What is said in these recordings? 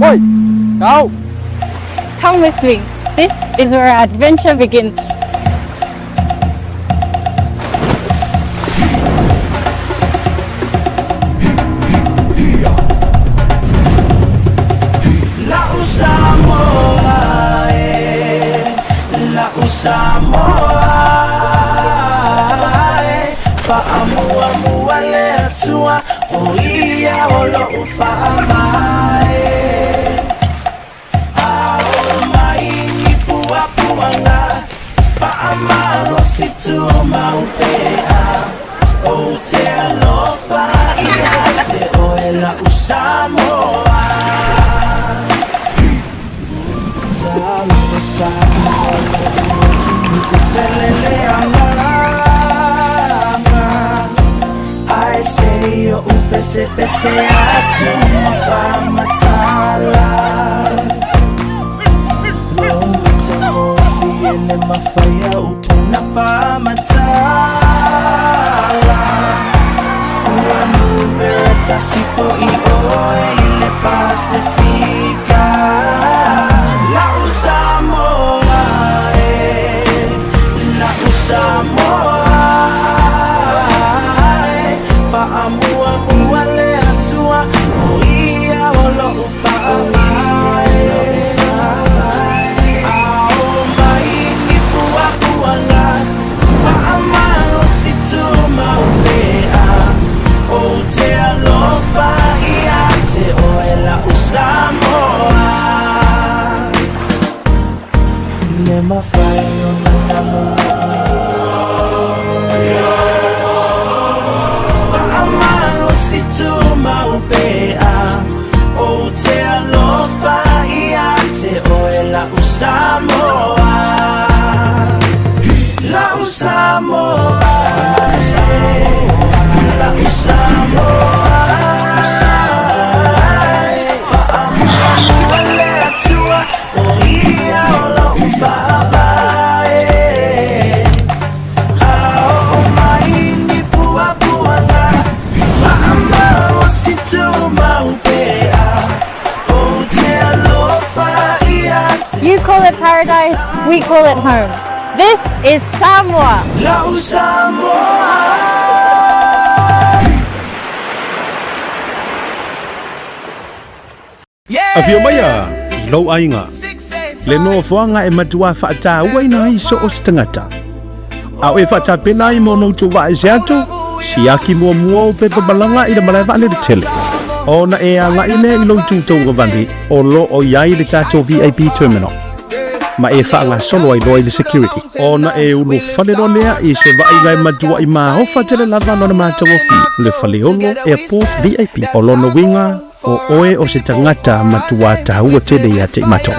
Oi, go! Come with me. This is where our adventure begins. La'u Samoa e, la'u Samoa e, Faamuamua le Atua, o ia o lo'u faavae. A oo mai ni puapuaga, faamalosi tumau pea, Ou te alofa ia te oe la'u Samoa. Talofa Samoa lo'u atunuu pele le agaga, Ae se i oʻu pesepese atu ma faamatala. Lou matagofie le mafai a upu na faamatala. Ua numera tasi fo'i oe i le Pasefika. La'u Samoa e, la'u Samoa e, Faamuamua le Atua, o ia o lo'u faavae. A oo mai ni puapuaga, faamalosi tumau pea, Ou te alofa ia te oe la'u Samoa. Le mafai ona namu Faamalosi tumau pea, Ou te alofa ia te oe la'u Samoa. La'u Samoa e, la'u Samoa e, Faamuamua le Atua, o ia o lo'u faavae. A oo mai ni puapuaga, faamalosi tumau pea, Ou te alofa ia te You call it paradise, we call it home. This is Samoa. La'u Samoa. Afio maia i lou aiga, le nofoaga e matua faatauaina ai so o se tagata. A o e faatapena ai mo ona outou vaa ese atu, siaki muamua ou pepa malaga i le malae vaalele tele. Ona e agai lea i lou itu tauagavale o lo o i ai le tatou VIP terminal. Ma e faagasolo ai loa i le security. Ona e ulufale loa lea i se vaaiga e matuai maofa tele lava lona matagofie, le Faleolo Airport VIP. O lona uiga, o oe o se tagata matua taua tele ia te i matou.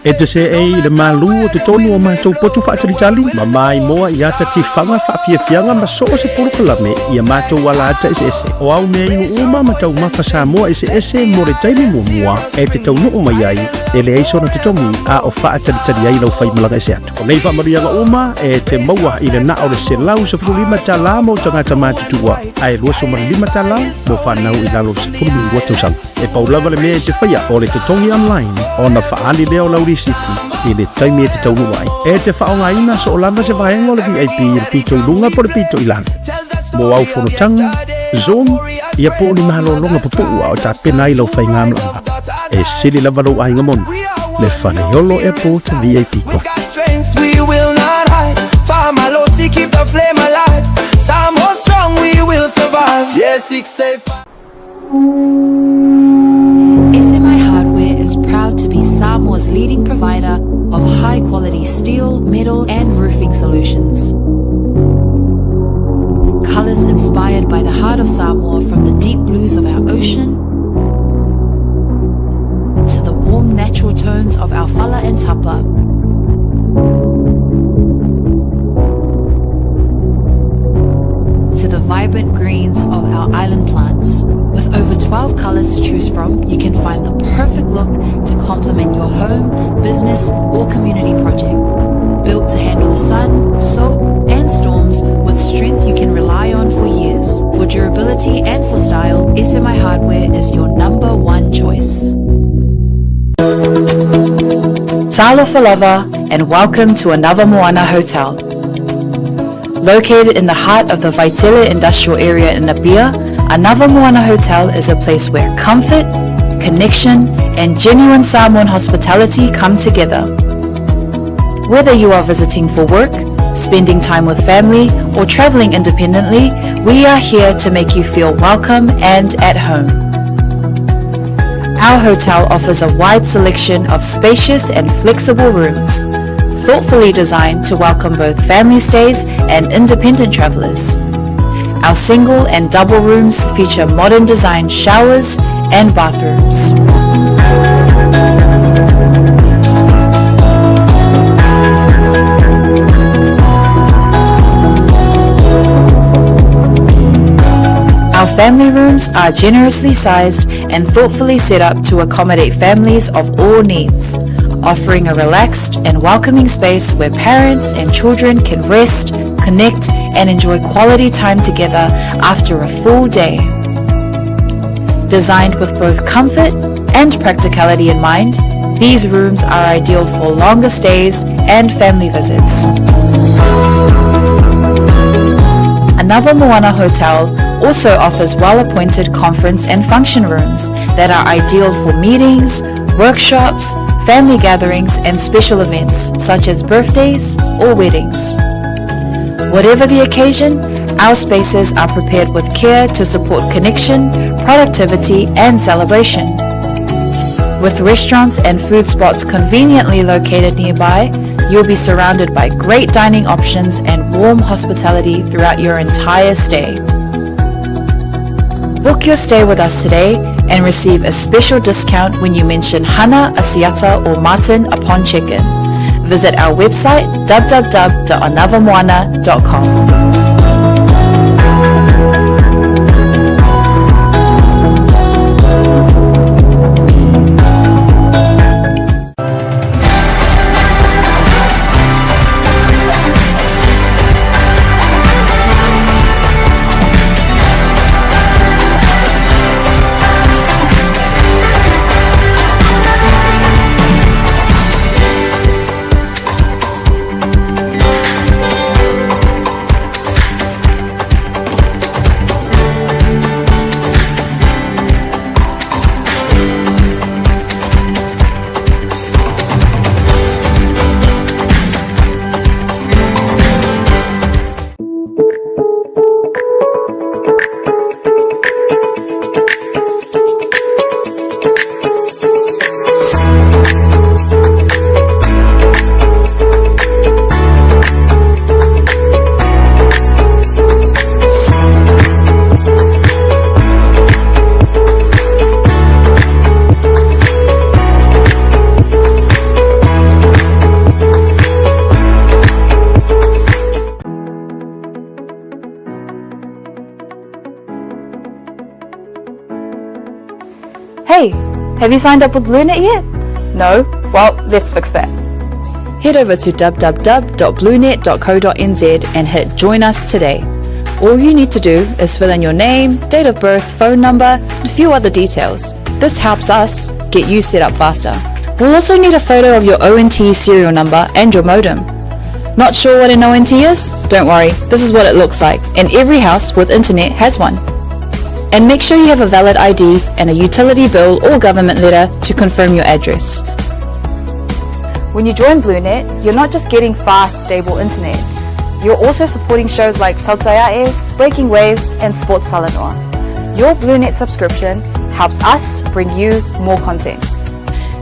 E te seei i le malū o totonu o matou potu faatalitali, ma maimoa i ata tifaga faafiafiaga ma so o se polokalame i a matou ala ata eseese. O au mea inu uma ma taumafa Samoa eseese mo le taimi muamua e te taunuu mai ai, e leai sona totogi a o faatalitali ai lau faimalaga ese atu. O nei faamanuiaga uma e te maua i le na o le $115 mo tagata matutua, ae $25 mo fanau i lalo o le 12 tausaga. E pau lava le mea e te faia o le totogi online ona faaali lea o lau lisiti i le taimi e te taunuu ai. E te faaaogaina soo lava se vaega o le VIP i le pito i luga po o le pito i lalo. Mo au fonotaga, Zoom, ia po o ni malologa pupuu a o tapena ai lau faigamalaga. E sili lava lou aiga moni, le Faleolo Airport VIP We Club. got strength, we will not hide. Faamalosi, keep the flame alive. Samoa strong, we will survive. Yeah, 685. SMI Hardware is proud to be Samoa's leading provider of high quality steel, metal, and roofing solutions. Colors inspired by the heart of Samoa, from the deep blues of our ocean to the warm natural tones of our fala and tapa. To the vibrant greens of our island plants. With over 12 colors to choose from, you can find the perfect look to complement your home, business, or community project. Built to handle the sun, salt, and storms with strength you can rely on for years. For durability and for style, SMI Hardware is your number one choice. Talofa lava and welcome to another Moana Hotel. Located in the heart of the Vaitele Industrial Area in Apia, Another Moana Hotel is a place where comfort, connection, and genuine Samoan hospitality come together. Whether you are visiting for work, spending time with family, or traveling independently, we are here to make you feel welcome and at home. Our hotel offers a wide selection of spacious and flexible rooms, thoughtfully designed to welcome both family stays and independent travelers. Our single and double rooms feature modern design showers and bathrooms. Our family rooms are generously sized and thoughtfully set up to accommodate families of all needs, offering a relaxed and welcoming space where parents and children can rest, connect, and enjoy quality time together after a full day. Designed with both comfort and practicality in mind, these rooms are ideal for longer stays and family visits. Another Moana Hotel also offers well-appointed conference and function rooms that are ideal for meetings, workshops, family gatherings and special events such as birthdays or weddings. Whatever the occasion, our spaces are prepared with care to support connection, productivity and celebration. With restaurants and food spots conveniently located nearby, you'll be surrounded by great dining options and warm hospitality throughout your entire stay. Book your stay with us today and receive a special discount when you mention Hana, Asiata or Martin upon check-in. Visit our website www.anavamoana.com. Hey, have you signed up with BlueNet yet? No? Well, let's fix that. Head over to www.bluenet.co.nz and hit Join Us today. All you need to do is fill in your name, date of birth, phone number, and a few other details. This helps us get you set up faster. We'll also need a photo of your ONT serial number and your modem. Not sure what an ONT is? Don't worry, this is what it looks like, and every house with internet has one. And make sure you have a valid ID and a utility bill or government letter to confirm your address. When you join BlueNet, you're not just getting fast, stable internet. You're also supporting shows like Tautaiae, Breaking Waves, and Sports Talanoa. Your BlueNet subscription helps us bring you more content.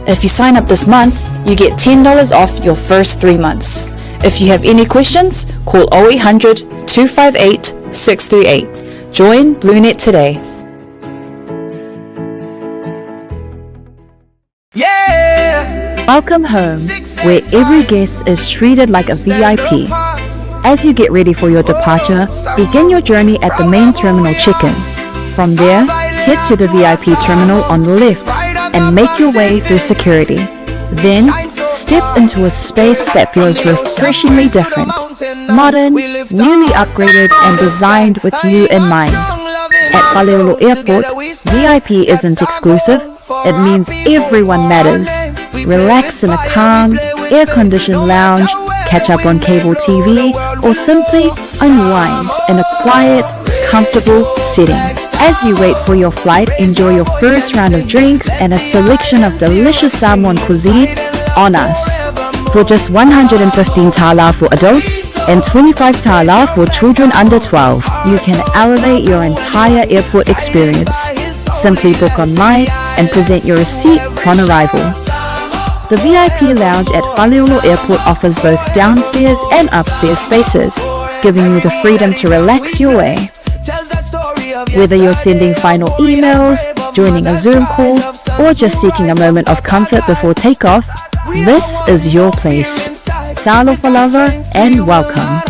If you sign up this month, you get $10 off your first 3 months. If you have any questions, call 0800 258 638. Join BlueNet today. Yeah. Welcome home, where every guest is treated like a VIP. As you get ready for your departure, begin your journey at the main terminal check-in. From there, head to the VIP terminal on the left and make your way through security. Then, step into a space that feels refreshingly different, modern, newly upgraded, and designed with you in mind. At Faleolo Airport, VIP isn't exclusive. It means everyone matters. Relax in a calm, air-conditioned lounge, catch up on cable TV, or simply unwind in a quiet, comfortable setting. As you wait for your flight, enjoy your first round of drinks and a selection of delicious Samoan cuisine on us. For just 115 tala for adults and 25 tala for children under 12, you can elevate your entire airport experience. Simply book online and present your receipt upon arrival. The VIP lounge at Faleolo Airport offers both downstairs and upstairs spaces, giving you the freedom to relax your way. Whether you're sending final emails, joining a Zoom call, or just seeking a moment of comfort before takeoff, this is your place. Talofa lava and welcome.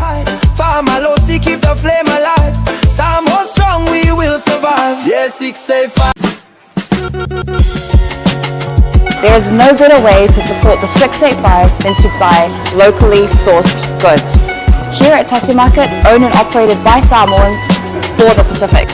Famalosi, keep the flame alive. Samoa strong, we will survive. Yeah, 685. There is no better way to support the 685 than to buy locally sourced goods. Here at Tasi Market, owned and operated by Samoans for the Pacific.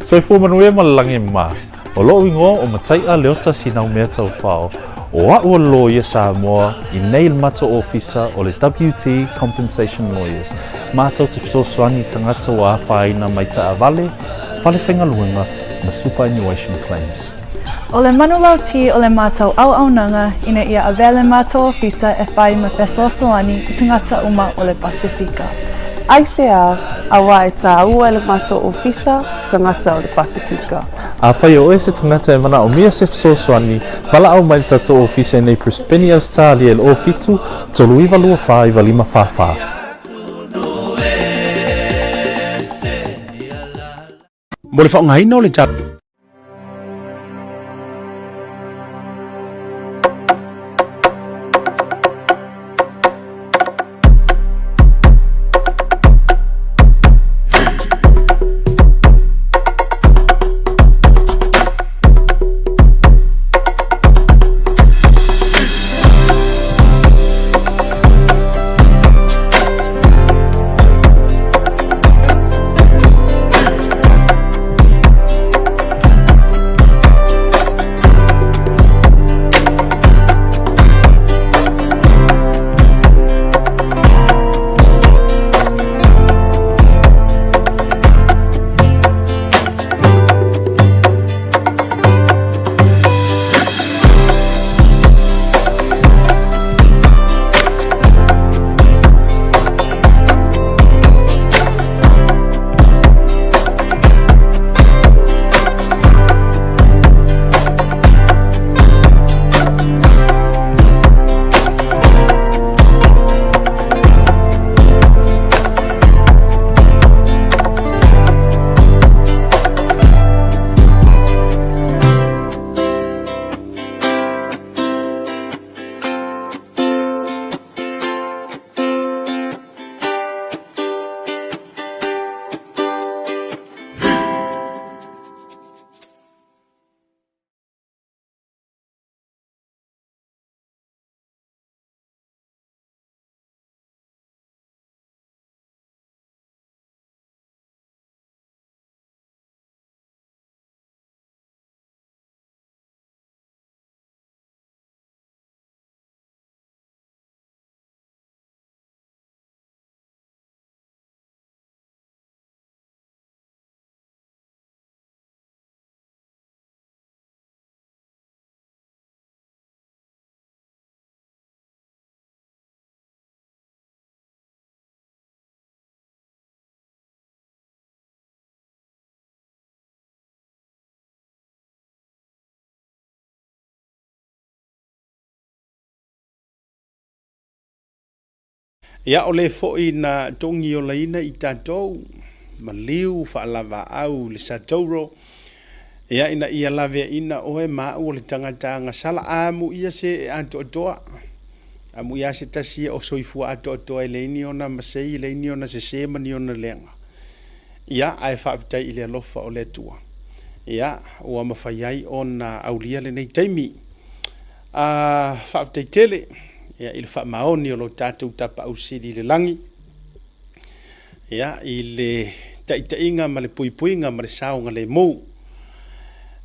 Soifua manuia ma le lagi e mama. O lo'u igoa o Matai'a Leota Sinaumea Taufao, o a'u o le loia Samoa i nei le matou ofisa o le WT Compensation Lawyers, matou te fesoasoani i tagata ua afaina mai taavale, fale faigaluega ma superannuation claims. O le manulauti o le matou auaunaga ina ia avea le matou ofisa e fai ma fesoasoani i tagata uma o le Pasefika. Aisea, auā e tāua e le matou ofisa tagata o le Pasefika. Afai o oe se tagata e manaomia se fesoasoani, valaau mai le tatou ofisa i nei Brisbane, Ausetalia i le 07 39 24 95 44. Mo le faaaogaina o le. Ia, o le foi na togiolaina i tatou, maliu faalavaau i le Satouro, ia, ina ia laveaina oe ma au o le tagata agasala, amuia se e atoatoa, amuia se tasi ia o soifua atoatoa e leai ni ona masei, e leai ni ona sese ma ni ona leaga. Ia, ae faafetai i le alofa o le Atua, ia, ua mafai ai ona aulia lenei taimi. A, faafetai tele, ia, i le faamaoni o lo tatou Tapaau Sili i le lagi, ia, i le taitaiga ma le puipuiga ma le saogalemu.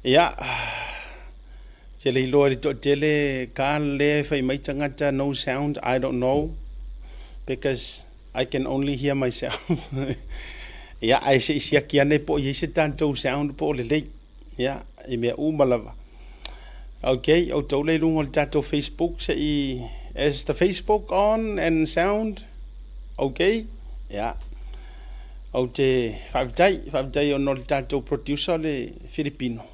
Ia, ou te le iloa i le toatele ka lea e fai mai tagata no sound, I don't know, because I can only hear myself. Ia, ae se i siaki ane po o i ai se tatou sound po o lelei. Ia, i mea uma lava. Ok, outou lea i luga o le tatou Facebook, se i, is the Facebook on and sound? Ok, ia. Ou te faafetai, faafetai ona o le tatou producer le Filipino.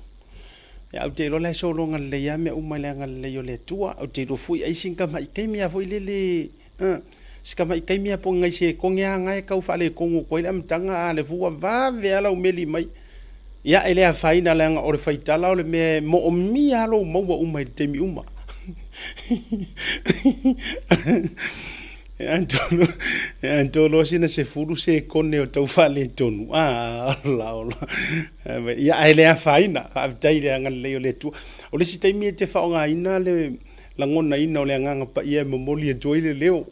Ia, ou te iloa la e sologa lelei lava mea uma i le agalelei o le Atua. Ou te iloa foi ai sina tamai taimi lava foi lele, uh, si tamai taimi lava po o nai sekone lava na e tau faaletonu atu ai le amataga, a o lea foi ua vave lava lau meli mai. Ia, e le afaina leaga o le faitala o le mea e moomia lava lou maua uma i le taimi uma. E atoa loa sina 10 sekone o tau faaletonu, a, ola, ola. Ia, ae le afaina, faafetai i le agalelei o le Atua. O le isi taimi e te faaaogaina le lagonaina o le Agaga Paia e momoli atu ai le leo.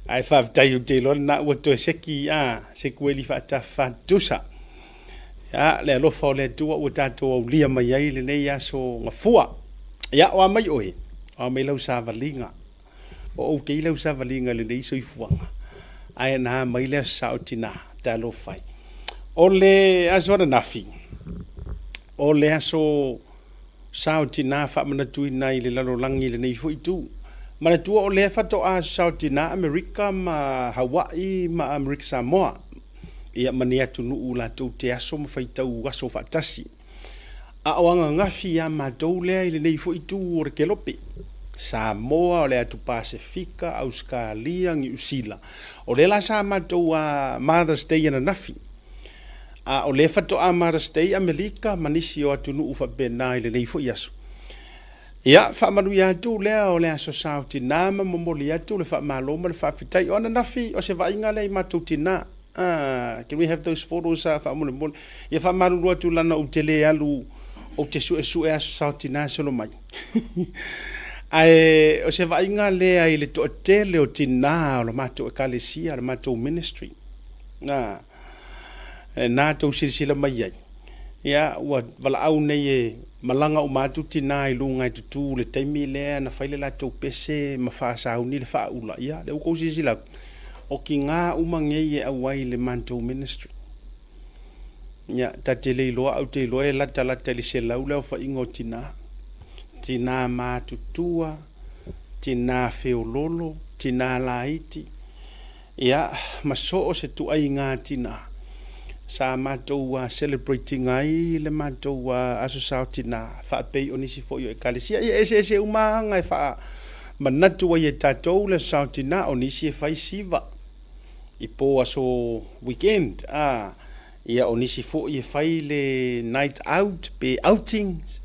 Ae faafetai ou te iloa lena ua toe seki, a, sekueli faatafafa tutusa. Ia, le alofa o le Atua ua tatou aulia mai ai lenei aso gafua. Ia, o a mai oe, o a mai lau savaliga. O okay lau savaliga i lenei soifuaga, ae na mai le aso sao tina, talofa e. O le aso ananafi, o le aso sao tina faamanatuina ai le lalolagi i lenei foi itu. Manatua o lea faatoa sao tina Amerika ma Hawaii ma Amerika Samoa, ia ma ni atunuu latou te aso ma faitau aso faatasi. A o ananafi ia matou lea i lenei foi itu o le kelope, Samoa, o le atu Pasefika, Ausetalia, Niu Sila. O lea la sa matou a Mother's Day ananafi. A o lea faatoa Mother's Day Amelika ma nisi o atunuu faapena i lenei foi aso. Ia, faamanuia atu lea o le aso sao tina ma momoli atu le faamalo ma le faafetai. O ananafi, o se vaaiga lea i matou tina. Ah, can we have those photos ah, faamolemole. Ia faamalulu atu lana ou te le alu, ou te suesue aso sao tina solo mai. Ae o se vaaiga lea i le toatele o tina o la matou ekalesia, la matou ministry. Na, na tou silasila mai ai. Ia, ua valaau nei e malaga uma atu tina i luga e tutū le taimi lea na fai le latou pese ma faasauni le faaula. Ia, lea ua tou silasila atu, o tiga uma nei e auai i le matou ministry. Ia, ta te le iloa, ae ou te iloa e latalata i le 100 le aofaiga o tina. Tina matutua, tina feololo, tina laiti. Ia, ma so o se tuaiga tina, sa matou celebrate ina ai le matou Aso Sa o Tina, faapei o nisi foi o Ekalesia. Ia, e eseese uma aga e faamanatu ai e tatou le Aso Sa o Tina, o nisi e fai siva i po aso weekend, a, ia, o nisi foi e fai le night out pe outings,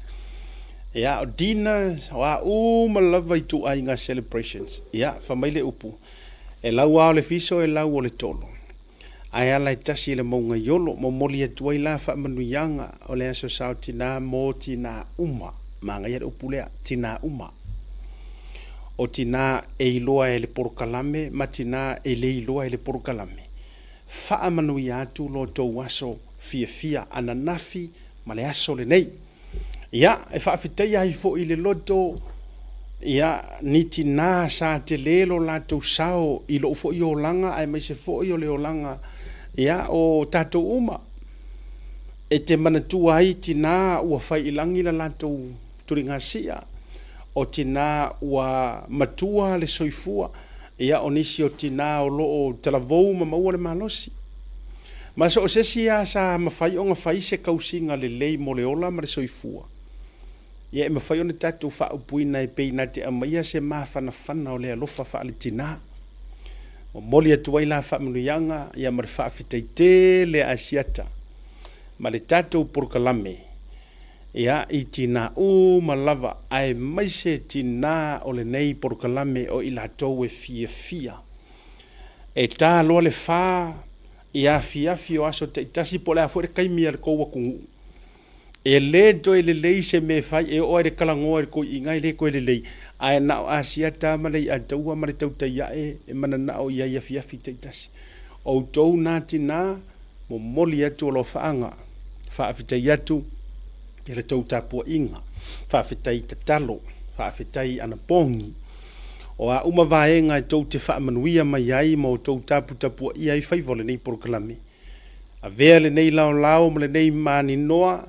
ia, o dinners, o a uma lava ituaiga celebrations. Ia, fai mai le upu, E lau lava o le fiso e lau o le tolo. Ae ala e tasi i le mauga i Olo, momoli atu ai la faamanuiaga o le aso sao tina mo tina uma. Manaia le upu lea, tina uma. O tina e iloa e le polokalame ma tina e le iloa e le polokalame. Faamanuia atu lo tou aso fiafia ananafi ma le aso lenei. Ia, e faafetaia ai foi le loto, ia, ni tinā sa tele lo latou sao i lou foi olaga aemaise foi o le olaga, ia, o tatou uma. E te manatua ai tinā ua fai i lagi la latou tuligasia, o tinā ua matua le soifua, ia, o nisi o tinā o lo o talavou ma maua le malosi. Ma so o se isi lava sa mafai ona fai se tausiga lelei mo le ola ma le soifua. Ia e mafai ona tatou faaupuina e pei na te aumaia se mafanafana o le alofa faale-tina. Momoli atu ai la faamanuiaga ia ma le faafetai tele a Asiata ma le tatou polokalame ia i tina uma lava aemaise tina o lenei polokalame o i latou e fiafia e ta loa le fa i afiafi o aso taitasi po o le a foi le taimi a le tou atunuu. E le toe lelei se mea e fai, e oo lava i le talanoa i le toeaiina e le toe lelei, ae na o Asiata ma le Iataua ma le tautai ae e mananao i ai afiafi taitasi. Outou na tina, momoli atu alofaaga, faafetai atu i le tou tapuaiga, faafetai tatalo, faafetai anapogi. O a uma vaega e tou te faamanuia mai ai ma outou taputapuaia ai faiva o lenei polokalame, Avea lenei laolao ma lenei maninoa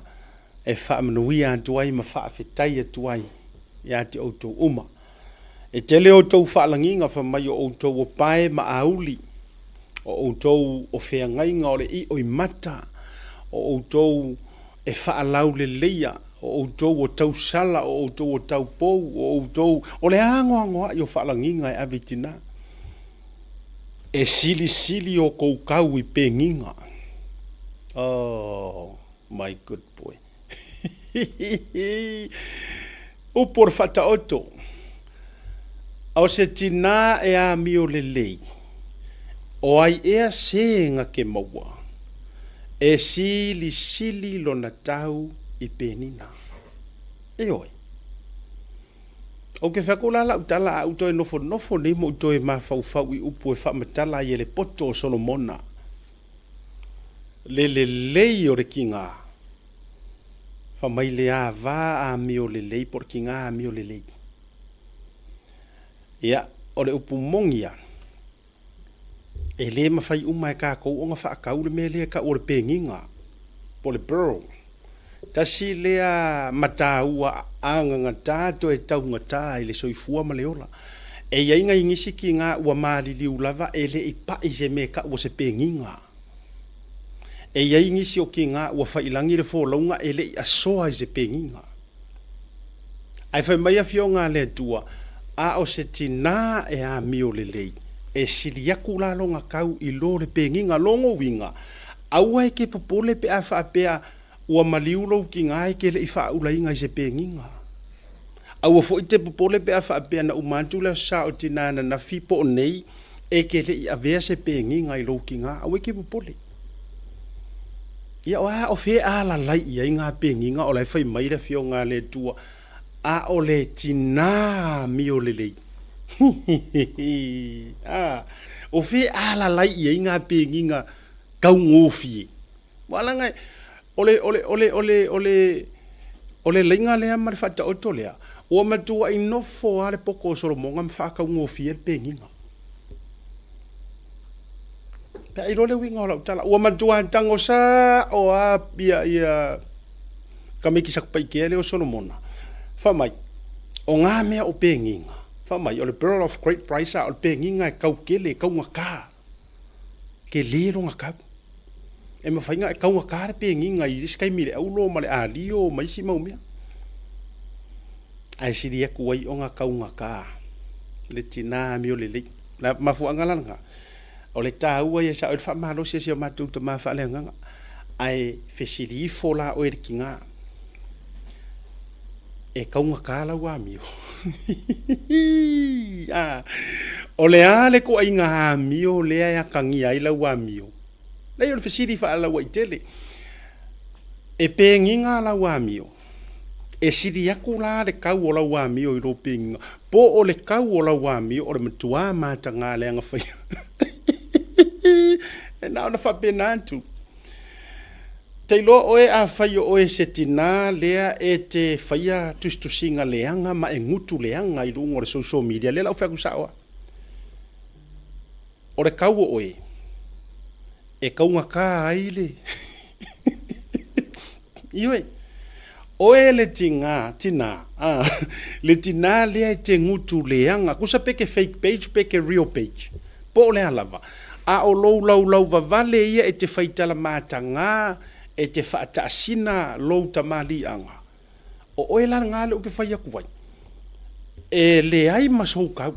e faamanuia atu ai ma faafetai atu ai ia te outou uma. E tele outou faalagiga fai mai o outou o pae ma auli, o outou o feagaiga o le io i mata, o outou e faalauleleia, o outou o tausala, o outou o taupou, o outou o le anoanoai o faalagiga e ave i tina. E silisili o kou kau i pegiga. Oh, my good boy. Upu o le faataoto. O se tinā e amio lelei, o ai ea se na ke maua, e silisili lona tau i penina. Ioe. Ou te fai atu la lau tala a ou toe nofonofo nei ma ou toe mafaufau i upu e faamatala ai e le poto o Solomona le lelei o le tiga. Fai mai le ava amio lelei po o le tiga amio lelei. Ia, o le upu moni ia, e le mafai uma e tatou ona faatau le mea lea e tau o le pegiga po o le pearl. Tasi lea mataua agagata toe taugata i le soifua ma le ola. E i ai nai nisi tiga ua maliliu lava e le i pai se mea e tau o se pegiga. E i ai nisi o tiga ua faiilagi le folauga e le i asoa i se pegiga. Ae fai mai Afioga a le Atua, A o se tinā e amio lelei, e sili aku la lona kau i lo le pegiga. Lona uiga, aua e te popole pe a faapea ua maliu lou tinā e te le i faaulaina i se pegiga. Aua foi te popole pe a faapea na uma atu le aso sa o tinā ananafi po o nei e te le i avea se pegiga i lou tinā. Aua e te popole. Ia o a o fea e alalai i ai ngā pegiga o la e fai mai le Afioga a le Atua, a o le tinā amio lelei. A, o fea e alalai i ai ngā pegiga taugofie. Ua laga e, o le, o le, o le, o le, o le, o le laiga lea ma le faataoto lea, ua matuai nofo lava le poto o Solomona ma faataugofie le pegiga. Pe a iloa le uiga o lau tala, ua matua tago sao lava ia, ia tamaiti Satupaitea lea o Solomona, fai mai, o ngā mea o pegiga, fai mai, o le pearl of great price, a o le pegiga e kau tele, e taugata, tele lona kau. E mafai ona e taugata le pegiga i isi taimi i le aulo ma le alio ma isi mau mea. Ae sili atu ai ona taugata le tinā amio lelei. Le mafuaaga la lena, o le taua ia sa oe le faamalosi e si o matou tama faaleagaga, ae fesili ifo la oe i le tiga, e taugata lau amio? O le a le ituaiga amio lea e atagia ai lau amio? Leai, o le fesili faalauaitele. E pegiga lau amio? E sili atu la le kau o lau amio i lou pegiga, po o le kau o lau amio o le matua mataga leaga faia. E na ona faapena atu. Te iloa oe afai o oe se tinā lea e te faia tusitusiga leaga ma e gutu leaga i luga o le social media, lea la ou fai atu sao lava. O le kau o oe, e taugata ai le Ioe, oe le tigā, tinā, ā, le tinā lea e te gutu leaga, kusa pe ke fake page pe ke real page, po o le a lava, a o lou laulau vavale ia e te faitala matagā, e te faataasina lou tamaliiaga. O oe la lena lea ou te fai atu ai, e leai ma sou kau.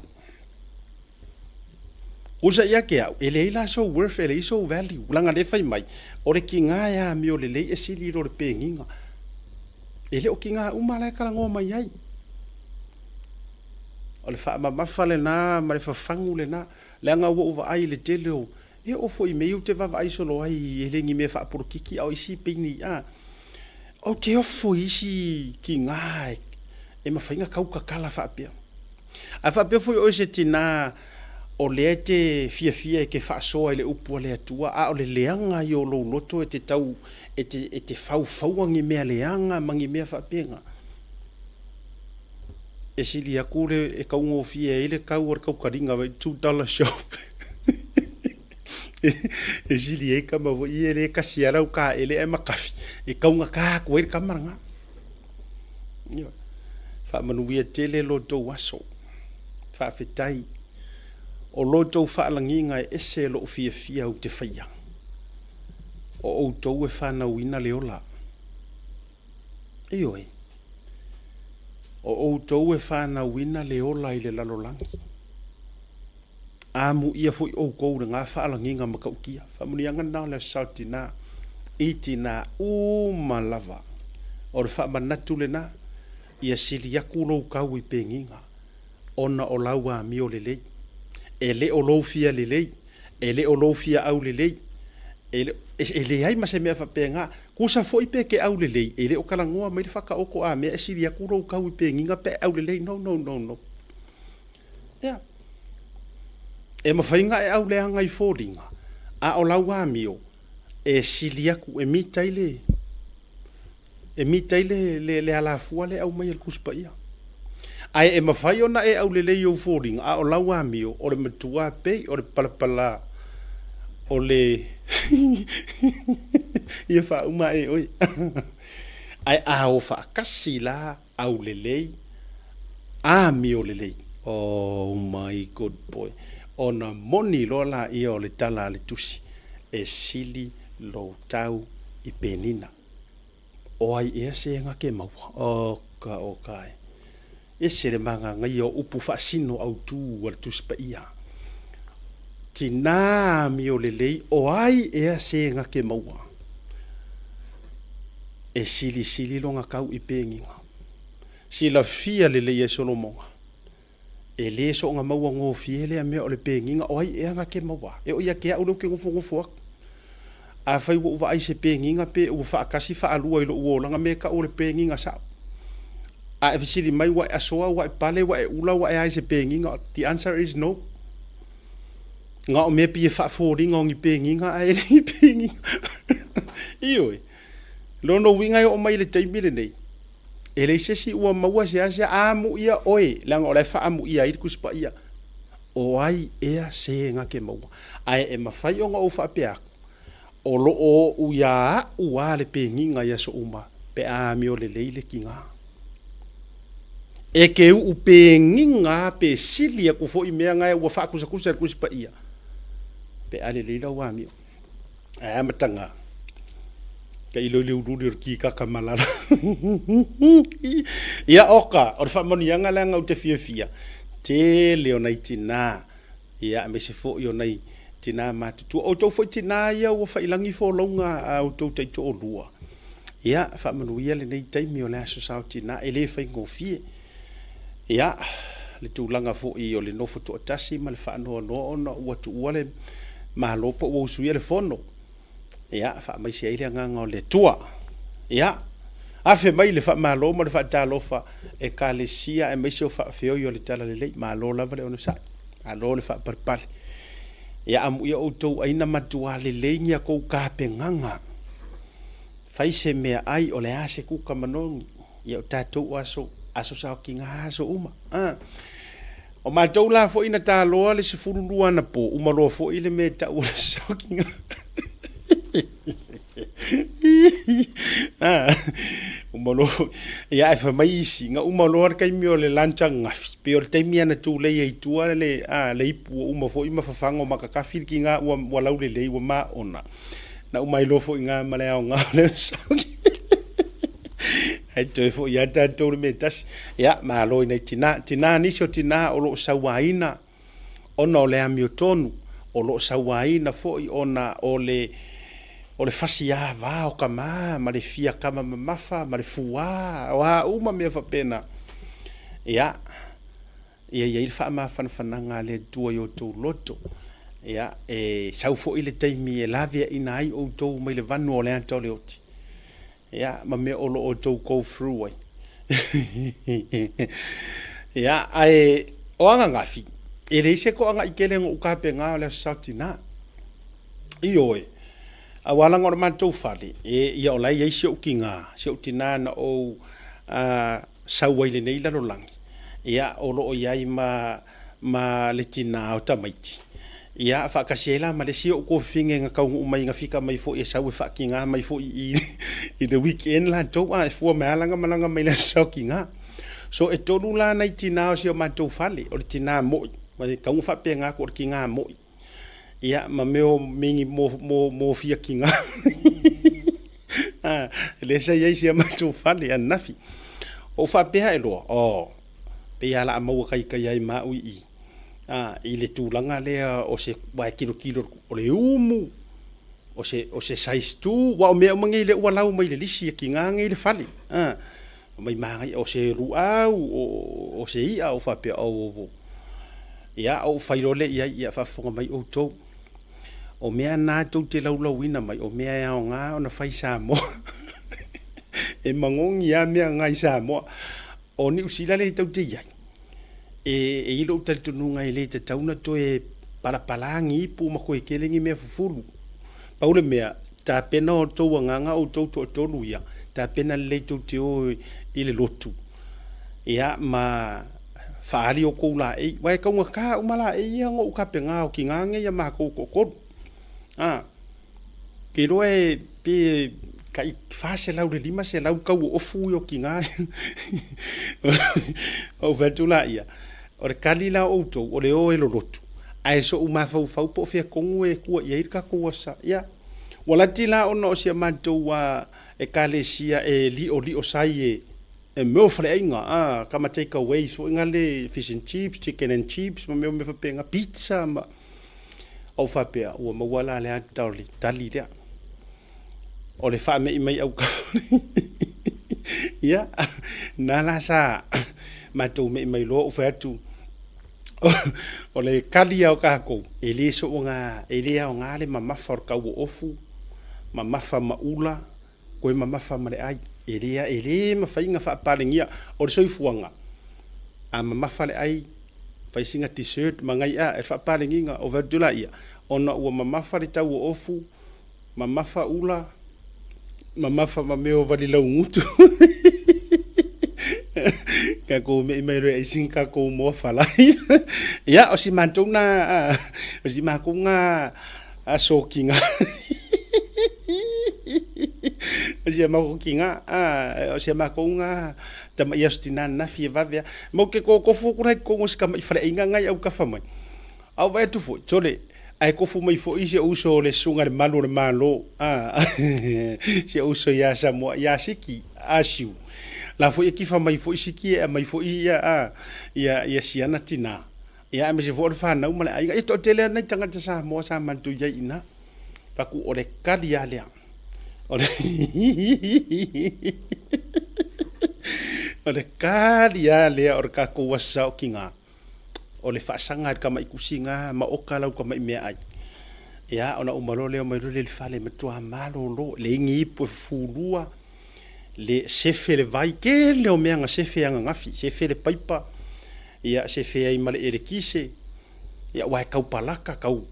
Usa ia te au, e leai la sou worth, e leai sou value, leaga lea e fai mai, o le tiga e amio lelei e sili i lo le pegiga. E le o tiga uma la e talanoa mai ai. O le faamamafa lena ma le fafagu lena, leaga ua ou vaai i le tele o, e oo foi i mea ia ou te vaavaai solo ai, e le ni mea faapolokiki a o isi peini, a. Ou te ofo i isi tiga e mafai ona tau tatala faapea. A faapea foi o oe se tina o lea e te fiafia e te faasoa i le upu a le Atua, a o le leaga ia o lou loto e te tau, e te, e te faufaua ni mea leaga ma ni mea faapena, e sili atu le e taugofie ai le tau o le taukaliga vai $2 shop. E sili ai tama foi ia lea e kasi lava lau taele ae makafi, e taugata atu ai le tama lena. Ioe. Faamanuia tele lo outou aso. Faafetai. O lo outou faalagiga e ese lou fiafia ou te faia. O outou e fanauina le ola. Ioe. O outou e fanauina le ola i le lalolagi. Amuia foi outou i lena faalagiga matautia. Faamanuiaga lena o le Aso Sa o Tina i tina uma lava. O le faamanatu lena, ia sili atu lou tau i pegiga ona o lau amio lelei. E le o lou fia lelei, e le o lou fia aulelei, e le, e leai ma se mea faapena. Tusa foi pe te aulelei, e le o talanoa mai le Faataoto a mea e sili atu lou tau i pegiga pe a e aulelei. No, no, no, no. Ia. E mafai ona e auleaga i foliga, a o lau amio, e sili atu, e mita ai le, e mita ai le, le, le alafua lea e aumai e le Tusi Paia. Ae e mafai ona e aulelei i ou foliga, a o lau amio, o le matua pei o le palapala o le ia faauma ae oe. Ae a o faatasi la aulelei, amiolelei. Oh my good boy. Ona moni loa laia o le tala a le Tusi, e sili lou tau i penina. O ai ea se ega ke maua? Oka oka e. Ese le magagaia o upu faasino autu a le Tusi Paia. Tina amiolelei, o ai ea se ega ke maua? E silisili lona kau i pegiga. Silafia lelei e Solomona, e lē soona maua gofie lea mea o le pegiga, o ai ea na ke maua? E oo ia te au lea ou te nofonofo atu. Afai ua ou vaai i se pegiga pe ua faatasi faalua i lou olaga me tau o le pegiga sao. A e fesili mai ua e asoa, ua e pale, ua e ula, ua e a i se pegiga, the answer is no. Na o mea pei e faafoliga o ni pegiga ae le ni pegiga. Ioe. Lona uiga e oo mai i le taimi lenei, e leai se isi ua maua seasea amuia oe, leaga o la e faaamuia ai le Tusi Paia. O ai ea se na te maua? Ae e mafai ona ou faapea atu, o lo o oʻu iā aʻu a le pegiga i aso uma pe a amio lelei le tiga. E ke uʻu pegiga a pe sili aku foi mea na ua faakusakusa e le Tusi Paia, pe a lelei lau amio. Ae amataga, ka ilo i le uliuli o le kikaka malala. Ia oka, o le faamanuiaga leaga ou te fiafia, tele o nai tinā, ia aemaise foi o nai tinā matutua. O outou foi tinā ia ua faiilagi folauga a outou taitoalua. Ia, faamanuia lenei taimi o le Aso Sa o Tinā, e le faigofie. Ia, le tulaga foi o le nofo toatasi ma le faanoanoa ona ua tuua le Malo po ua usuia le Fono. Ia, faamaise ai le agaga o le Atua. Ia, afe mai le faamalo ma le faatalofa Ekalesia aemaise o faafeoi o le Talalelei. Malo lava le onosai. Malo le faapalepale. Ia, amuia outou aina matua lelei ni a kou tapenaga. Fai se meaai o le a se kuka manogi. Ia o tatou o aso, aso saokiga aso uma. A. O matou la foi na taloa le 12 anapo, uma loa foi le mea e tau o le saokiga. A. Uma loa foi. Ia ae fai mai isi, na uma loa le taimi o le lunch ananafi, pei o le taimi lava na tulei ai i tua le, a, le ipu ua uma foi ma fafaga o makakafi le tiga ua, ua laulelei ua maona. Na uma ai loa foi i ina ma le aoga o le saokiga. Ae toe foi lava tatou i le mea e tasi. Ia, malo i nai tina. Tina, nisi o tina o lo o sauaina ona o le amiotonu, o lo o sauaina foi ona o le o le fasi ava o tama ma le fia kama mamafa ma le fuā, o a uma mea faapena. Ia, ia i ai le faamafanafanaga a le Atua i outou loto. Ia, e sau foi le taimi e laveaina ai outou mai le vanu o le ata o le oti. Ia, ma mea o lo o outou go through ai. Ia, ae o ananafi, e leai se toaga'i tele na ou tapena o le Aso Sa o Tina. Ioe, aua leaga o le matou fale, e, ia o la e i ai si ou tina, si ou tina na ou sau ai i lenei lalolagi, ia, o lo o i ai ma, ma le tina o tamaiti, ia, faatasi ai la ma le isi ou tuafafine na taunuu mai, na fika mai foi e sau e faatina mai foi i i le weekend latou, a e fua mai lava la na malaga mai i le Aso Sa o Tina. So, e tolu la nai tina o si o matou fale, o le tina moi, e tatau ona faapena atu o le tina moi. Ia, ma mea o mini mo, mo, mo fia tina. Ah, lea sa i ai si a matou fale ananafi. Ou faapea e loa, oh, pei lava o le a maua taitai ai ma au i i, ah, i le tulaga lea o se, aua e tilotilo, o le umu, o se, o se size 2, aua o mea uma nei lea ua lau mai le lisi a tina nei i le fale. Ah, mai manaia, o se luau, o, o se i'a, ou faapea, oh, oh, oh. Ia, ou fai loa lea i ai, ia faafofoga mai outou. O mea na tou te laulauina mai, o mea e aoga ona fai i Samoa. E magogi lava mea na i Samoa. O Niu Sila lea tou te i ai, e, e i ai lou talitonuga e le tatau ona toe palapala ni ipu ma toe tele ni mea fufulu. Pau le mea, tapena outou agaga outou toatolu ia, tapena lelei tou te o i le lotu, ia ma faaali outou laei, aua e taugata uma laei ia na ou tapena o tina nei a matou toatolu. A, ke iloa e pe tai 400 i le 500 tau o ofu ia o tina. Ou fai atu laia, o le kali la o outou, o le o e lolotu, ae so'u mafaufau po o fea tonu e tua i ai le tatou asa. Ia, ua lati la ona o si a matou ekalesia e li'oli'o sai e E mea o faleaiga, a, kama take aways foi na le fish and chips, chicken and chips ma mea mea faapena, pizza ma ou faapea ua maua la le ata o le tali lea. O le faame'i mai autafa. Ia, na la sa matou me'i mai loa ou fai atu, o le kali lava o tatou, e le soona, e le aoga le mamafa o le tau o ofu, mamafa ma ula, Koe mamafa ma le ai. E le, e le mafai ona faapalegia. O le soifuaga, a mamafa le ai, fai sina dessert ma nai a, e faapalegiga. O fai atu laia, ona ua mamafa le tau o ofu, mamafa ula, mamafa ma mea o valilaugutu. Tatou me'i mai loa e ai sina tatou moa falai. Ia, o si matou na, o si matou na Aso ki ngā O sia mākou ki ngā O sia mākou ngā Tamaʻi aso tinā nafi e vave a Mau ke kokofu aku la i totonu o si tamaʻi faleaiga ngai au kafa mai. A ou vaai atu foi, sole, ae kofu mai foi si ou uso o le susuga i le malu o le Malo, a si ou uso ia Samoa, ia Siki, Asiu. La foi e kifa mai foi Siki e aumai foi ia, a ia, ia siana tinā. Ia, aemaise foi o le fanau ma le aiga. Ia, toatele lava nai tagata Samoa sa matou i ai i ina. Faku, o le kali lava lea. O le o le kali lava lea o le tatou aso saokiga, o le faasaga i le tamaʻi tusiga ma oka lau tamaʻi meaai. Ia, ona uma loa lea omai loa lea i le fale, matua malolo, leai ni ipu e fufulua, le sefe le vai, tele o mea na sefe ananafi, sefe le paipa, Ia sefe ai ma le elekise, ia aua e tau palaka, tau,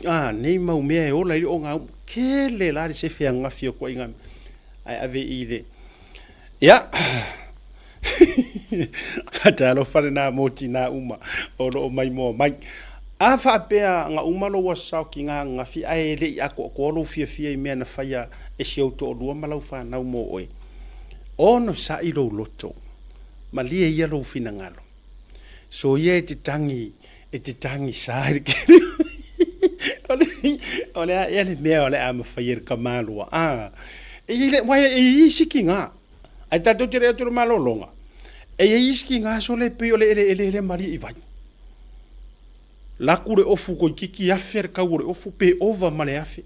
a, nei mau mea e ola ai le ogaumu. Tele la le sefe ananafi o ituaiga mea. Ae ave i le, ia, faatalofa lena mo tinā uma o lo o maimoa mai. A faapea na uma lou aso saokiga ananafi ae le i atoatoa lou fiafia i mea na faia e si ou toalua ma lau fanau mo oe, onosai lou loto. Malie ia lou finagalo. Soia e te tangi, e te tangi sa i le keri. O le, o le a ea le mea o le a mafai e le tamaloa. A, e i le, wai, e i ai siki ngā. Ae tatou te le atu i le malologa, e i ai isi kiga sole e pei o le eleele lea malie i vai. Laku le ofu toeitiiti afe le tau o le ofu pe ova ma le afe.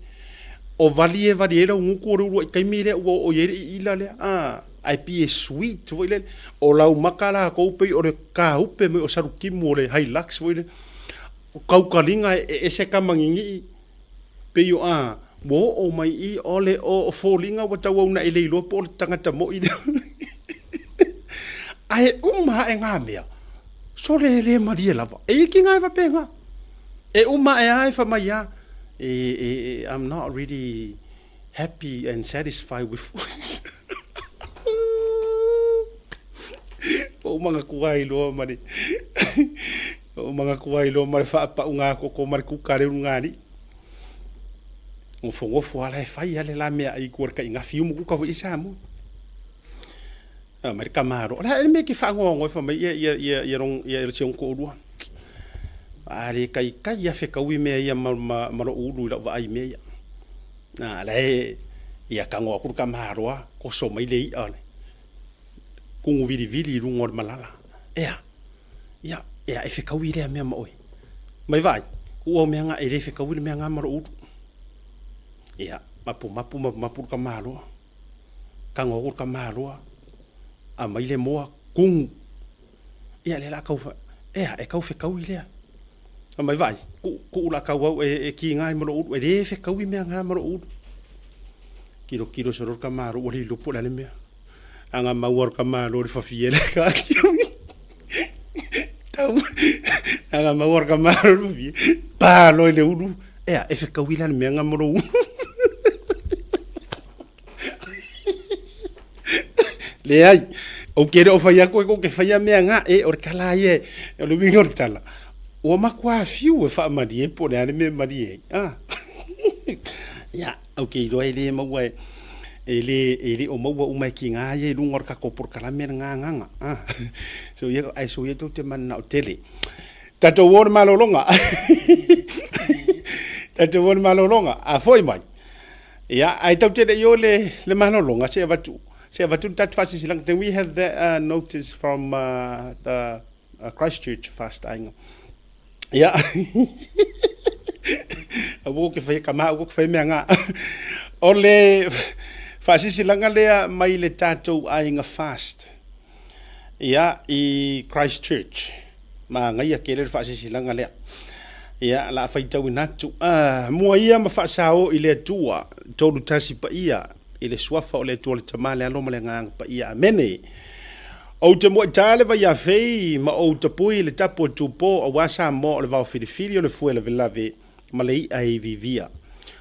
O vali e vali ai lau gutu o le uluai taimi lea ua oo i ai le iila lea a, ae pei e sweet foi lele. O lau maka latou pei o le taupe mai o salutimu o le Hilux foi lele. O tautaliga e ese tama ninii pei o a, ua oo mai i i o le o foliga ua tauau e le iloa po o le tagata moi lea. Ae uma ae ngā mea, sole e le malie lava. E iki ngā e faapena. E uma ae a e fai mai a, e, e, e, I'm not really happy and satisfied with Ua ou manatua ai loa ma le Ua ou manatua ai loa ma le faapauga koko ma le kuka a le ulugalii. Nofonofo lava la e fai lava le la meaai i tua i le taigafi umu kuka foi i Samoa. Fai mai le tamaloa, o le a ea le mea e te faanoanoa ai fai mai ia ia ia ia lon ia si ou toalua. A le taitai lava fetaui mea ia ma ma ma lou ulu i lau vaai i mea ia. A la e ia tago atu le tamaloa toso mai le i'a le kugu vilivili i luga o le malala. Ea, ia, ea e fetaui lea mea ma oe. Mai vaai, kuʻu au mea nga e le fetaui le mea nga ma lou ulu. Ia, mapu mapu mapu mapu le tamaloa. Tago atu le tamaloa, aumai le moa, kugu. Ia lea la tau fa, ea e tau fetaui lea. Fai mai vaai, kuʻu, kuʻu la tau au e, e kiga ai ma lou ulu, e le fetaui mea nga ma lou ulu. Tilotilo solo le tamaloa ua le iloa po o le a le mea. Aga maua le tamaloa i le fafie le kaki. Tau, aga maua le tamaloa i le fafie, pa loa i le ulu. Ea, e fetaui la le mea nga ma lou ulu. Leai, ou te le o fai atu e tou te faia mea nga, e o le tala ia, o le uiga o le tala, ua matua fiu e faamalie po o le a le mea e malie ai. Ah. Ia, ou te iloa e le maua e, e le, e le o maua uma e kiga ia i luga o le tatou polokalame lena agaga. Ah. So ia, ae soia tou te mananao tele. Tatou o le malologa. Tatou o le malologa. A foi mai. Ia, ae tau te le i o le, le malologa, se avatu, se avatu le tatou faasilasilaga. Can we have that notice from the Christchurch Fast Aiga? Ia, aua ke whai kama, aua ke whai mea ngā. O le faasilasilaga lea mai le tatou aiga fast. Ia, i Christchurch. Manaia tele le faasilasilaga lea. Ia, la faitauina atu. Ah, mua ia ma faasao i le Atua, 31 paia, i le suafa o le Atua le Tama, le Alo ma le Agaga Paia. Amene. Ou te muaitā le vaiafei ma ou tapui le tapu o Tupo aua Samoa o le vao filifili o le fue lavelave ma le i'a e iviivia.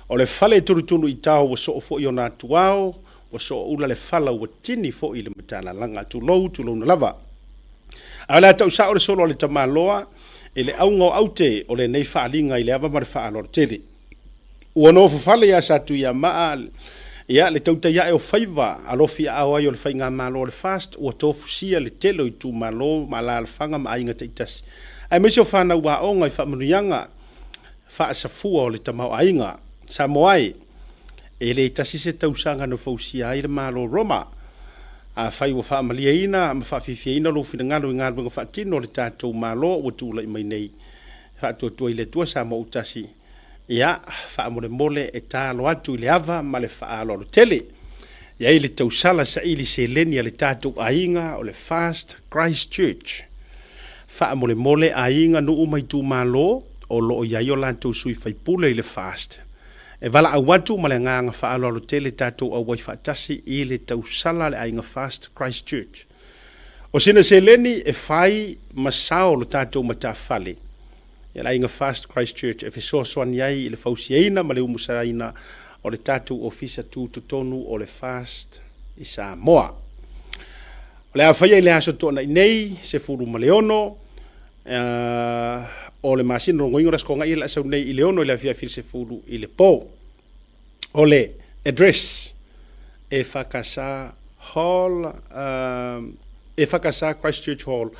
O le fale e tulutulu i tao ua soo foi ona atuao, ua soo ula le fala ua tini foi le matalalaga. Tulou, tulouna lava. Ae o le a tau sao le solo a le tamaloa i le auga o aute o lenei faaaliga i le ava ma le faaaloalo tele. Ua nofo fale ia Satuiamaa, ia, le tautai ae o faiva alofi aao ai o le Faigamalo a le FAST ua tofusia le tele o itumalo ma alaalafaga ma aiga taitasi, aemaise o fanau aoga i faamanuiaga faasafua o le tamaoaiga. Samoa e, e le tasi se tausaga na fausia ai le Malo o Roma. Afai ua faamalieina ma faafiafiaina lou finagalo i galuega faatino a le tatou Malo ua tulai mai nei, faatuatua i le Atua Samoa Autasi, ia, faamolemole e taalo atu i le ava ma le faaaloalo tele. E i ai le tausala saili seleni a le tatou aiga o le First Christ Church. Faamolemole aiga, nuu ma itumalo o lo o i ai o latou sui faipule i le First. E valaau atu ma le agaga faaaloalo tele tatou auai faatasi i le tausala a le aiga First Christ Church. O sina seleni e fai ma sao lo tatou matafale i le aiga First Christ Church e fesoasoani ai i le fausiaina ma le umusaina o le tatou ofisa tutotonu o le First i Samoa. O le a faia i le aso Toonai nei, 16 o le masina logoina o le Aso Toonai o le a sau nei i le 6 i le afiafi i le 10 i le po. O le address e whakasa Hall, e whakasa Christchurch Hall,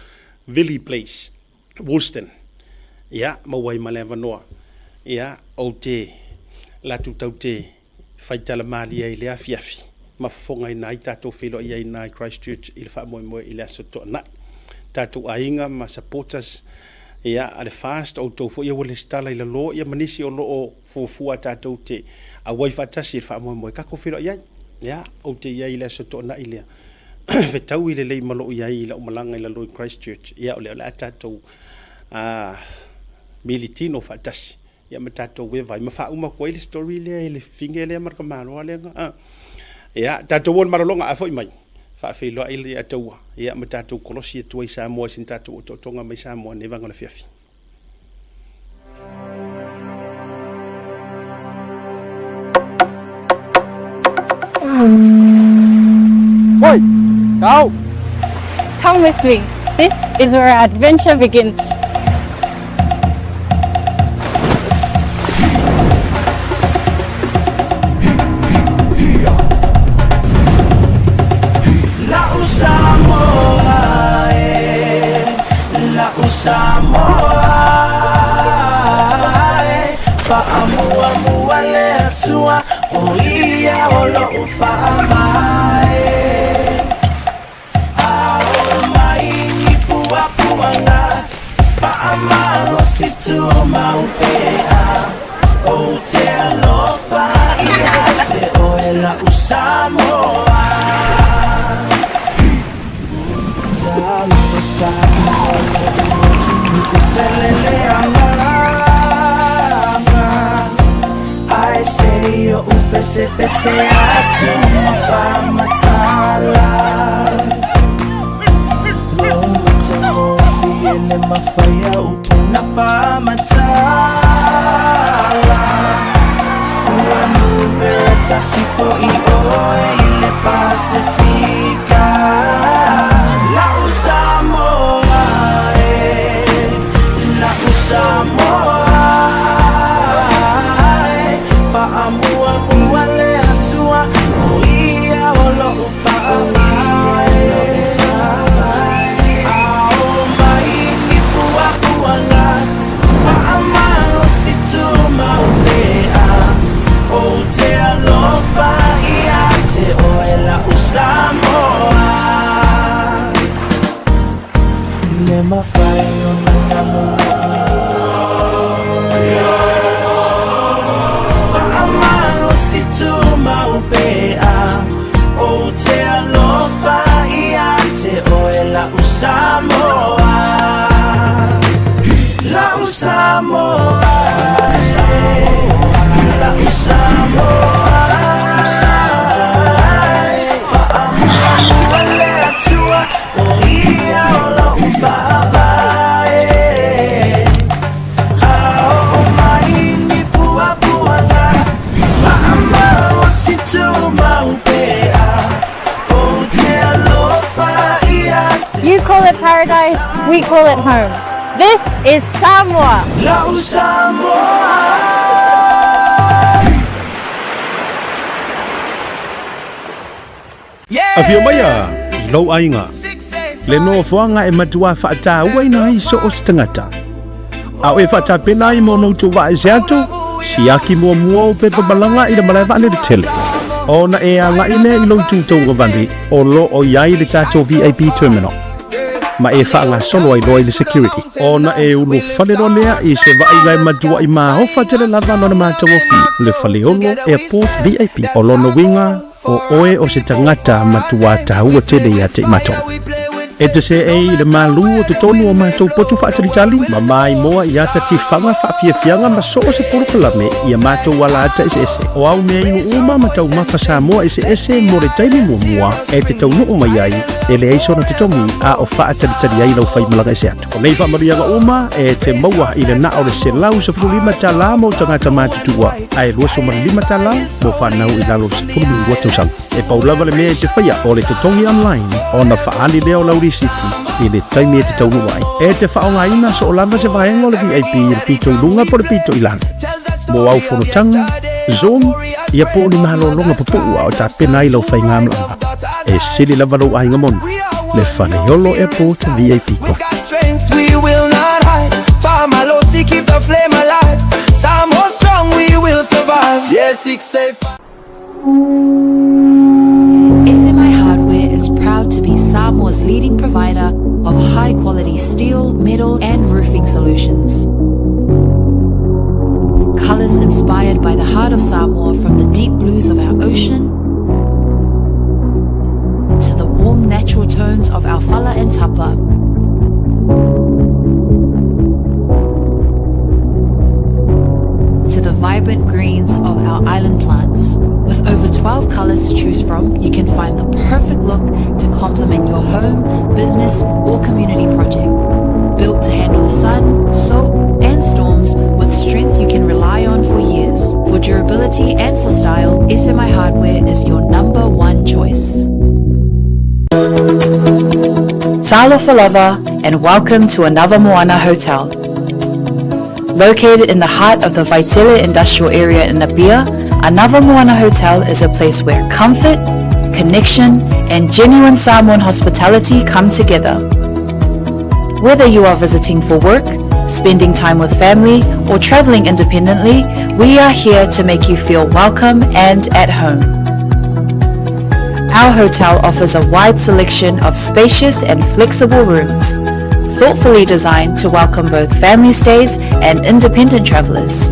Villy Place, Woolston. Ia, maua ai ma le avanoa. Ia, ou te latu tau te faitala malie ai i le afiafi. ma fofogaina ai tatou feiloai ai i ina i Christchurch i le faamoemoe i le Aso Toonai. Tatou aiga ma supporters ia a le FAST, o outou foi ia ua lesitala i lalo ia ma nisi o lo o fuafua tatou te auai faatasi i le faamoemoe, tatou feiloai ai. Ia, ou te i ai i le Aso Toonai lea, fetaui lelei ma lou i ai i lau malaga i lalo i Christchurch, ia o lea o le a tatou militino faatasi ia ma tatou eva ai ma faauma atu ai le story lea i le fine lea ma le tamaloa lea na. Ia, tatou o i le malologa a foi mai, faafeiloai le Ataua, ia ma tatou kolosi atu ai i Samoa i sina tatou otootoga mai Samoa nei vaega o le afiafi. Oi! Kau! Come with me. This is where our adventure begins. La'u Samoa e, la'u Samoa e, Faamuamua le Atua, o ia o lo'u faavae. Ao mai ni puapuaga, faamalosi tumau pea, Ou te alofa ia te oe la'u Samoa. Talofa Samoa lo'u motu pele le agaga. Ae se i oʻu pesepese atu ma faamatala. Lou matagofie le mafai a upu na faamatala. Ua numera tasi foʻi oe i le Pasefika. La'u Samoa e, la'u Samoa e, Faamuamua le Atua, o ia o lo'u faavae. Ao mai i puapuaga, faamalosi tumau pea, Ou te alofa ia te oe la'u Samoa. Le mafai ona galo Faamalosi tumau pea, Ou te alofa ia te oe la'u Samoa. La'u Samoa, la'u Samoa, Faamuamua le Atua, o ia o lo'u faavae. Ao mai ni puapuaga, faamalosi tumau pea, Ou te alofa ia te You call it paradise, we call it home. This is Samoa. La'u Samoa. Afio maia i lou aiga, le nofoaga e matua faatauaina ai so o se tagata. A o e faatapena ai mo ona outou vaese atu, siaki muamua ou pepa malaga i le malae vaalele tele. Ona e agai lea i lou itu tauagavale o lo o i ai le tatou VIP terminal, ma e faagasolo ai loa i le security. Ona e ulufale loa lea i se vaaiga e matuai maofa tele lava lona matagofie, le Faleolo Airport VIP. O lona uiga, O oe o se tagata matua taua tele ia te i matou. E te seei i le malū o totonu o matou potu faatalitali, ma maimoa i ata tifaga faafiafiaga ma so o se polokalame i a matou ala ata eseese. O au mea inu uma ma taumafa Samoa eseese mo le taimi muamua e te taunuu mai ai, e leai sona totogi a o faatalitali ai lau faimalaga ese atu. O nei faamanuiaga uma e te maua i le na o le $115 mo tagata matutua, ae $25 mo fanau i lalo o le 12 tausaga. E pau lava le mea e te faia o le totogi online ona faaali lea o lau risiti i le taimi e te taunuu ai. E te faaaogaina soo lava se vaega o le VIP i le pito i luga po o le pito i lalo. Mo au fonotaga, Zoom, ia po o ni malologa pupuu a o tapena ai lau faigamalaga. E sili lava lou aiga moni, le Faleolo Airport VIP We Club. got strength, we will not hide. Faamalosi, keep the flame alive. Samoa strong, we will survive. Yeah, 685. colors inspired by the heart of Samoa from the deep blues of our ocean to the warm natural tones of our fala and tapa. To the vibrant greens of our island plants. With over 12 colors to choose from, you can find the perfect look to complement your home, business, or community project. Built to handle the sun, salt, and storms with strength you can rely on for years. For durability and for style, SMI Hardware is your number one choice. Talofa and welcome to another Moana Hotel. Located in the heart of the Vaitele Industrial Area in Apia, Another Moana Hotel is a place where comfort, connection, and genuine Samoan hospitality come together. Whether you are visiting for work, spending time with family, or traveling independently, we are here to make you feel welcome and at home. Our hotel offers a wide selection of spacious and flexible rooms, thoughtfully designed to welcome both family stays and independent travelers.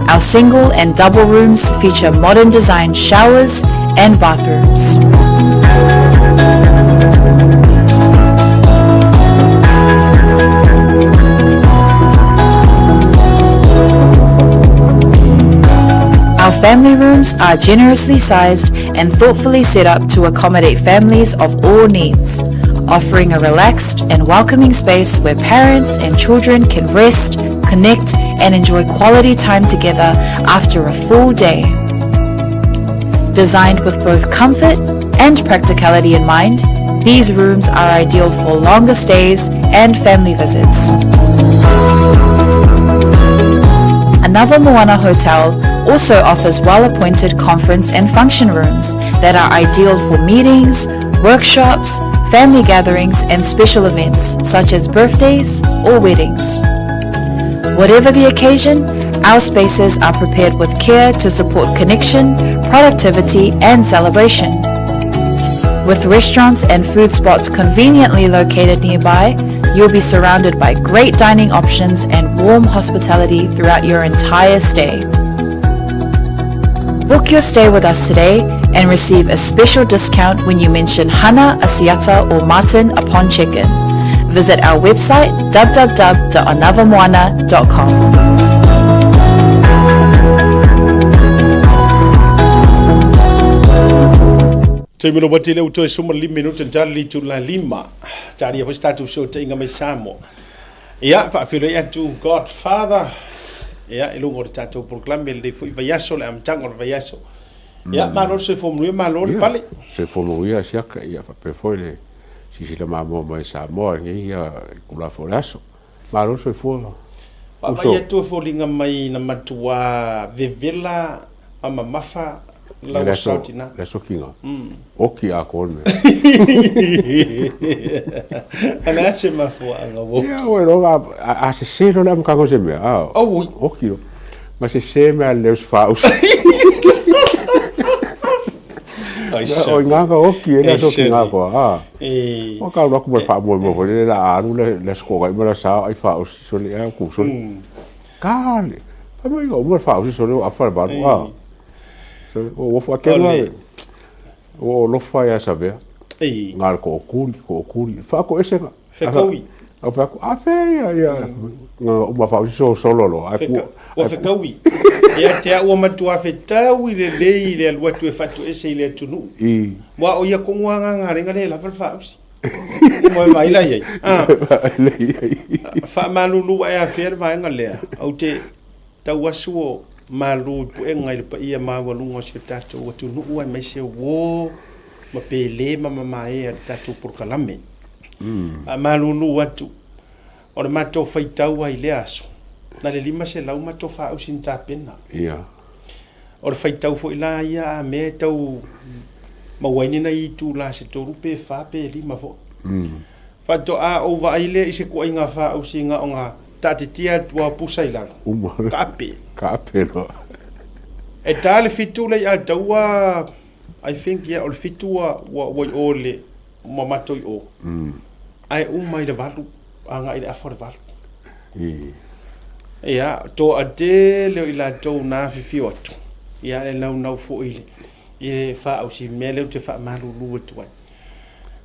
Our single and double rooms feature modern design showers and bathrooms. Our family rooms are generously sized and thoughtfully set up to accommodate families of all needs, offering a relaxed and welcoming space where parents and children can rest, connect, and enjoy quality time together after a full day. Designed with both comfort and practicality in mind, these rooms are ideal for longer stays and family visits. Another Moana Hotel also offers well-appointed conference and function rooms that are ideal for meetings, workshops, family gatherings and special events such as birthdays or weddings. Whatever the occasion, our spaces are prepared with care to support connection, productivity and celebration. With restaurants and food spots conveniently located nearby, you'll be surrounded by great dining options and warm hospitality throughout your entire stay. Book your stay with us today and receive a special discount when you mention Hana, Asiata or Martin upon check-in. Visit our website www.anavamoana.com. Taimi lava tele ua toe 15 minute tala le itula lima. Talia foi se tatou fesootaiga mai Samoa. Ia, faafeiloai atu Godfather. Ia, i luga o le tatou polokalame lenei foi vaiaso, le amataga o le vaiaso. Ia, malo le soifua manuia, malo le pale. Soifua manuia siaka, ia faapea foi le silasila mamoa mai Samoa i lenei ia itula foi o le aso. Malo le soifua. Vaavaai atu e foliga mai na matua vevela ma mamafa lau aso tina. Le aso kiga. Oki atoa le mea. A le a se mafuaaga ua oki? Ia ua iloa a sese loa le amataga o se mea, a oki loa. Ma sese mea leo se faausi. O i ina ka oki e le aso kiga koa, a. Ua ka alu atu ma le faamoemoe foi lele o le a alu le aso toonai ma le aso sa ai faausi sole a ku sole. Kale! Fai mai ua uma le faausi sole ua afa le valu, a. Sole ua uafu ake le ua olofa ia Savea. Nga le tookuli, tookuli, faatoesega. Fekaui. Au fai atu, a fea ia, ia, nga uma faausi sosolo loa. Ai ku, Ua fekaui. Ia te au ua matua fetaui lelei i le alu atu e faatoese i le atunuu. I. Aua o ia kogu agaga lenga le lava le faausi. Mo e vaai la i ai. Ah. Faamalulu ae afea le vaega lea. Ou te tau asu o malu i puega i le paia maualuga o si o tatou atunuu aemaise uō ma pele ma mamae a le tatou polokalame. Faamalulu atu, o le matou faitau ai i lea aso, na le 500 matou faausi na tapena. Ia. O le faitau foi la ia a mea e tau maua ai ni nai itula se tolu pe fa pe lima foi. Faatoa ou vaai lea i se kuaiga faausiga o ga taatitia atu a pusa i lalo. Uma. Kaape. Kaape loa. E ta le fitu le i'a taua I think yeah o le fitu ua ua i o le ma matou i o. Ae uma i le valu agai i le afa o le valu. I. Ia, toatele o i latou na afifio atu, ia le naunau foi i le, i le faaausi mea lea ou te faamalulu atu ai.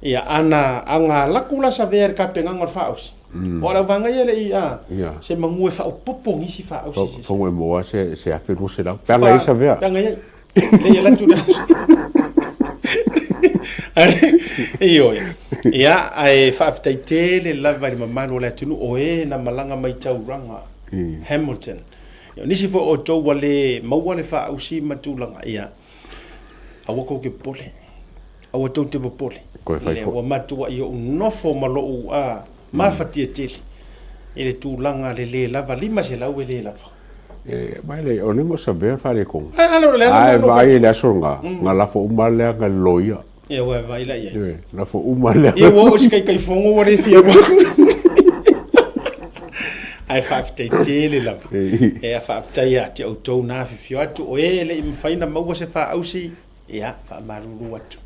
Ia, ana, ana alaku la savea i le tapenaga o le faaausi, mm. o le auvaga ia le i, a, yeah. se manu e faaopopo nisi faaausi. Se Fongo e moa se, se 1200. Peanga i savea. Peanga i. Le ia latu le Ioe. Ia, ae faafetai tele lava i le mamalu o le atunuu o e na malaga mai taulaga Hamilton. Ia, o nisi foi o outou ua le maua le faausi ma tulaga, ia, aua tou te popole. Aua tou te popole. Koe fai Le, foi. ua matuai ou nofo ma lou a, mafatia tele i le tulaga le le lava, 500 e le lava. E, mai le, o lengo sa bea whare konga. Ai, ala, le ala, Ai, le vai e le aso nga, nga lafo uma lea nga loia. Ia, ua vai la ia. Ioe, lafo uma lea. Ia, ua oo se kaikaifogo ua le fia Ae faafetai tele lava. E faafetai ia te outou na afifio atu, o e le i mafai ona maua se faausi, ia, faamalulu atu.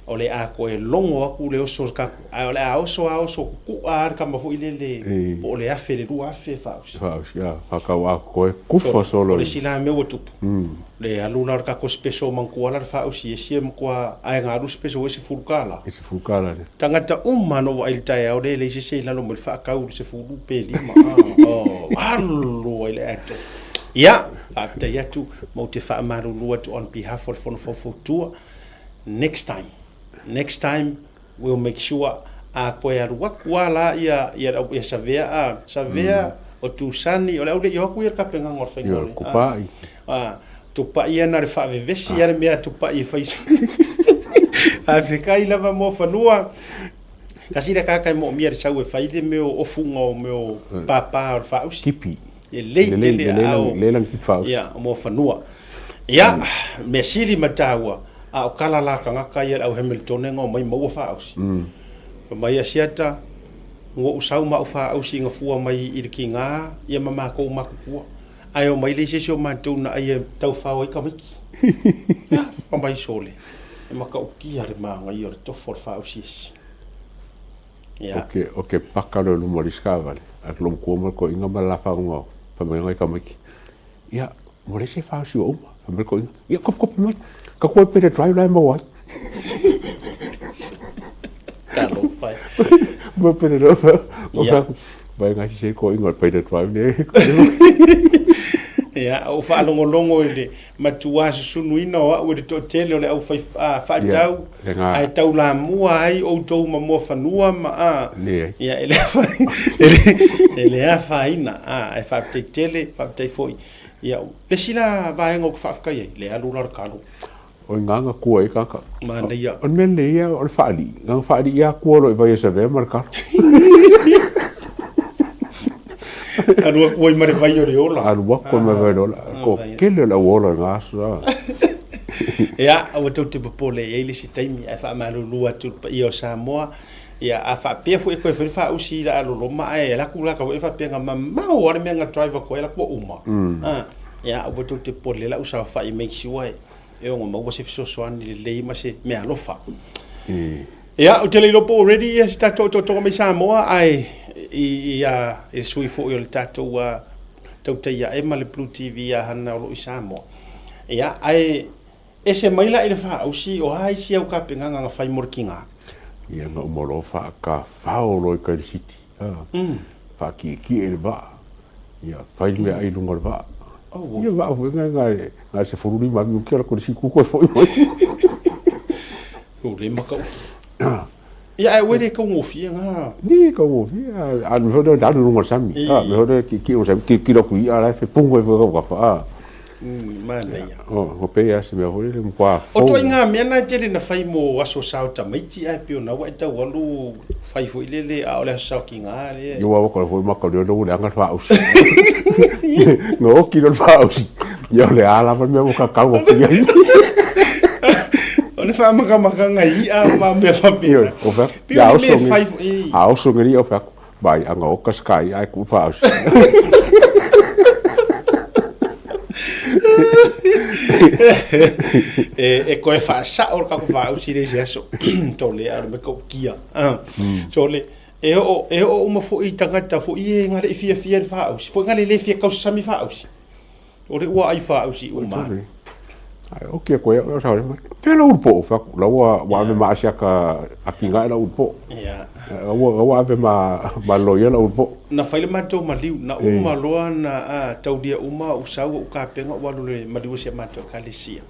O le a toe logo atu le oso o le tatou, ae o le a oso a oso kukua lava le tama foi lele, po o le 1000 i le 2000 e faausi. Faausi, a, faatau a koe, kufa solo. O le isi la mea ua tupu, le alu la o le tatou special manatua la le faausi esi e matua ae na alu special e $10. E $10 le. Tagata uma na ou vaai i le taeao lea e leai se isi e i lalo mai le faatau i le 10 pe 5 a, oh, alu ai le atoa. Ia, faafetai atu ma ou te faamalulu atu on behalf o le Fono Faufautua, next time, next time we'll make sure a toe alu atu lava la ia, ia, ia Savea, a, Savea, o Tusani, o le au le i o atu ia le tapenaga o le faiga o le, Tupai. A, tupai ia na o le faavevesi lava le mea a tupai e fai. Faafetai lava mo fanua. Kasi le kaka e moomia le sau e fai le mea o ofuga o mea o papa o le faausi. Tipi. E lei tele a o Lelei lana tipi faausi. Ia, mo fanua. Ia, mea sili ma taua, a o kala la tagata ia le au Hamiltone na omai maua faausi. Fai mai Asiata, ua ou sau ma au faausi na fua mai i le tiga ia ma matou matutua. Ae omai le isi isi o matou na ai e taufao ai tamaiti. Ia, fai mai sole, e matautia le manaia o le tofa o le faausiasi. Ia. O ke paka loa i luma o le isi kaavale, a le lomatua ma le toeaina ma le la fagoga fai mai nai tamaiti, ia, ua leai se faausi ua uma. Fai mai le toeaina, ia, kope mai, ka koe pele drive la e maua ai. Talofa e. Ma pele drive, o fai atu, vai ngai sise toeaina o le pele drive nei. Ia, ou faalogologo i le matuā susunuina o au e le toatele o le au fai, a, faatau, yeah, ae taulamua ai outou ma muafanua ma a, yeah. Ia, e le e le, e le afaina, a, ae faafetai tele, faafetai foi. Ia, le isi la vaega ou te faafetai ai, le alu la o le kalo. O i ngā kua i kaka. Manaia. O le mea lelei ia o le faalii. Na faalii lava kua loa i vai e savea ma le kalo. Alu atu ai ma le vai o le ola. Alu atu ai ma le vai o le ola. Ko kele o le au ola i ngā aso. Ia, aua tou te popole, e i ai le isi taimi ae faamalulu atu i le paia o Samoa. Ia, a faapea foi e toe fai le faausi i la loloma ae alu atu la tau e faapea na mamao lava le mea na drive atu ai alu atu ua uma. Ia, aua tou te popole, lau saofai make sure e ono maua se fesoasoani lelei ma se meaalofa. Ia, ou te le iloa po ua ready ia se tatou otootoga mai Samoa, ae i, i, a, i le sui foi o le tatou uh, tautai ae ma le Blue TV a Hana o lo o i Samoa. Ia, ae ese mai la i le faausi, o a isi au tapenaga na fai mo le tiga? Ia, na uma loa faakafao loa i tai i le city. Faakiekie i le vaa, ia fai le meaai i luga o le vaa. Ia vaa foi na na 15 minuti ala koe le siku koe foi mai. O le makau. Ia ae ua le taugofie na. Ni taugofie, a me foi le alu i luga o le sami. A me foi le kiki o sami, kiki aku i ala fe pungo e foi ka fa. Manaia. O pe ia se mea foi le mkwa fou. O ituaiga mea na e tele na fai mo aso sao tamaiti ae pei ona ua e tau alu fai foi lele a o le aso sao kiga lea. Ua ua koe foi maka o lea leaga le faausi. Na oki loa le faausi. Ia o le a lava le mea ua kakau atu i ai. O le faamakamakaga i i'a ma mea faapena. Ioe, o fea. Pei o le mea e fai foi. A oso ngeri o fea. Vai, anga oka sky ai ku faausi. E koe faasa'o le tatou faausi i le isi aso. Tole a o le mea taukia. So le. E oo, e oo uma foi i tagata foi e nga le i fiafia i le faausi, foi nga le le fia kausasami faausi. O le ua ai faausi uma. Ai, oki e koe, o sa mai. Pea la ulu po, fa la ua ua ave ma asiaka akinga e la ulu po. Ia. Ua ua ave ma ma loia la ulu po. Na fai le matou maliu, na uma loa na a, taulia uma ou sau ou kapega ou alu le maliu o si a matou ekalesia.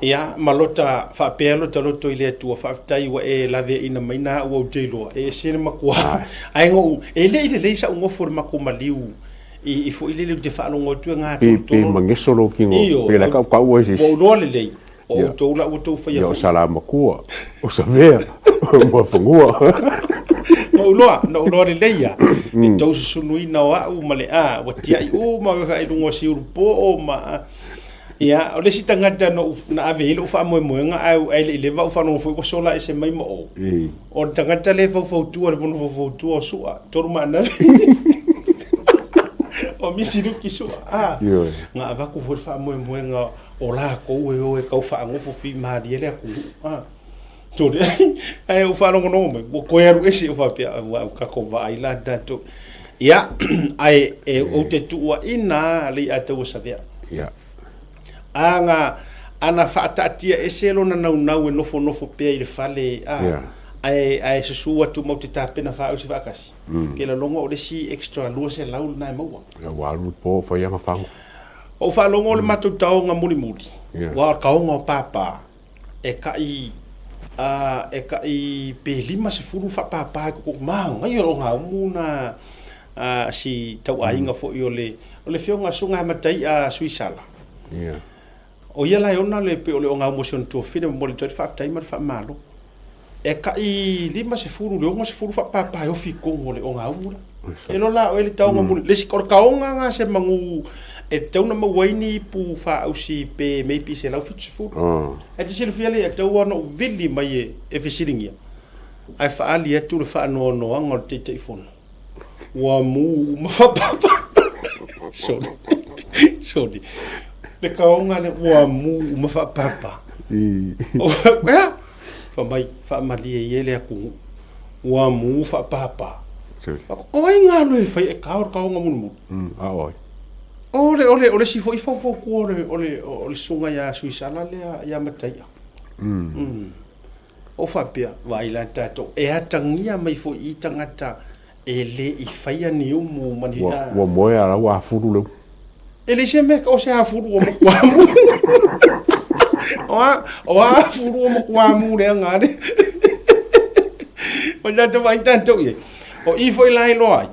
Ia, ma lota faapea lota loto i le Atua, faafetai ua e laveaina mai na au ou te iloa, e ese le matua. Ae go'u, e le i lelei sa'u nofo i le matou maliu i, i foi lele ou te faalogo atu e gatolotolo. Pe mageso lou kino, Io, pe la kaukau ai se isi. Ua ou iloa lelei, o outou la ua outou faia Ia, o foi. Salamatua, o Savea, o Muafanua. Na ou iloa, na ou iloa lelei lava, le tou susunuina o a'u ma le a, ua tiai uma i luga o Siulupoo ma a. Ia, o le isi tagata na ou, na ave i ai lou faamoemoega ae, ae le i leva ou faalogo foi ua sola ese mai ma ou. O le tagata lea e faufautua, le fono faufautua o Su'a, Tolumaanavi. O Misi Luki Su'a. Ah, Ioe. na avatu foi le faamoemoega o lakou e o e tau faagofo fimalie le atunuu. Ah. Tole, ae ou faalogologo mai, ua toe alu ese, ou faapea, ua tatou vaai la tatou. Ia, ae e, ou te tuuaina le iataua Savea. Ia. Ana, ana faataatia ese lona naunau e nofonofo pea i le fale, a, Ia. ae, ae susu atu matou te tapena faausi faatasi. Mm. Ke laloga o le isi extra 200 lena e maua. Ia, ua alu le po, fai ana fagu. Ou faalogo le matou taoga mulimuli, Ia. ua o le taoga o Pāpā. e kai a e kai pe 50 faapāpā i totonu manaia o gaumu na a si tauaiga foi o le o le afioga Susuga Matai'a Suisala. Ia. O ia la e ona le pei o le ogaumu o si ona tuafafine momoli atu ai le faafetai ma le faamalo. E kai 50 i le 60 faapāpā e ofi i totonu o le ogaumu la. E iloa la oe le taoga muli. Le isi, o le taoga na se manu e tatau ona maua ai ni ipu faausi pe maybe 170. Ae te silafia lea, e tatau lava ona ou vili mai e fesiligia, ae faaali atu le faanoanoaga o le Taitaifono. Ua mu uma faapapa. Sorry. Sorry. Le taoga lea, ua mu uma faapapa. Ea? Fai mai, faamalie ia le atunuu, ua mu faapapa. O ai ngā loe fai e kao le kaonga mulimuli? A o ai? O le, o le, o le isi foi faufautua o le, o le, o le susuga ia Suisala lea ia Mataia. O faapea, vaai la tatou, e atagia mai foi i tagata E le i faia ni umu ma ni. Ua, ua moe a la ua afulu le umu. E leai se mea o se afulu ua matua mu. O a, o a afulu ua matua mu le aga le. O tatou vaai tatou i ai. O i foi la e iloa ai,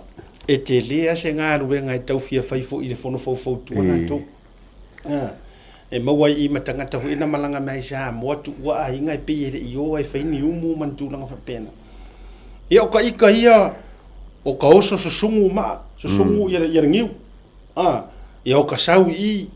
e tele lava se galuega e tau fia fai foi i le fono faufautua latou. E maua ai i ma tagata foi na malaga mai Samoa tuua aiga e pei e le i o ai fai ni umu ma ni tulaga faapena. Ia o ka ika ia o ka oso susugu maa, susugu ia ia le niu. A, ia o ka sau i i,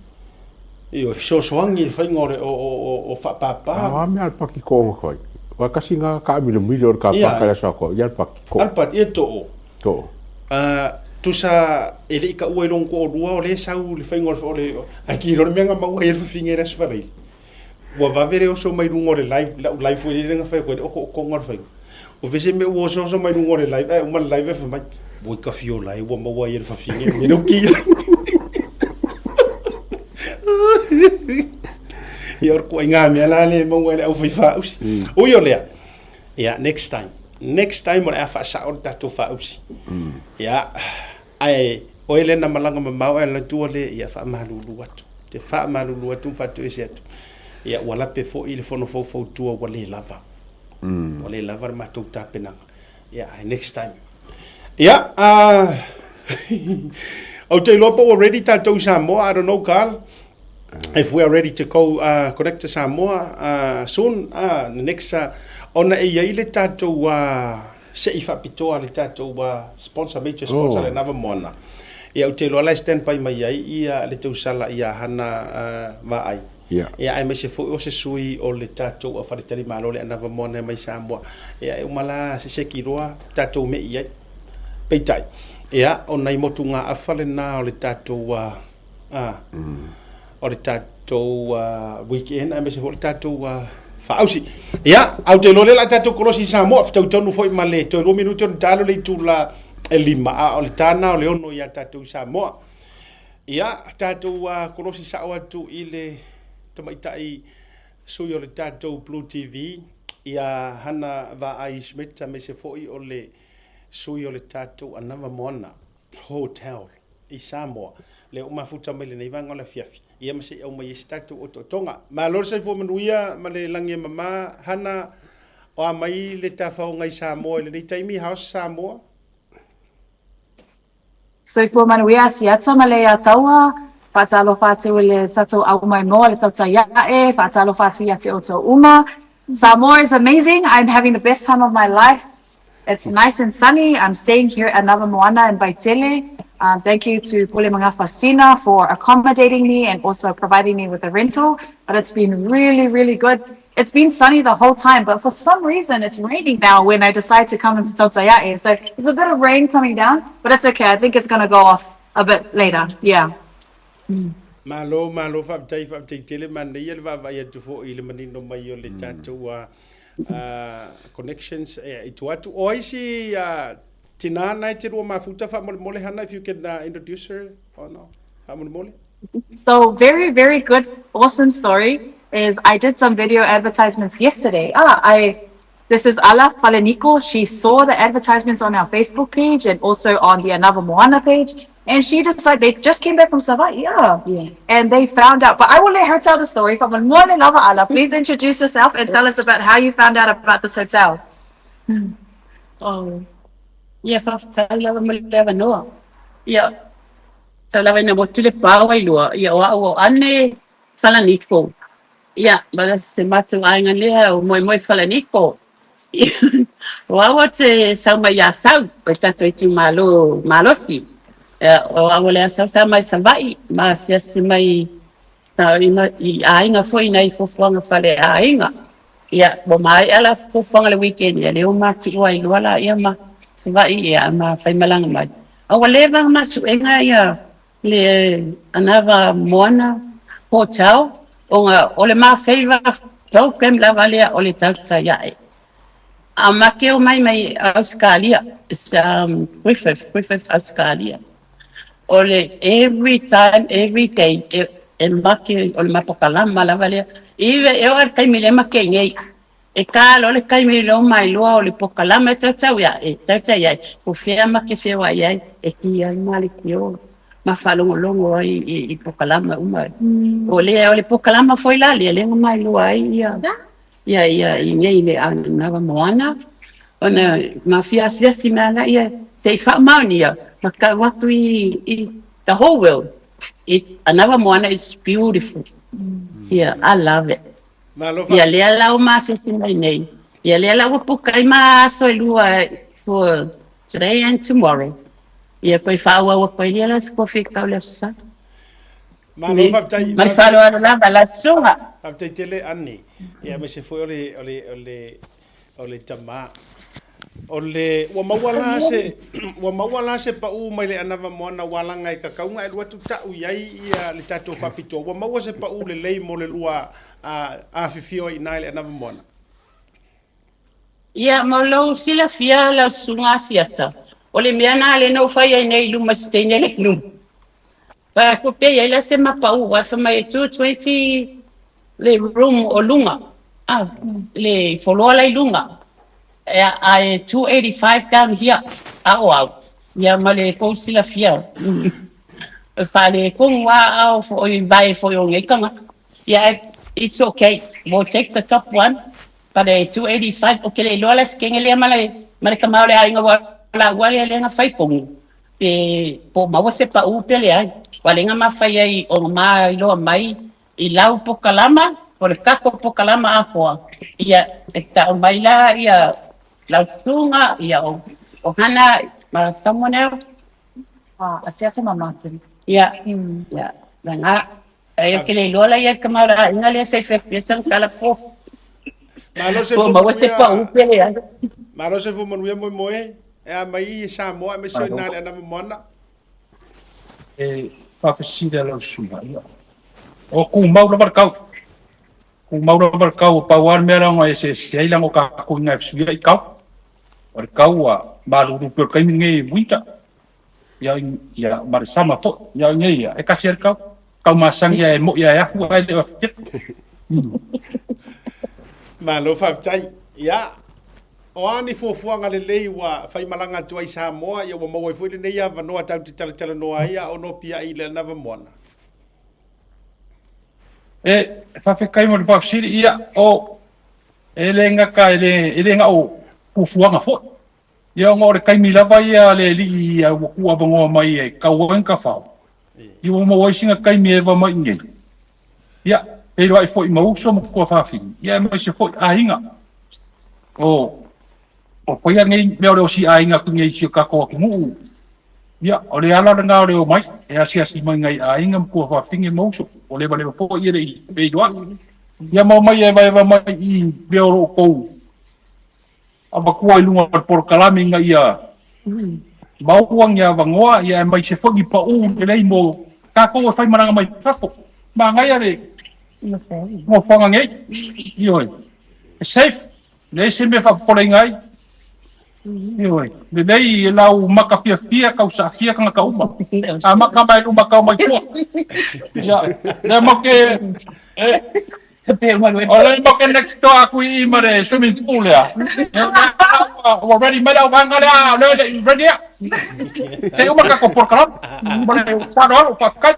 ia o fesoasoani i le faiga o le o o o o faapapa. A mea al paki ko nga kai. Wa kasi nga ka amilo milo o le ka pa ka le sa ko, ia al paki ko. Al paki, ia to o. To. A, tusa e le i taua i lona toalua o lea e sau le faiga o le, ae kilo le mea na maua ai e le fafine i le Aso Faraile. Ua vave le oso mai luga o le live, lau live foi lele na fai atu ai le otootoga o le faiga. O fea se mea ua osooso mai luga o le live, ae uma le live ae fai mai, oi ka fiola e ua maua ai e le fafine le mea lea ua kila. Ia o le ituaiga mea la lea e maua ai le aufaifāusi. Ui o lea, Ia, next time. Next time o le a faasao le tatou faausi. Ia, ae oe lea na malaga mamao ae alu atu lea, ia faamalulu atu. Te faamalulu atu ma faatoese atu. Ia, ua lape foi le fono faufautua ua le lava. Ua le lava le matou tapenaga. Ia, ae next time. Ia, ou te iloa po ua ready tatou i Samoa, I don't know, Carl. If we are ready to go uh, connect to Samoa uh, soon, uh, the next, uh, ona e iai le tatou uh, se'i faapitoa le tatou uh, sponsor, major sponsor oh. le Nava Moana. Ia, ou te iloa la e stand by mai ai ia le tausala ia Hana uh, Vaai. Yeah. Ia, aemaise foi o se sui o le tatou uh, faletalimalo le Anava Moana mai Samoa. Ia, e uma la se seki loa tatou me'i ai. Peitai, ia, o nai motugaafa lena o le tatou uh, o le tatou weekend aemaise foi o le tatou Faausi. Ia, ae ou te iloa o lea o le a tatou kolosi i Samoa, fetaui tonu foi ma le toe 2 minute ona ta alu le itula e 5, a o le ta lena o le 6 ia tatou i Samoa. Ia, tatou kolosi sao atu i le tamaitai sui o le tatou Blue TV, ia Hana Vaai Schmidt, aemaise foi o le sui o le tatou Anava Moana Hotel i Samoa, lea ua mafuta mai lenei vaega o le afiafi, ia ma se i aumai ai se tatou otootoga. Malo le soifua manuia ma le lagi e mama, Hana, o a mai le tafaoga i Samoa i lenei taimi, how's Samoa? Soifua manuia Asiata ma le Ataua, faatalofa atu i le tatou aumaimoa le tautai a'e, faatalofa atu ia te outou uma. Samoa is amazing, I'm having the best time of my life. It's nice and sunny, I'm staying here at Anava Moana in Vaitele. Thank you to Pule Magafa Sina for accommodating me and also providing me with a rental. But it's been really, really good. It's been sunny the whole time, but for some reason it's raining now when I decide to come into Tautai A'e. So there's a bit of rain coming down, but it's okay. I think it's going to go off a bit later. Yeah. Malo, malo, faafetai, faafetai tele. Manaia le vaavaai atu foi i le manino mai o le tatou connections i tua atu. O ai si tina na e te lua mafuta faamolemole, Hana, if you can introduce her or no, faamolemole. So very, very good, awesome story is I did some video advertisements yesterday. Ah, I this is Ala Falaniko. She saw the advertisements on our Facebook page and also on the Anava Moana page. And she decided, they just came back from Savaii, yeah. yeah. And they found out, but I will let her tell the story. From Lava Ala, please introduce yourself and tell us about how you found out about this hotel. Oh, yeah, faafetai lava mo le avanoa. Ia, Sau lava ina motu le pā o Wailua, ia o au o Ane Falaniko. Ia, ma se matou aiga lea o Moemoe Falaniko. O au o te sau mai ia Sau, o tatou itumalo malosi. Ia, o au o le Asau sa mai Savaii, ma asiasi mai sa i aiga foi nai fuafuaga faleaiga. Ia, ua maea la fuafuaga le weekend, ia lea ua matuua ai loa laia ma Savaii, ia ma faimalaga mai. A ua leva ma suega ia le Anava Moana Hotel ona o le ma favour program lava lea o le tautai ae. A ma ke omai mai Ausekalia, Griffith, Griffith Ausekalia. O le every time, every day e make o le mapakalama lava lea. Ive e oo i le taimi lea make nei. E ka loa le taimi i lou mailoa o le pokalama e tautau ia e tautai ai, po fea ma ke feoai ai, e ki ai ma le kio ma faalogologo ai i, i pokalama uma. O le, o le pokalama foi la lea, lea na mailoa ai ia, ia, ia, i nei le Anava Moana, ona ma fia asiasi mea la ia, se i faamaonia, ma tau atu i, i the whole world. It, Anava Moana is beautiful. Yeah, I love it. Malo Ia lea la o masisi mai nei. Ia lea la ua puka ai ma aso e lua for today and tomorrow. Ia koe faaauau atu ai lea la se kofi tau le aso sa. Malo faafetai. Ma le faaaloalo lava la susuga. Faafetai tele Annie. Ia aemaise foi o le o le o le o le tama. O le ua maua la se ua maua la se pau mai le anava moana ua laga e kakauga e lua atu tau i ai ia le tatou faapitoa. Ua maua se pau lelei mo le lua afifio ai i ina i le anava moana. Ia, mo lou silafia lau susuga Asiata, o le mea na lea na ou fai ai nei i luma i se teine le i luma. Fai atu pea i ai la se mapau, aua fai mai e 220 le room o luga, ah, le floor la i luga, ae 285 down here, a o au, ia ma le kou silafia, e faaletonu lava a o foi vae foi o nei tagata. Ia, it's okay, we'll take the top one, but e 285, ou te le iloa la se kene lea ma le, ma le tama o le aiga ua laua lea lea na fai tonu. Pe po maua se paʻu pe leai. Ua lega mafai ai ona ma iloa mai i lau pokalama, o le tatou pokalama atoa, ia e tau mai la ia lau susuga, ia o o Hana ma someone else. Ah, Asiata ma Martin. Ia, ia, lena. Ai ou te le iloa la ia le tama o le aiga lea se i fai atu sana tala po. Malo se Po maua se paʻu pe leai. Malo se fua manuia moemoe. E a mai i Samoa aemaise o i na le Anava Moana. E faafesili a lau susuga, ia, o tumau lava le tau. Tumau lava le kau, pau lava le mea leaga e eseese ai leaga o tatou i ina e fesuiai kau. O le kau ua malulu pei o le taimi lenei winter, ia, ia ma le summer foi. Ia o inei ia, e tasi lava le kau. Kau masani lava e moi lava e afu ae le o afu tele. Malo faafetai. Ia, o a ni fuafuaga lelei ua faimalaga atu ai Samoa, ia ua maua ai foi lenei avanoa tatou te talatalanoa ai a o nopiai i le anava moana. E faafetai mo le faafesili, ia, o, e le gata, e le, e le na o fuafuaga foi. Ia ona o le taimi lava ia a le Alii ia ua tuuavanoa mai e tau ai ni tafao, ia ua maua ai sina taimi e eva mai i inei. Ia, feiloai foi ma uso ma tuafafine, ia aemaise foi aiga. O, o faia nei mea o le osi aiga atu nei i si o tatou atunuu. Ia, o le ala lena o le omai, e asiasi mai nai aiga ma tuafafine ma uso, ua levaleva foi e le i feiloai. Ia ma omai e evaeva mai i mea o lo o tou avatua i luga o le polokalame ina ia maua ni avanoa, ia aemaise foi ni paū lelei mo tatou e faimalaga mai fafo. Manaia le nofoaga nei, ioe, e safe, leai se mea e faapopoleina ai. Ioe, lelei e lau maka fiafia, tau saafia tagata uma. A maka mai luma tau mai tua. Ia, lea matou te, e, O le matou te next door atu i i ma le swimming pool lea. Ua ready mai le auvaega lea, o lea e le i ready ia. Se i uma tatou polokalame. Ma le faaaloalo, faafetai.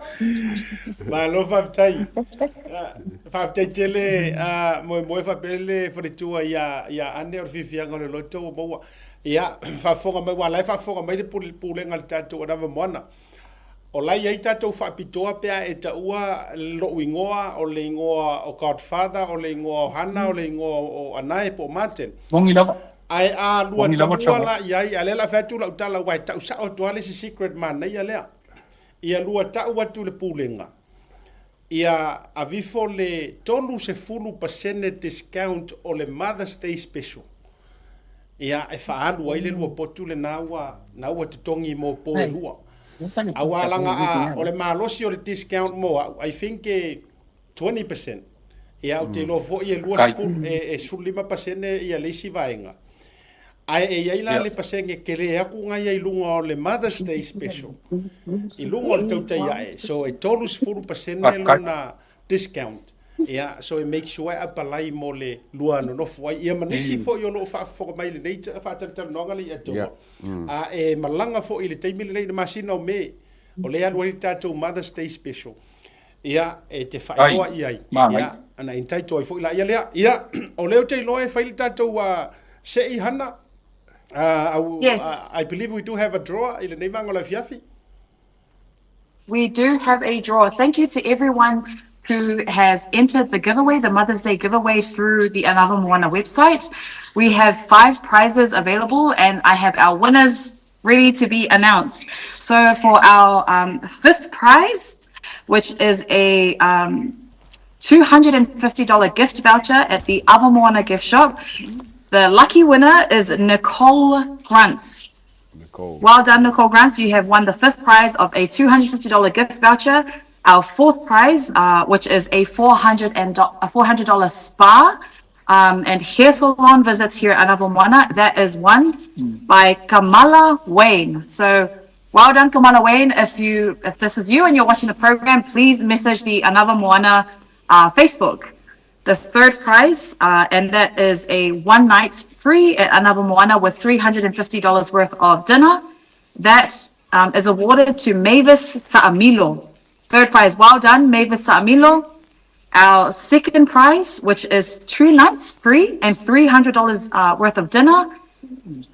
Malo faafetai. Faafetai tele moemoe faapea le faletua ia ia Ane o le fiafiaga o le loto ua maua. Ia, faafofoga mai, aua o la e faafofoga mai le pulega a le tatou Anava Moana. O la e i ai tatou faapitoa pe a e taua lou igoa, o le igoa o Godfather, o le igoa o Hana, o le igoa o Anae po o Martin. Moni lava. Ae a lua taua la i ai, a o lea o le a fai atu lau tala aua e tau sao atu lava le isi secret manaia lea. Ia lua tau atu le pulega, ia aveifo le 30% discount o le Mother's Day special. Ia, e faaalu ai le lua potu lena ua, na ua totogi mo po e lua. Aua laga a, o le malosi o le discount mo au, I think e 20%. Ia, ou te iloa foi e 20, e 15% ia le isi vaega. Ae e i ai la le pasene tele atu na ia i luga o le Mother's Day special, i luga o le tautai ae. So e 30% lona discount. Ia, so e make sure e apalai mo le lua nonofo ai. Ia ma nisi foi o lo o faafofoga mai i lenei faatalatalanoaga le Atoa. A e malaga foi i le taimi lenei i le masina o Me, o lea e alu ai le tatou Mother's Day special. Ia, e te faailoa i ai. Ia, ana entitle ai foi laia lea. Ia, o lea ou te iloa e fai le tatou se'i hana. Yes. I believe we do have a draw i lenei vaega o le afiafi. We do have a draw. Thank you to everyone who has entered the giveaway, the Mother's Day giveaway through the Another Moana website. We have 5 prizes available and I have our winners ready to be announced. So for our 5th prize, which is a $250 gift voucher at the Ava Moana gift shop, the lucky winner is Nicole Gruntz. Nicole. Well done, Nicole Gruntz. You have won the 5th prize of a $250 gift voucher. Our 4th prize, which is a $400 spa and hair salon visits here at Anava Moana, that is won by Kamala Wayne. So well done, Kamala Wayne. If this is you and you're watching the program, please message the Anava Moana Facebook. The 3rd prize, and that is a 1 night free at Anava Moana with $350 worth of dinner. That is awarded to Mavis Sa'amilo. 3rd prize, well done, Mavis Sa'amilo. Our 2nd prize, which is 2 nights free and $300 worth of dinner.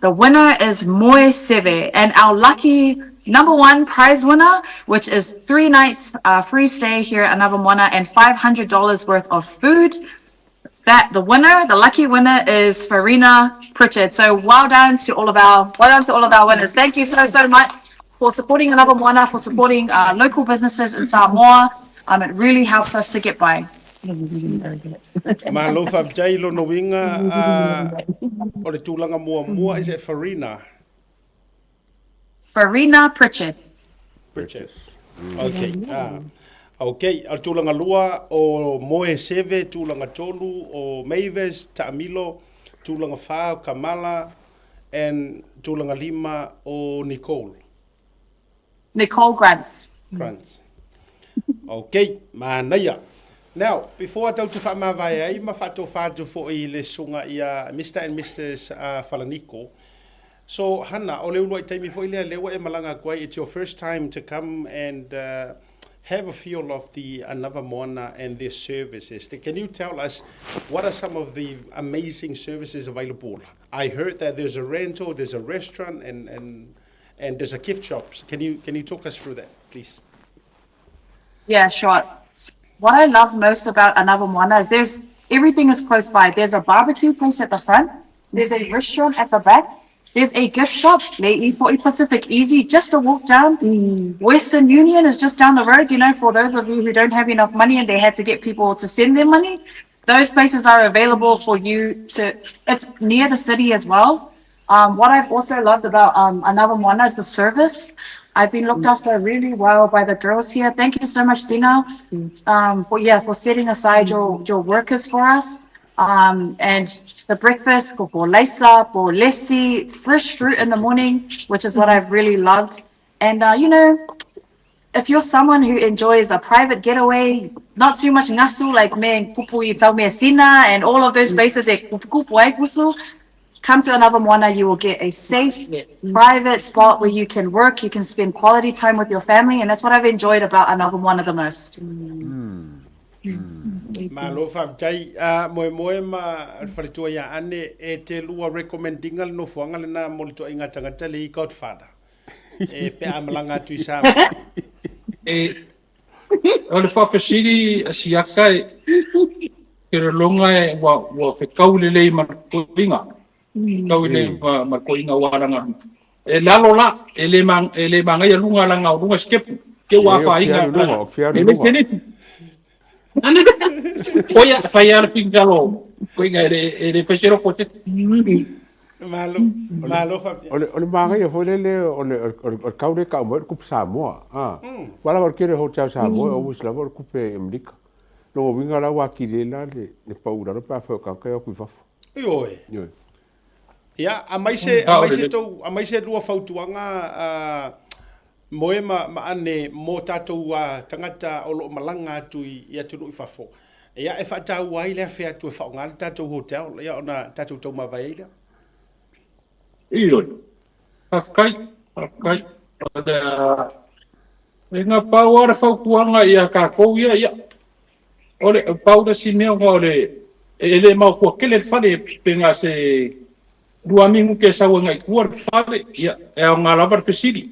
The winner is Moe Seve. And our lucky number 1 prize winner, which is 3 nights free stay here at Anava Moana and $500 worth of food. That the winner, the lucky winner is Farina Pritchard. So well done to all of our, well done to all of our winners. Thank you so, so much for supporting Anava Moana, for supporting local businesses in Samoa. It really helps us to get by. Malo faafetai lona uiga o le tulaga muamua is it Farina? Farina Pritchard. Pritchard. Okay. Ok, o le tulaga lua o Moe Seve, tulaga tolu o Mavis Taamilo, tulaga fa o Kamala and tulaga lima o Nicole. Nicole Grants. Grants. Ok, manaia. Now, before tou te faamavae ai ma faatofa atu foi i le susuga ia Mister and Missus Falaniko, so Hana, o le uluai taimi foi lea lea ua e malaga atu ai, it's your first time to come and have a feel of the Anava Moana and their services. Can you tell us what are some of the amazing services available? I heard that there's a rental, there's a restaurant, and, and, and there's a gift shop. Can you, can you talk us through that, please? Yeah, sure. What I love most about Anava Moana is there's everything is close by. There's a barbecue place at the front. There's a restaurant at the back. There's a gift shop, Lei'i 40 Pacific, easy just to walk down. Western Union is just down the road, you know, for those of you who don't have enough money and they had to get people to send their money. Those places are available for you to, it's near the city as well. What I've also loved about Anava Moana is the service. I've been looked after really well by the girls here. Thank you so much, Sina, for yeah for setting aside your workers for us. And the breakfast, ko po leisa, po lesi, fresh fruit in the morning, which is what I've really loved. And you know, if you're someone who enjoys a private getaway, not too much ngasu like me and kupu i tau mea sina and all of those places e kupu kupu ai fusu, come to Anava Moana, you will get a safe, private spot where you can work, you can spend quality time with your family, and that's what I've enjoyed about Anava Moana the most. Malo faafetai. A moemoe ma le faletua ia Ane e te lua recommend-ina le nofoaga lena mo le toaiga tagata le i Godfather e pe a malaga atu i Samoa. E, o le faafesili a siaka e, ke lologa e ua, ua fekau lelei ma le toiga. Fekau lelei ma, ma le toiga ua alaga. E lalo la, e le, ma, e le magaia luga alaga o luga sikepu. Ke ua afaina alaga. E le seleti. Oia, fai ala pingalo. Koiga e le, e le fai se roko te. Malo, malo faapea. O le, o le magaia foi lele o le, o le, o le kau le kau mai o le kupe Samoa. Ah. Wala o le kere hotel Samoa, o wis lava o le kupe Amerika. Longa winga la wa kile la le, le pau lalo pe a whai o kaka e aku i fafo. Ioe. Ioe. Ia, aumai se, aumai se tou, aumai se lua fautuaga a Moe ma, ma Ane mō tātou a tagata o lo o malaga atu i, i atunuu i fafo. Ia, e faataua ai le afe atu e faaaoga le tātou hotel, ia ona tātou taumavae ai lea. Ioe. Faafetai, faafetai. O le, e ngā pau o le fautuaga ia kākou ia, ia. O le, pau le si mea o le, e le maotua kele le fale, pe ngā se lua mingu ke sau e ngai tua le fale, ia, e ao ngā lava le fesili.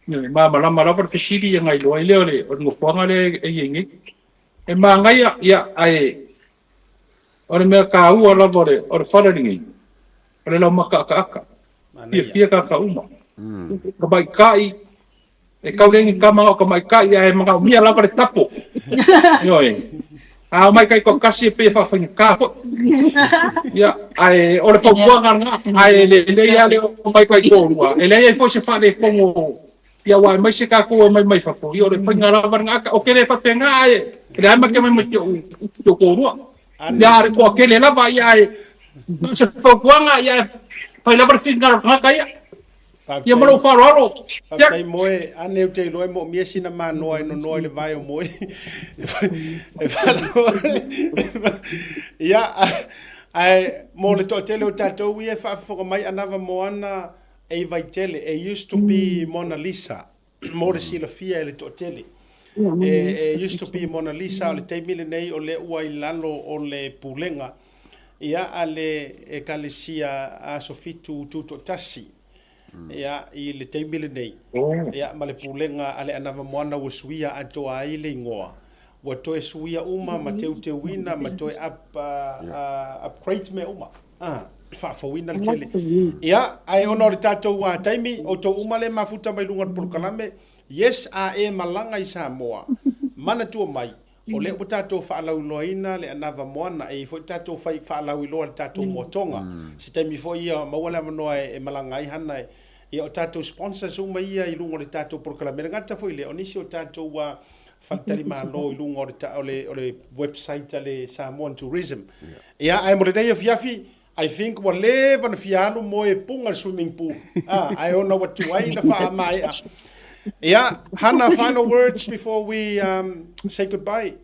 Ia, e māmalama lava le fesili ia ngai loa i lea o le, o le nofoaga lea e i ai nei. E māngaia, ia, ae, o le mea kāua lava o le, o le fale lenei, o le lau makaakaaka. Fiafia kākau uma. Ka maika'i, E kau lengi ka mangao ka maikai ae mangaomia lava le tapo. Ioe. A o maikai ko kasi e pe whawhainga ka fo. Ia, ae o le fautuaga nga, ae le le ia le o maikai ko rua. E le ai fo se whare kongo ia wai mai se ka ko mai mai fafo. Ia o le whainga lava nga o kele whate nga ae le ai make mai mai ki o ki o ko rua. Ia are ko kele lava ia ae se fautuaga ia whai lava le whinga nga ka ia. Ia ma lou faaaloalo. Faafetai Moe, ane ou te iloa e moomia sina manoa e nonoa i le vae o Moe. E Ia, ae mo le toatele o tatou ia e faafofoga mai Anava Moana e i Vaitele, e used to be Mona Lisa. Mo le silafia e le toatele. E, e used to be Mona Lisa o le taimi lenei o lea ua i lalo o le pulega ia a le Ekalesia Aso Fitu Tutoatasi ia i le taimi lenei. Ia ma le pulega a le Anava Moana ua suia atoa ai le igoa. Ua toe suia uma ma teuteuina ma toe up, upgrade mea uma. Ah, faafouina le tele. Ia, ae ona o le tatou taimi, outou uma le mafuta mai luga o le polokalame, yes, a e malaga i Samoa, manatua mai, o lea ua tatou faalauiloaina le Anava Moana, e i ai foi le tatou fai faalauiloa i le tatou moatoga. Se taimi foi ia maua le avanoa e malaga ai Hana, ia o tatou sponsors uma ia i luga o le tatou polokalame. E le gata foi i lea, o nisi o tatou Faletalimalo i luga o le o le o le website a le Samoan Tourism. Ia ae mo lenei afiafi, I think ua leva ona fia alu moe puga le swimming pool. Ah, ae ona ua tuai na faamaea. Ia, Hana, final words before we um, say goodbye.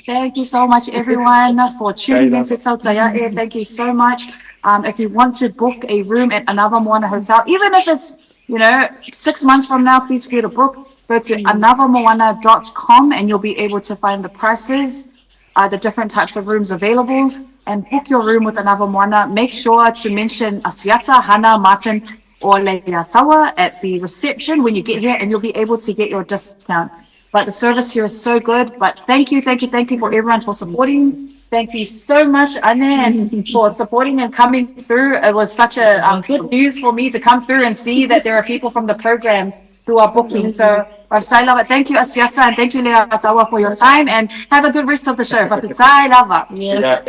Thank you so much, everyone, for tuning in to Tautaia'e. Thank you so much. Um, if you want to book a room at Anava Moana Hotel, even if it's, you know, six months from now, please feel to book. Go to anavamoana.com and you'll be able to find the prices, uh, the different types of rooms available, and book your room with Anava Moana. Make sure to mention Asiata, Hana, Martin, or Leiataua at the reception when you get here, and you'll be able to get your discount. But the service here is so good. But thank you, thank you, thank you for everyone for supporting. Thank you so much, Anne, for supporting and coming through. It was such a um, good news for me to come through and see that there are people from the program who are booking. So I love it. Thank you, Asiata, and thank you, Leiataua, for your time. And have a good rest of the show. Fapitai lava. Yes.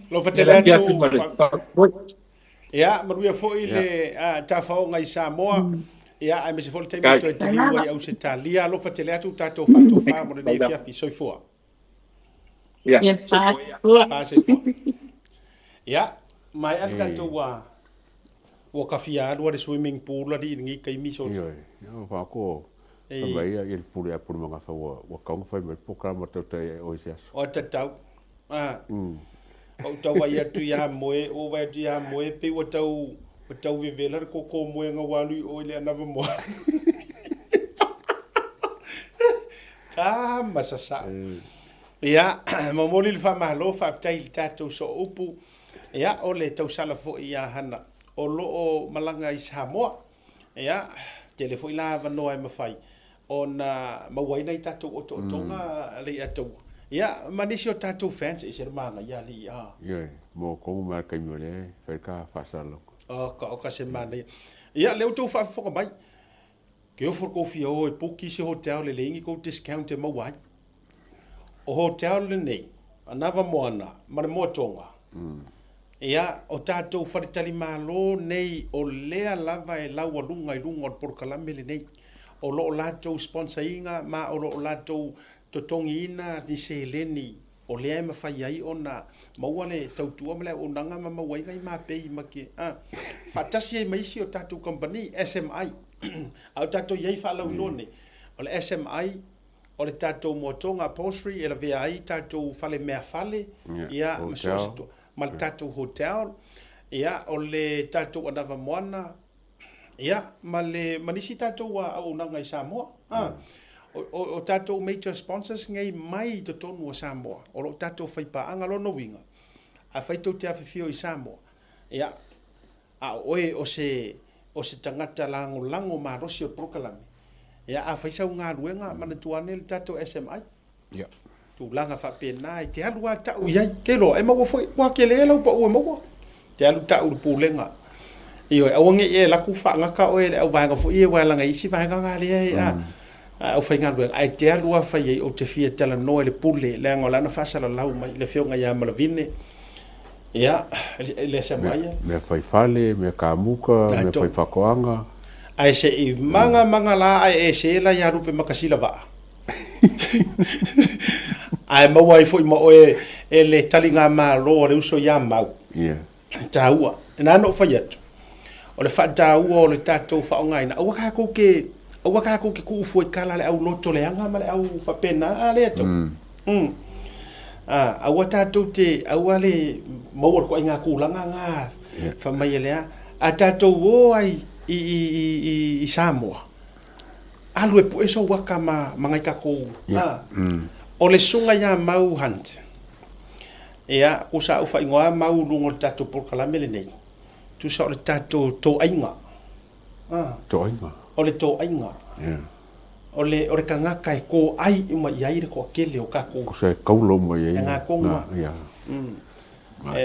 Lo fatele atu. Ia, manuia foi le tafaoga i Samoa. Ia, aemaise foi le taimi e toe taliu ai Ausetalia. Alofa tele atu tatou faatofa mo lenei afiafi. Soifua. Ia. Ia, soifua. Ia, maea le tatou ua ua kafia alu a le swimming pool alii i lenei taimi soli. Ioe, ia whaako e mai ia i le pule a pule magafa ua ua kaunga fai mai po ka matau tai e oi se aso. O tatau. Ah. Ou tau vai atu iā moe, ou vai atu iā moe, pei ua tau, ua tau vevela le koko moega ua alu i o i le anava moa. Ka masasa. Ia, momoli le faamalo, faafetai i le tatou sooupu. Ia, o le tausala foi ia Hana, o lo o malaga i Samoa. Ia, tele foi la avanoa e mafai ona maua ai nai tatou otootoga mm. Leiataua. Ia, ma nisi o tatou fans, e se le manaia alii a. Ioe, mo kongu mai kaimi o le fai ka whaasalo. Oka, oka se manaia. Ia, le outou faafofoga mai. Ke ofo kou fia o e puki se hotel le leingi kou discount e maua ai. O hotel lenei, Anava Moana ma le Moatonga. Mm. Ia, o tatou faletalimalo nei o lea lava e laualuga i luga o le polokalame lenei. O lo o latou sponsor ina ma o lo o latou totogiina ni seleni o lea e mafai ai ona maua le tautua ma le auaunaga ma maua ai nai mapei ma ke, a, faatasi ai ma isi o tatou kamupani, SMI. A o tatou i ai faalauiloa nei, o le SMI, o le tatou moatoga upholstery e lavea ai tatou fale meafale, ia, ma so o se to, ma le tatou hotel, ia, o le tatou Anava Moana, ia, ma le, ma nisi tatou auaunaga i Samoa. A, o, o, o tatou major sponsors nei mai i totonu o Samoa, o lo o tatou faipaaga, lona uiga, afai tou te afifio i Samoa, ia, A o oe o se, o se tagata lagolago malosi o le polokalame, ia a fai sau galuega, manatua ane le tatou SMI. Ia. Tulaga faapena, e te alu lava tau i ai. Ke iloa, e maua foi, ua tele lau pau e maua. E te alu tau i le pulega. Ioe, aua ne i e alu atu faagata oe e le auvaega foi ia, aua leaga e i ai isi vaega na lea e, a, a aufaigaluega, ae te alu lava fai ai, ou te fia talanoa i le pule, leaga o lana faasalalau mai, le afioga ia Malavine, Ia, e le sama ia. Mea fai fale, mea kamuka, mea fai faatoaga. Ae se i maga maga la ae e se la ia lupe makasila vaa. Ae maua ai foi ma oe e le taliga malo a le uso ia Mau. Ia. E taua. E na ona ou fai atu, o le faataua o le tatou faaaogaina, aua tatou te, aua tatou te tuufua i tala a le au loto leaga ma le au faapena, a lea tau. Mm. A, aua tatou te, aua le maua le toaiga tulaga na fai mai e le a. A tatou o ai i, i, i, i, i Samoa, alu e pue sou aka ma, ma nai tatou, a. O le susuga ia Mau Hunt, ia, ku sa ou faaigoa Mau i luga o le tatou polokalame lenei, tusa o le tatou toaiga. A. Toaiga. O le toaiga. Yeah. O le, o le tagata e kōʻai uma i ai le toatele o tatou. Ko se kaula uma i ai. E ngā konga. Ia. Mm. E,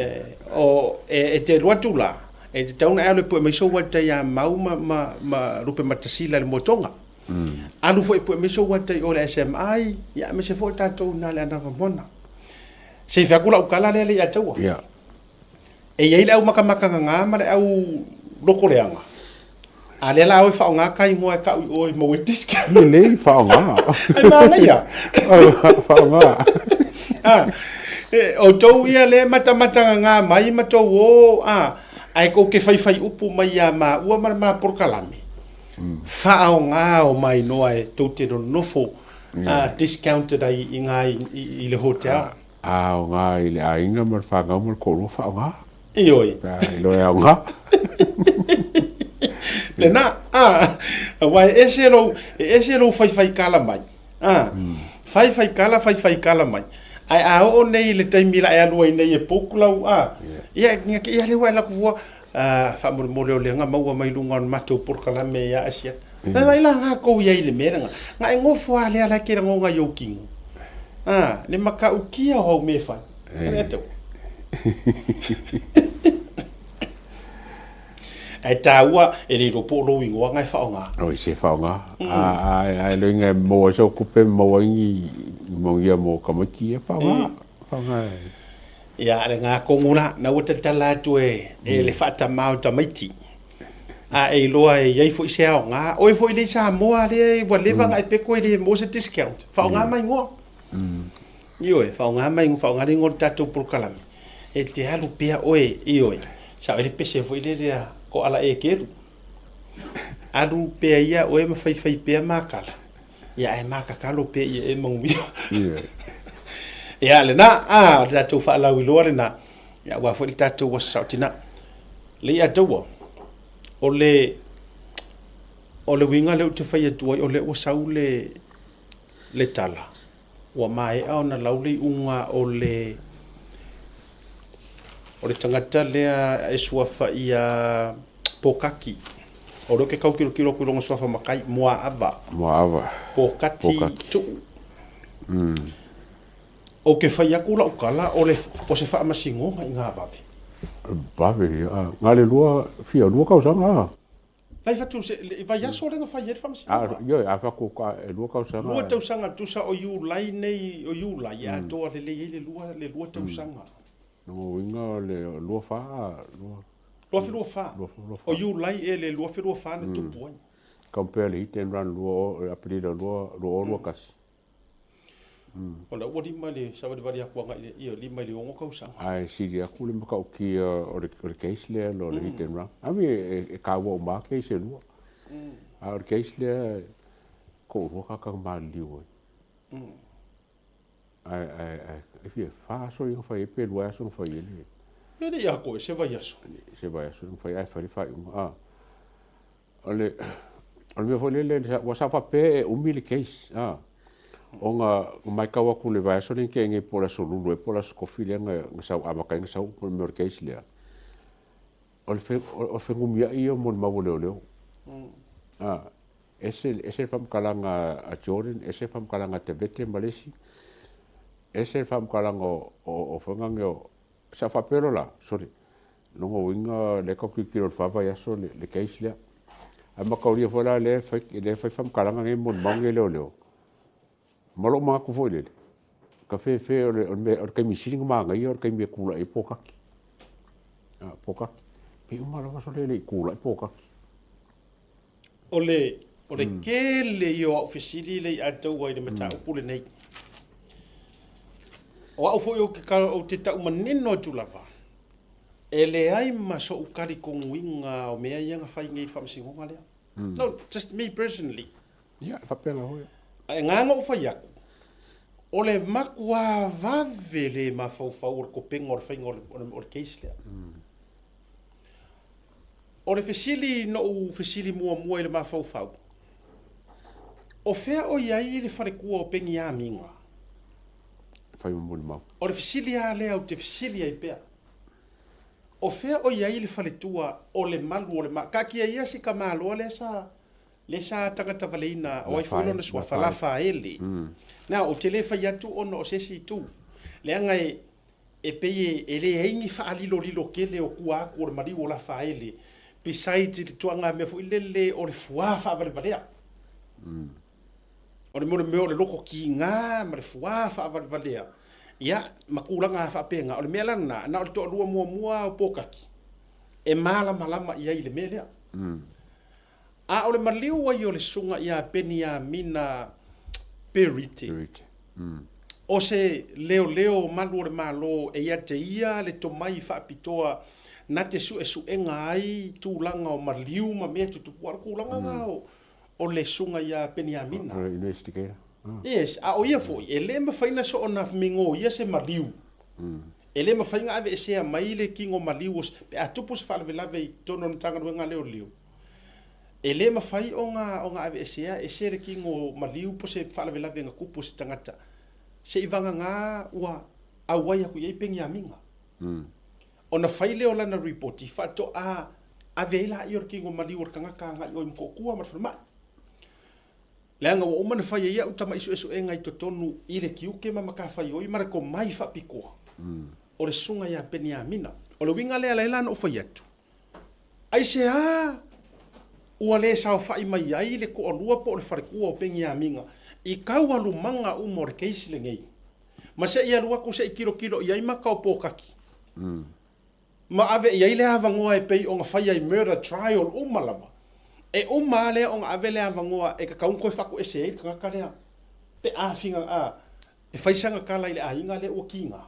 o, e, e te alu atu la, e te tau na e alu e pue mai sou ata iā Mau ma, ma, ma Lupematasiila i le Moetoga. Mm. Alu foi e pue mai sou ata i o le SMI, ia aemaise foi tatou i na le Anava Moana. Se i fai atu lau tala lea le ia taua. Ia. E i ai le au makamaka gagā ma le au loko leaga. A lea la oe faaaoga ka igoa e kau i oe maua ai discount. Lelei faaaoga. Ai manaia. Faaaoga. Ah, e, outou ia le matamatagaga mai ma tou o, ah, ae kou te faifai upu mai iā maua ma le ma polokalame. Faaaoga o mainoa e tou te nonofo ah, discounted ai i ngā i, i, i le hotel. Aoga i le aiga ma le fanau ma le toalua faaaoga. Ioe. Pe a iloa e aoga. Lena, a, aua e ese lou, e ese lou faifaikala mai. A, faifaikala, faifaikala mai. Ae a oo nei i le taimi la e alu ai nei e book lau, a, ia, ia, ia lea ua e alu atu fua, a, faamolemole o lea na maua mai luga o le matou polokalame ia Asiata. Vai vai la nga kou i ai i le mea lena. Nga e ngofo lava lea la e te lagona i ou kino. A, le matautia o au mea e fai. E le tau. Ae tāua, e le iloa po o lou igoa nga e faaaoga. Oi, se faaaoga. A, a, a e loiga e maua ai sau tupe ma maua ai ni manuia mo tamaiti, ia faaaoga. Faaaoga e. Ia, le nga tonu la, na ua tatala atu e, e le faatamā o tamaiti. A e iloa e i ai foi se aoga. Oe foi le i Samoa lea ua leva ona e peko e le maua se discount. Faaaoga mai igoa. Ioe, faaaoga mai igoa, faaaoga le igoa o le tatou polokalame. E te alu pea oe, ioe, sao ai le pese foi lele a Koala Ekeru. Alu pea ia oe ma faifai pea makala. Ia ae makakalo pea ia e manuia. Ioe. Ia lena, a, o le tatou faalauiloa lena. Ia aua foi le tatou aso Saotina. Leiataua, o le o le uiga lea ou te fai atu ai, o lea ua sau le le tala, ua maea ona lau le iuga o le o le tagata lea e suafa ia Pokaki. O lea ou te tau tilotilo atu i lona suafa matai, Muaava. Muaava. Pokati, Pokati. Tuu. Ou te fai atu lau tala, o le o se faamasinoga i ngā vave. Vave ia, a. Nga le lua, fia lua tausaga, a. Lai fatu se, le vaiaso lea na fai ai le faamasinoga. A, ioe, a fatu ka, e lua tausaga. Lua tausaga, tusa o Iulai nei, o Iulai, e atoa lelei ai le lua, le lua tausaga. Lona uiga o le 24, lua. 2024. O Iulai e le 2024 na tupu ai. Compare le hit and run lua o, Aperila lua, 2021. O la ua lima i le savalivali atu agai i le, ia, lima i le ono tausaga. Ae sili atu le matautia o le, o le case lea lo le hit and run. I mean, e, e kāua uma lava case e lua. A o le case lea, toalua tagata na maliliu ai. Ae, ae, ae, e fia, fa aso ia na fai ai pe lua aso na fai ai le. E le i atoa i se vaiaso. Se vaiaso na fai ai, ae fai le faaiuga. A, O le, o le mea foi lele, ua sa faapea e umi le case, a, ona na matau atu i le vaiaso lea na tea nei po o le aso Lulu ea po o le aso Tofi lea na, na sau amata ai ona sau le mea o le case lea, o le fe, o le fenumiai ia o molimau a leoleo. A, ese, ese le faamatalaga a Jordan, ese le faamatalaga a Tavete ma le isi, ese le faamatalaga o, o, o faiga nei o, sa faapea loa la, sole, Lona uiga lea tau tilotilo i le fa vaiaso le case lea. Ae mataulia foi la lea fai lea fai faamatalaga nei molimau nei leoleo ma lou manatu foi lele, ka fefe o le o le mea o le taimi sili ona manaia o le taimi e tulai ai Pokaki. A Pokaki. Pei uma lava sole e le i tulai Pokaki. O le, o le tele ia o au fesili lea i Ataua i le mataupu lenei. O au foi ou te, ou te tau manino atu lava, e leai ma so'u talitonuiga o mea ia na fai nei i le faamasinoga lea. No, just me personally. Ia, e faapena foi. Ae na ona ou fai atu, o le matua vave le mafaufau o le topenga o le faiga o le, o le, o le case lea. O le fesili na ou fesili muamua i le mafaufau, o fea o i ai le faletua o Peniamina? Fai ma molimau. O le fesili lava lea ou te fesili ai pea. O fea o i ai le faletua o le malu o le ma... Taatia ia si tamaloa lea sa lea sa tagatavaleina, o ai foi lona suafa, Lafaele. Now, ou te le fai atu ona o se isi itu, leaga e E pei e leai ni faalilolilo tele o tua atu o le maliu o Lafaele, besides i le tuaga mea foi lele o le fuā faavalevalea. O le mea o le mea o le loto kiga ma le fuā faavalevalea, ia, ma tulaga faapena. O le mea la lena, na o le toalua muamua o Pokaki e malamalama i ai i le mea lea. A o le maliu ai o le susuga ia Peniamina Perite, o se leoleo malu o le Malo e ia te ia le tomai faapitoa na te suesuega ai tulaga o maliu ma mea tutupu, a o le tulaga na o le susuga ia Peniamina. O le investigator. Yes, a o ia foi, e le mafai na soona migoia se maliu. E le mafai na aveesea mai le tino maliu o se, pe a tupu se faalavelave i totonu o le Matagaluega a Leoleo, e le mafai ona ona aveesea ese le tino maliu po o se faalavelave na tupu i se tagata, seivagana ua auai atu i ai Peniamina. Ona fai lea o lana ripoti faatoa ave ai laia o le tino maliu o le tagata agai i o i Motootua ma le falemai. Leaga ua uma ona fai e ia au tama'i suesuega i totonu i le tiute ma matafaioi ma le tomai faapitoa o le susuga ia Peniamina. O le uiga lea la na ou fai atu, aisea ua le saofa'i mai ai le toalua po o le faletua o Peniamina i taualumaga uma o le case lenei, ma se i alu atu se i tilotilo i ai maka o Pōkaki. Ma ave i ai le avanoa e pei ona faia i murder trial uma lava. E uma lava lea ona ave le avanoa e tatau ona toe faatoese ai le tagata lea pe a fina a e fai sana tala i le aiga lea ua tiga.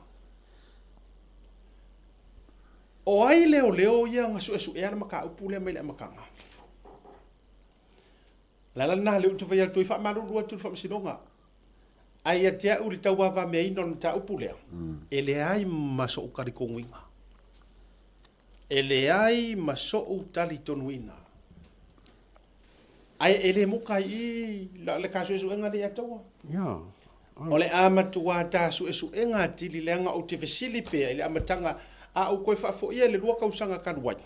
O ai leoleo ia na suesuea le mataupu lea mai le amataga? O le ala lena lea ou te fai atu ai, faamalulu atu i le Faamasinoga. Ae ia te au i le tauavameaina o le mataupu lea, e leai ma so'u talitonuina. E leai ma so'u talitonuina. Ae e le muka ai i i le ta suesuega lea ia te au. O le a matua ta suesuega atili leaga ou te fesili pea i le amataga a ou toe faafoia i le 2 tausaga talu ai.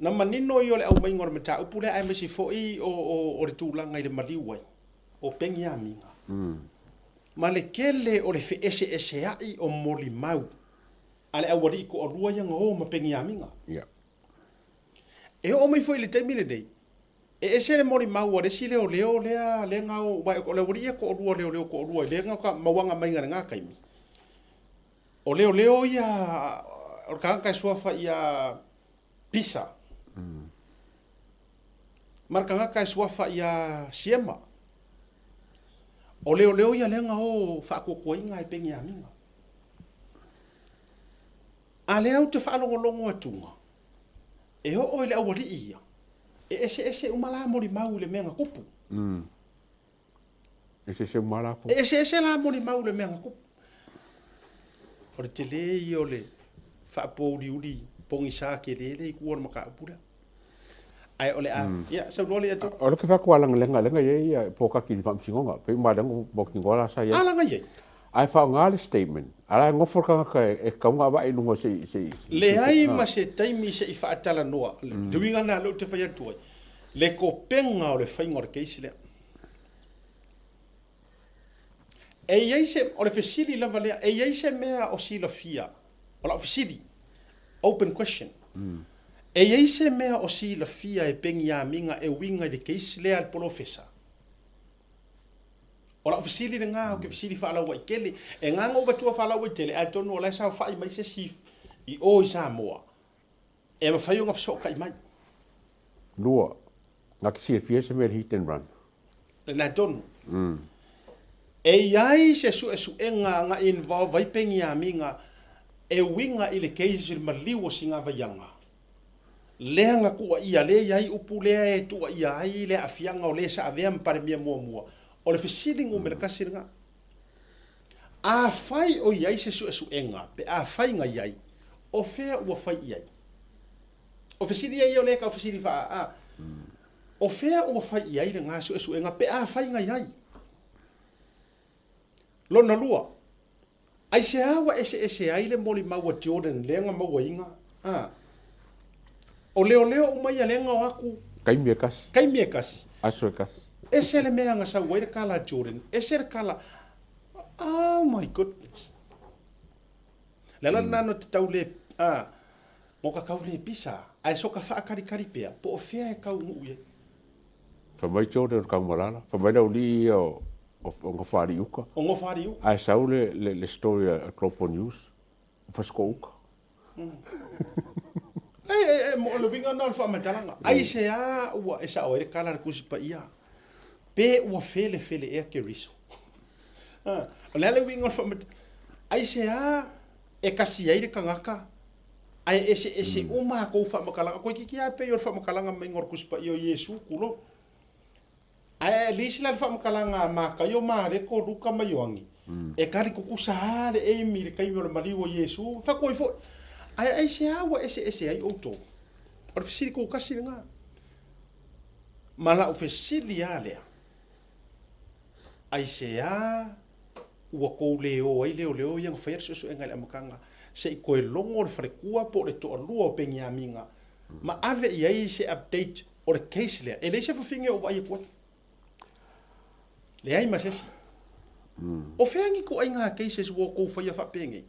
Na manino ia o le aumaiga o le mataupu lea aemaise foi o le tulaga i le maliu ai o Peniamina ma le tele o le feeseesea'i o molimau a le aualii toalua ia na o ma Peniamina. E oo mai foi i le taimi lenei, e ese le molimau a le isi leoleo lea lea na o, aua o le aualii ia toalua, leoleo toalua lea na mauaga mai i lena taimi. O leoleo ia, o le tagata e suafa ia Pisa, ma le tagata e suafa ia Siema. O leoleo ia lea na o faatuatuaina e Peniamina. A lea ou te faalogologo atuga, e oo i le aualii ia, e eseese uma la molimau i le mea na tupu. Eseese uma lava latou. E eseese la molimau i le mea na tupu. O le tele ia o le faapouliuli pogisa tele lea i tua o le mataupu lea. Ae o le a, ia, saunoa lea atu. O le ke whaku a langa lenga lenga ia ia pōkaki i le faamasinoga. Pei uma lenga mo ki ngoa la sa ia. A langa ia. Ae whaonga le statement. Ala e ngofo le kangaka e kaunga awa i lunga se se. Leai ma se taimi se i faatalanoa. Le uiga lena lea ou te fai atu ai. Le kopenga o le faiga o le case lea. E i ai se, o le fesili lava lea, e i ai se mea o silafia, o lau fesili, open question, e i ai se mea o silafia e Peniamina e uiga i le case lea a le polofesa? O lau fesili lena, ou te fesili faalauaitele. E na ona ou avatua faalauaitele, atonu o la e saofai mai se isi i o i Samoa, E mafai ona fesootai mai. 2, Na te silafia se mea le hit and run. Lena tonu. E i ai se suesuega na involve ai Peniamina e uiga i le case i le maliu o Sigavaiaga, lea na tuuaia, lea e i ai upu lea e tuuaia ai le aafiaga o le sa avea ma Palemia muamua. O le fesili numera tasi lena. Afai o i ai se suesuega, pe afai na i ai, o fea ua fai i ai? O fesili ia o lea e tau fesili faa, a, o fea ua fai i ai lena suesuega pe afai na i ai? Lona lua, aisea ua eseese ai le molimau a Jordan lea na mauaina, a, o leoleo uma ia lea na o atu, Taimi e kasi. Taimi e kasi. Aso e kasi. Ese le mea na sau ai le kala a Jordan, ese le kala, oh my goodness. Le ala lena no te tau le, a, mo ka kau le pisa, ae so ka faakalikali pea, po o fea e kau nuu i ai. Fai mai Jordan o Kaumalala, fai mai le aualii ia o, o, o Gofaaliuka. O Gofaaliuka. Ae sau le, le, le story a Global News, o Fasitoo-uka. E, e, mo le uiga lena o le faamatalaga. Aisea ua e sao ai le tala a le Tusi Paia? Pe ua felefele ea Keriso? O le a le uiga o le faamatalaga? Aisea e kasi ai le tagata ae eseese uma a tou faamatalaga? Toeitiiti lava pei o le faamatalaga maiga o le Tusi Paia o Iesu, tulou. Ae at least la le faamatalaga a Mataio, Mareko, Luka ma Ioane, e tali tutusa lava le aim i le taimi o le maliu o Iesu, fai atu ai foi. Ae aisea ua eseese ai outou? O le fesili tutasi lena. Ma lau fesili lava lea, aisea ua tou le o ai leoleo ia na faia le suesuega i le amataga se i toe logo le faletua po o le toalua o Peniamina ma ave i ai se update o le case lea, e leai se fafine o vaai atu ai. Leai ma se isi. O fea ni ituaiga cases ua outou faia faapenei?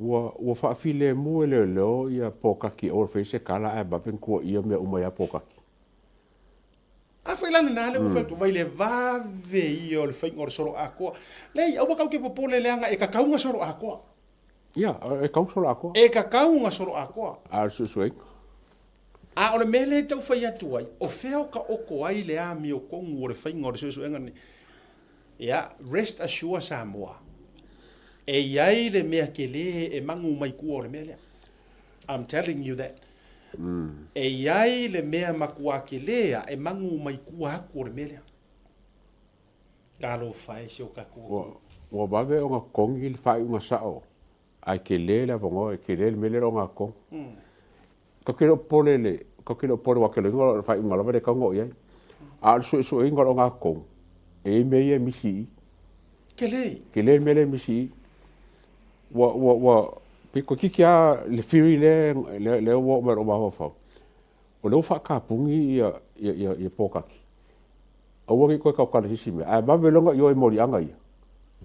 Ua, ua faafilemu e leoleo ia pōkaki aua le faia se tala ae vave ona tuuaia mea uma ia pōkaki. A foi la lena lea ua fai atu, vai le vave ia o le faiga o le solo atoa. Leai, aua tatou te popole leaga e tatau ona solo atoa. Ia, e tatau ona solo atoa. E tatau ona solo atoa. A o le suesuega. A o le mea lea e tau fai atu ai, o fea o taoto ai le amiotonu o le faiga o le suesuega lenei? Ia, rest assure Samoa, e i ai le mea tele e magu mai tua o le mea lea. I'm telling you that. E i ai le mea matua tele a e magu mai tua atu o le mea lea. Talofa e si o tatou atunuu. Ua vave ona totogi le faaiuga sao ae tele le avanoa, e tele le mea lea e le o gatonu. Tatou te le o popole i le, tatou te le o popole aua ke loiga o le faaiuga lava lea e tatau ona oo i ai. A o le suesueina o le ogatotonu, e i ai mea ia e misi i i. Tele. Tele le mea lea e misi i i. Ua, ua, ua, pei toeitiiti lava le theory lea, lea ua oo mai i lou mafaufau, o lea ua faatapuni ia, ia, ia, ia pōkaki. Aua ne i toe tautala i se isi mea, ae vave loa ona ioe i moliaga ia.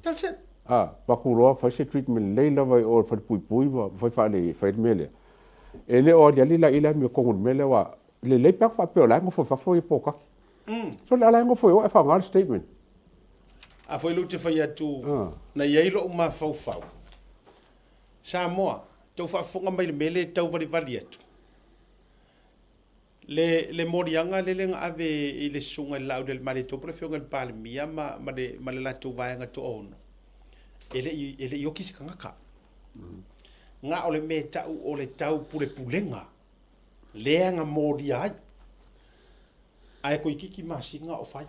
That's it. A, avatu loa fai se treatment lelei lava i o i le falepuipui ma fai faalelei e fai ai le mea lea. E le o aliali la i le amiotonu i le mea lea aua lelei pe a faapea o la e nofo i fafo ia pōkaki. So o la e nofo i o ae faaaoga le statement. A foi lea ou te fai atu, na i ai lou mafaufau, Samoa, tau faafofoga mai i le mea lea e tauvalivali atu. Le, le moliaga lele na ave i le Susuga i le Laaulialemalietoa po o le Afioga i le Palemia ma, ma le, ma le latou vaega toaono, e le i, e le i oki se tagata. Na o le mea e tau o le taupulepulega lea na molia ai. Ae toeitiiti masina o fai.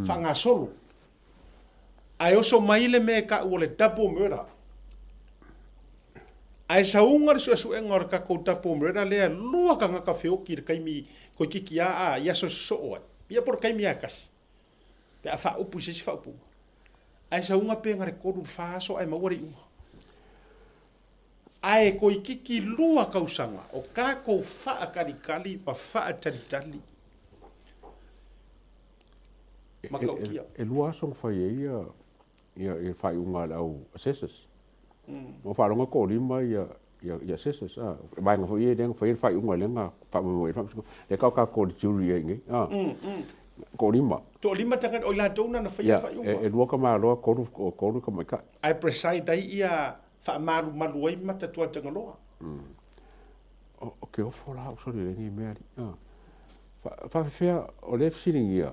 Faagasolo. Ae oso mai le mea e tau o le double murder. Ae sauga le suesuega o le tatou double murder lea, lua tagata feoti i le taimi toeitiiti a a i aso e sosoo ai. Ia po o le taimi lava e tasi. Pe a faaupu i se isi faaupuga. Ae sauga pe na o le tolu i le fa aso ae maua le iuga. Ae toeitiiti lua tausaga o tatou faatalitali ma faatalitali. Matautia. E lua aso na fai ai ia ia faaiuga a le au assessors. Ua faalogo e toalima ia ia assessors a. Vaega foi ia lea na fai ai le faaiuga lea na faamoemoe ai le faamasinoga. Lea tau tatou o le jury ai nei a. Toalima. Toalima tagata o i latou na na faia le faaiuga. Ia, e lua tamaloa, tolu tamaitai. Ae preside ai ia faamalumalu ai mata tuatagaloa. O ke ofo la au soli lenei mea alii. A. Faafefea o lea e fesiligia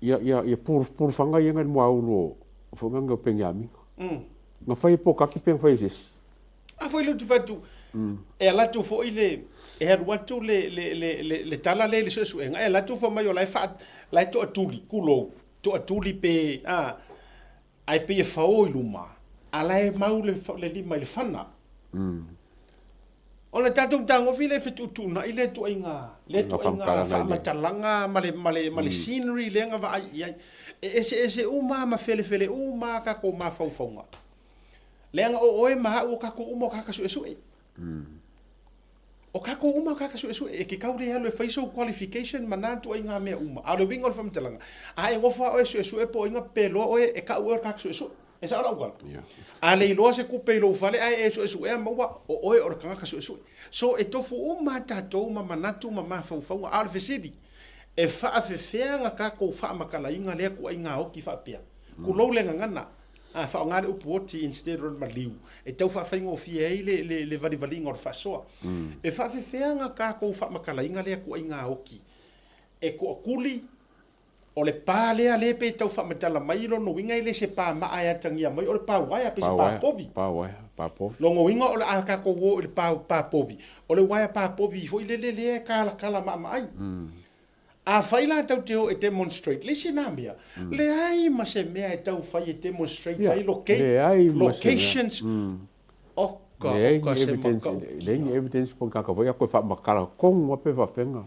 ia, ia, ia pulufaga ia nai le muaulu o foi nai o Peniamina. Na fai e Pokaki pe na fai e se isi? A foi lea ou te fai atu, e alu atu foi le, e alu atu le, le, le, le, le tala lea i le suesuega, e alu atu fai mai o la e faa, la e toatuli, tulou, toatuli pe, a, Ae pei e fao i luma, a la e mau le, le lima i le fana. O le tatou tagofi lea e fetuutuunai lea ituaiga, lea ituaiga faamatalaga ma le, ma le, ma le scenery lea na vaai i ai. E eseese uma ma felefele uma a tatou mafaufauga. Leaga o oe ma au o tatou uma o tagata suesue. O tatou uma o tagata suesue, e te tau le alu e fai sou qualification ma na ituaiga mea uma. A o le uiga o le faamatalaga, a e nofo lava oe e suesue po o ai na peloa oe, e tau oe o le tagata suesue. E sao lau tala? A le iloa se tupe i lou fale ae e suesuea maua o oe o le tagata suesue. So e tofu uma lava tatou ma manatu ma mafaufauga. A o le fesili, e faafefea na tatou faamatalaina lea ituaiga oki faapea? Tulou le gagana. A faaaoga le upu oti instead o le maliu e tau faafaigofie ai le, le, le valivaliga o le faasoa. E faafefea ga tatou faamatalaina lea tuuaiga oti e toatuli o le pa lea lea pe tau faamatala mai lona uiga e le se pa maa e atagia mai o le pa uaea pe se pa povi. Pa uaea, pa povi. Lona uiga o le a tatou o i le pa, pa povi, o le uaea pa povi foi lele lea e kalakala maamaai. Afai la tau te o e demonstrate le isi na mea, leai ma se mea e tau fai e demonstrate ai leai ma se mea. locations. Oka, Leai oka ni se evidence, matautia. leai ni evidence po o ni tagata foi a toe faamatala tonu lava pe faafefea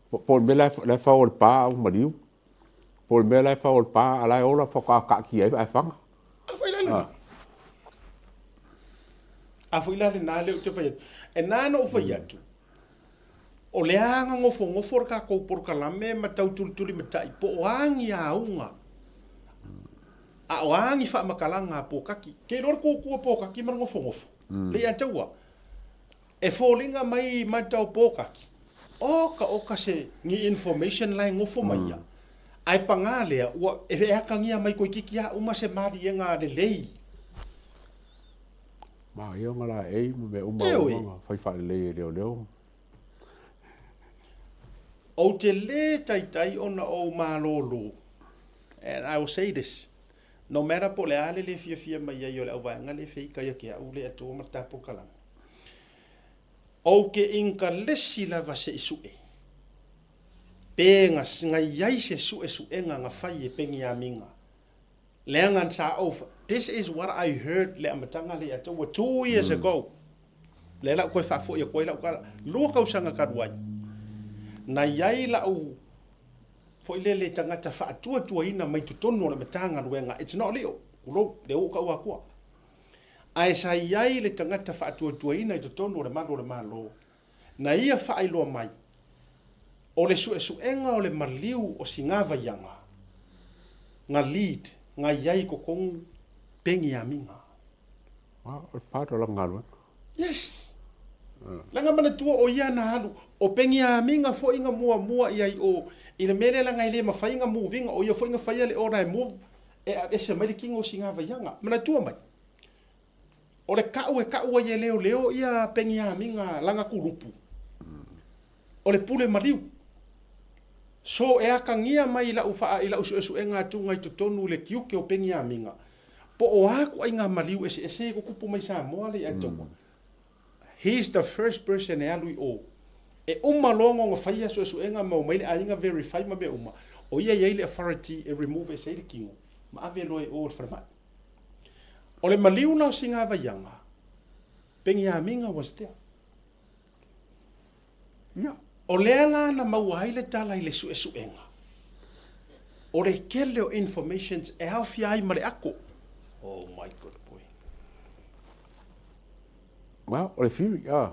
Po o le mea la e fao o le pa a ua maliu. Po o le mea la e fao o le pa a la e ola faatoa taatia ai ae faga. A foi la lena. A foi la lena lea ou te fai atu. E na na ou fai atu, o le aga gofogofo'o le tatou polokalame ma tau tulitulimatai po o a ni auga a o a ni faamatalaga a pōkaki. Ke iloa le kūkū a pōkaki ma le gofogofo. Le ia taua. E foliga mai mata o pōkaki, oka oka se ni information la e gofo mai ia. Ae pagā lea, ua e atagia mai toeitiiti lava uma se maliega lelei. Manaia ona laei ma mea uma Ioe. ona fai faalelei e leoleo. Ou te lē taitai ona ou malōlō, and I will say this, no matter po o le a le lē fiafia mai ai o le auvaega lē feika ia te a'u le Atua ma le ta polokalame, ou te inkalesi lava se i su'e pe na i ai se su'esu'ega na fai e Peniamina Leaga sa ou This is what I heard le amataga lea ia te ua 2 years ago. Lea la ou toe faafoi atu ai lau tala, 2 tausaga talu ai. Na i ai lau foi lele tagata faatuatuaina mai totonu o le Matagaluega, it's not lio, tulou, lea ua ou taua atua. Ae sa i ai le tagata faatuatuaina i totonu o le malu o le Malo, na ia faailoa mai, o le suesuega o le maliu o Sigavaiaga, nga lead nga i ai i totonu Peniamina. Ah, o le part o lana galuega. Yes. Leaga manatua o ia na alu, o Peniamina foi na muamua i ai o, i le mea lea leaga e le mafai na move ina, o ia foi na faia le order e move, e aveese mai le tino o Sigavaiaga. Manatua mai. O le ka'u e ka'u ai e leoleo ia Peniamina lana kulupu, o le pule maliu. So e atagia mai i la'u faa, i la'u su'esu'ega atuga i totonu i le tiute o Peniamina, po o a kuaiga maliu eseese e tutupu mai Samoa le Atua. He is the first person e alu i o. E uma loa ona faia su'esu'ega ma omai le aiga verify ma mea uma, o ia e i ai le authority e remove ese ai le tino ma ave loa i o i le falemai. O le maliu la o Sigavaiaga, Peniamina was there. Ia. O lea la na maua ai le tala i le suesuega, o le tele o informations e aofia ai ma le ako. Oh my good boy. Well, o le theory, ah.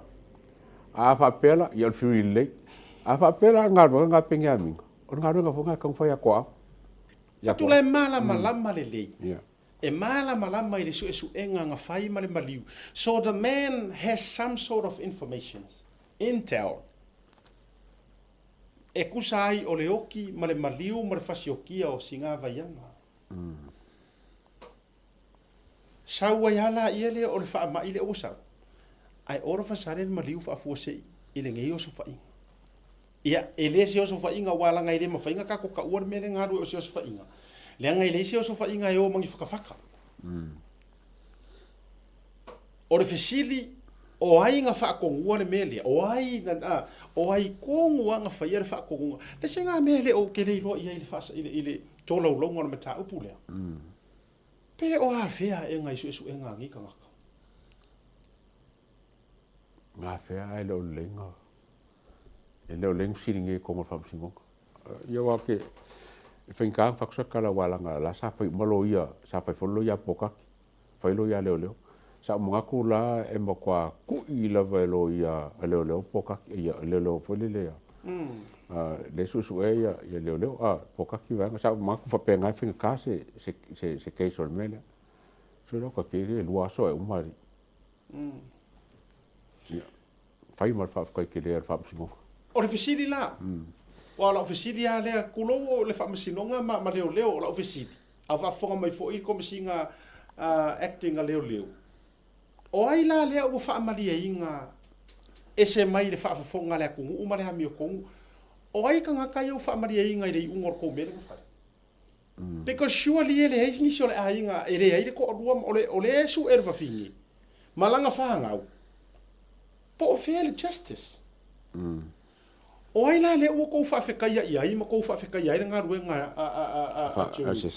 A faapea la, ia o le theory lelei. A faapea la galuega nga Peniamina, o le galuega foi nga e taumafai atoa au. Fatula e malamalama lelei. E malamalama i le suesuega na fai ma le maliu. So the man has some sort of informations, intel, e kusa ai o le oki ma le maliu ma le fasiokia o Sigavaiaga. Sau ai lava laia lea o le faamai lea ua sau, ae all of a sudden maliu faafuasei i lenei osofaiga. Ia, e le se osofaiga aua leaga e le mafai ona tatou taua le mea lea na alu ai o se osofaiga, leaga e leai se osofaiga e o ma ni fatafata. O le fesili, o ai na faatonua le mea lea? O ai na, o ai tonu lava na faia le faatonuga? Le se na mea e le o, ou te le iloa i ai i le, i le tolaulauga o le mataupu lea. Pe o afea aega i suesuega a nei tagata? Gafea ae le o lelei na e le o lelei na fesiligia i totonu o le faamasinoga. Ia aua ke e faigata ona fai atu se tala aua leaga la sa fai uma loia, sa fai foi loia a Pokaki, fai loia a leoleo. Sa ou manatu la e matua ku'i lava e loia a leoleo Pokaki, ia leoleo foi lele a le suesuea ia ia leoleo a Pokaki vaega. Sa ou manatu faapena e faigata se se se case o le mea lea. So le ka ke e lua aso e uma alii. Ia, fai ma le faafetai tele a le Faamasinoga. O le fesili la, aua o lau fesili lava lea, tulou o le Faamasinoga ma, ma leoleo, o lau fesili, a o faafofoga mai foi le Komesina acting a leoleo, o ai la lea ua faamalieina ese mai le faafofoga a le atunuu ma le amiotonu, o ai tagata ia ua faamalieina i le iuga o le tou mea lea na fai? Because surely e leai nisi o le aiga e leai le toalua o le o lea e sue le fafine ma lana fanau po o fea le justice. O ai la lea ua tou faafetaia i ai ma tou faafetaia ai le galuega a a a a a Jerry?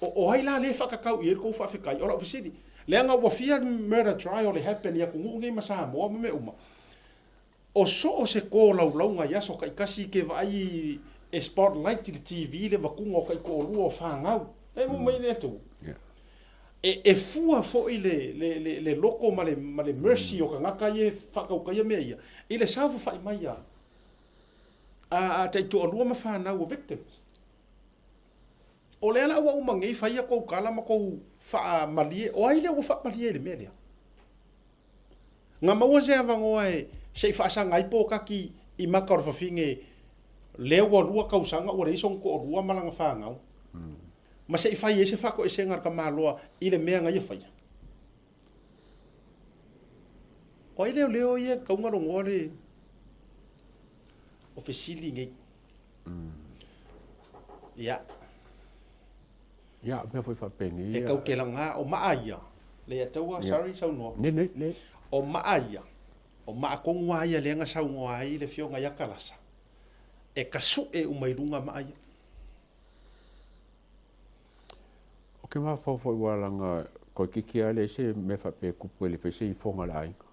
O o ai la lea e faatatau i ai le tou faafetai? O lau fesili, leaga ua fia murder trial e happen i atunuu nei ma Samoa ma mea uma. O so o se tolaulauga i aso taitasi ke vaai e spotlight i le TV le avatuga o taitoalua o fanau. E mu mai le atu. E, e fua foi le, le, le, le loto ma le, ma le mercy o tagata ia e faatautaia mea ia i le saofafai mai a, a, a taitoalua ma fanau o victims. O lea la ua uma nei fai a tou tala ma tou faamalie, o ai lea ua faamalie i le mea lea? Na maua se avanoa e se i faasaga ai pokaki i maka o le fafine lea ua lua tausaga ua leai sona toalua ma lana fanau, ma se i fai ai se faatoesega a le tamaloa i le mea na ia faia. O ai leoleo ia e tatau ona logoa le o fesili nei. Ia. Ia, mea foi faapenei. E tau te laga, o maa ia. Leiataua, sorry, saunoa. Ne, ne, ne. O maa ia, o maa tonu lava ia lea na saunoa ai le Afioga ia Kalasa, e tasue uma i luga maa ia. O ke mafaufau foi ua laga toeitiiti lava leai se mea faapea e tupu e le fai se ifoga a le aiga.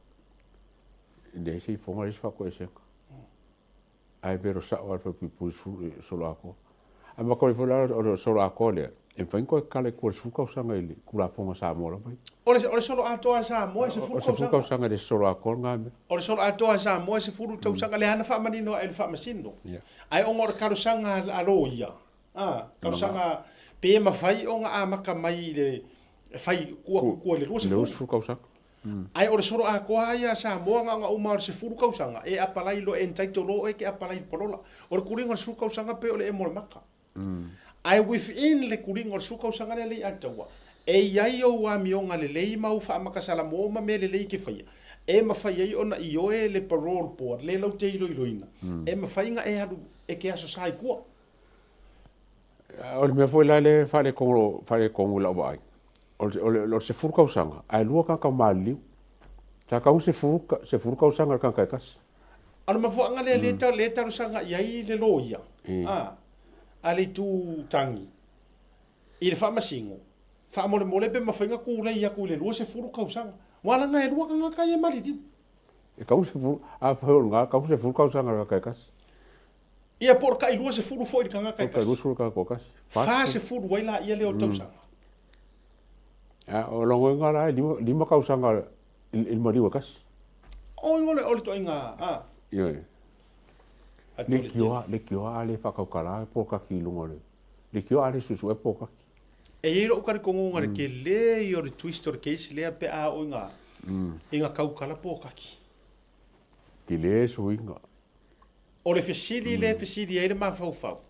E leai se ifoga, leai se faatoesega. Ae velo sao lava le falepuipui i le solo atoa. Ae manatua ifo la o le solo atoa lea, e mafai ona toe kala i tua i le 10 tausaga i le Tulafono a Samoa lava ia. O le, o le solo atoa a Samoa e 10 tausaga. O le 10 tausaga i le solo atoa lena mea. O le solo atoa a Samoa e 10 tausaga, lea na faamanino ae e le Faamasino. Yeah. Ae ona o le talosaga a loia, a, talosaga pe mafai ona amata mai i le fai tuu atu i tua i le 20. I le 20 tausaga. Ae o le solo atoa lava ia a Samoa na ona uma o le 10 tausaga e apalai loa e entitle loa oe e te apalai i le palola. O le tuliga o le 10 tausaga pei o le emo o le maka. Ae within le tuliga o le 10 tausaga lea lei ataua, e i ai ou amioga lelei ma ou faamakasalamo ma mea lelei e te faia, e mafai ai ona ioe le parole board le lau te iloiloina, e mafai ona e alu e te asosa i tua. O le mea foi la lea e faaletonu i lau vaai, o le 10 tausaga, ae lua tagata maliliu. Sa tatau ona 10 tausaga i le tagata e tasi. O le mafuaaga lea lea e talosaga i ai le loia a le Itu Tagi i le Faamasino, faamolemole pe mafai ona tulei atu i le 20 tausaga. Aua leaga e lua tagata ia e maliliu. E tatau ona 10, afai o lena, e tatau ona 10 tausaga i le tagata e tasi. Ia po o le tai 20 foi i le tagata e tasi. Po o le tai 20 i le tagata e tasi. 40 ai laia lea o tausaga. A o logoina la e 5 tausaga i le maliu e tasi. Oi o le o le ituaiga a. Ioe. Leitioa, leitioa a le faatautala pokaki i luga o le leitioa a le suesuea pokaki. E i ai lou talitonuga i le tele ia o le twist o le case lea pe a oo i ga tautala pokaki. Tele suiga. O le fesili lea e fesili ai le mafaufau,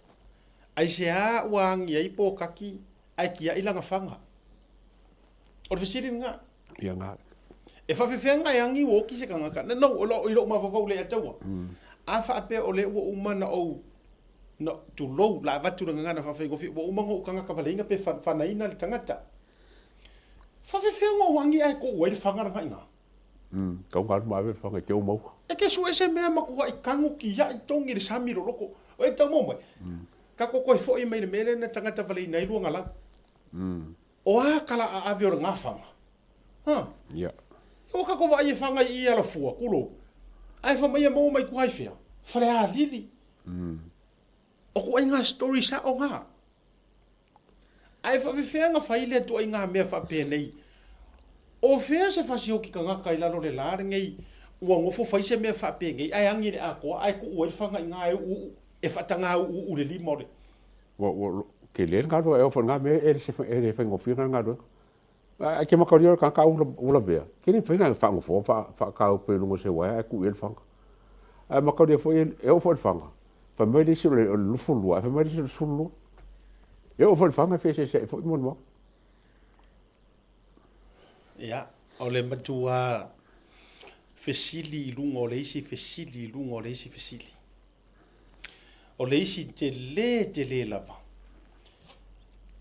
aisea ua agi ai pokaki ae tiai lana faga? O le fesili lena. Ia na. E faafefea e agi ua oti se tagata? No, i lou mafaufau le ataua. A faapea o lea ua uma na ou na tulou la avatu le gagana faafaigofie ua uma ona ou tagata valeina pe fanaina le tagata. Faafefea ona ou agi ae tuu ai le faga lena i ina? Tau galu ma ave le faga i te ou maua. E ke sue se mea matuai kago kiaʻi togi i le sami loloko. E tau maua mai. Kako koe foi mai le mea lea na tagata valeina ai luagalau. O a kala a ave o le gafaga? Ha? Ia. Ua kako vaai e faga i i alafua, kulou. Ae fa mai e maua mai kua i fea? Falealili. O kuaiga story sao ga. Ae faafefea na fai lea tuaiga mea faapenei? O fea se fasioti tagata i lalo o le la lenei ua nofo fai se mea faapenei ae agi i le atoa ae tuu ai le faga i ina e uuuu, e faataga uuuu i le lima o le. Ua, ua tele le galuega, e oo foi i lena mea e le, e le faigofie lena galuega. Ae te mataulia o le tagata ua lavea, ke le mafai ona faanofoa faataupe i luga o se uaea ae tuu i ai le faga. Ae mataulia foi e oo foi i le faga, fai mai le isi o le 22, ae fai mai le isi o le 12. E oo foi i le faga e feeseeseai foi molimau. Ia, o le matuā fesili i luga o le isi fesili i luga o le isi fesili. O le isi telē telē lava,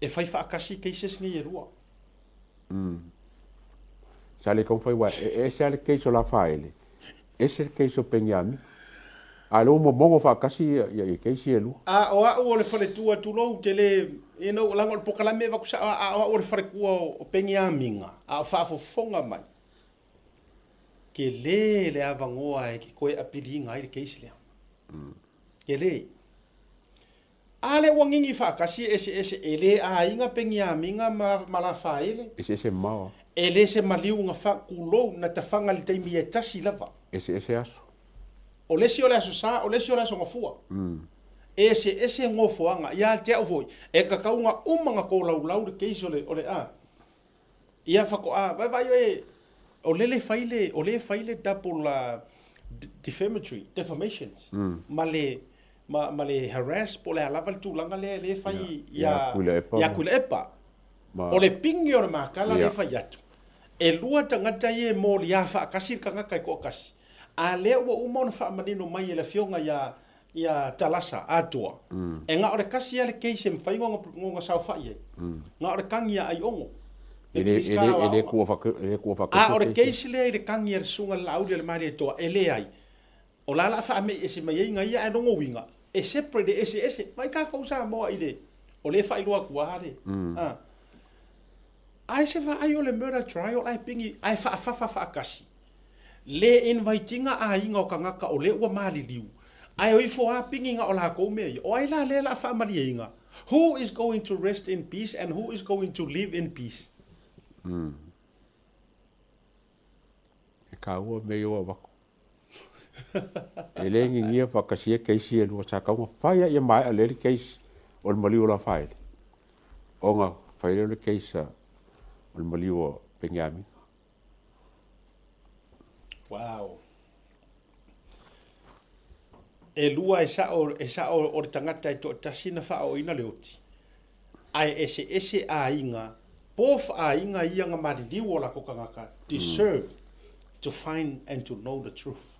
e fai faatasi cases nei e lua. Mm. Sa le taumafai aua e ese lava le case o Lafaele, ese le case o Peniamina. A o lea ua momono faatasi ia case ia e lua. A o au o le faletua, tulou, ou te le, you know, leaga o le polokalame e avatu sao, a o au o le faletua o Peniamina, a o faafofoga mai, tele le avanoa e te toe apiliina ai le case lea. Tele. A lea ua gigi faatasi e eseese, e le aiga Peniamina ma Lafaele. Eseese mamao a. E le se maliu na fa, tulou, na tafaga i le taimi e tasi lava. Eseese aso. O le isi o le Aso Sa, o le isi o le Aso Gafua. E eseese nofoaga. Ia te au foi, e tatau ona uma ona tolaulau le case o le, o le a. Ia faatoa, vaai oe, o lele fai le, o lea e fai le double defamatory, defamations, ma le, ma, ma le harass po o le a lava le tulaga lea lea e fai ia, ia Tuilaepa. O le pigi o le makala lea e fai atu, e lua tagata ia e moliā faatasi le tagata e toatasi, a lea ua uma ona faamanino mai e le afioga ia ia Talasa atoa, e na o le tasi lava le case e mafai ona saofai ai, na o le tagi a Aiono, le Minisita o Aoga. A o le case lea i le tagi a le Susuga i le Laauli a le Malietoa, e leai. O la o le a faame'i ese mai ai na ia, ae lona uiga, e separate, e eseese. Vaai tatou Samoa i le, o lea e faailoa atu lava le, a. Ae se vaai o le murder trial ae pigi, ae faafafa faatasi. Le invite ina aiga o tagata o lea ua maliliu, ae o ifo a pigi na o lakou mea ia. O ai la lea la faamalieina? Who is going to rest in peace and who is going to live in peace? Mm. E kāua mea ia ua avatu. E le ngigia faatasia case ia e lua, sa tatau ona fai lava ia maea lelei le case o le maliu o Lafaele, ona fai lea o le case o le maliu o Peniamina. Wow. E lua e sao, e sao o le tagata e toatasi na faaooina le oti, ae eseese aiga, both aiga ia na maliliu o latou tagata deserve to find and to know the truth.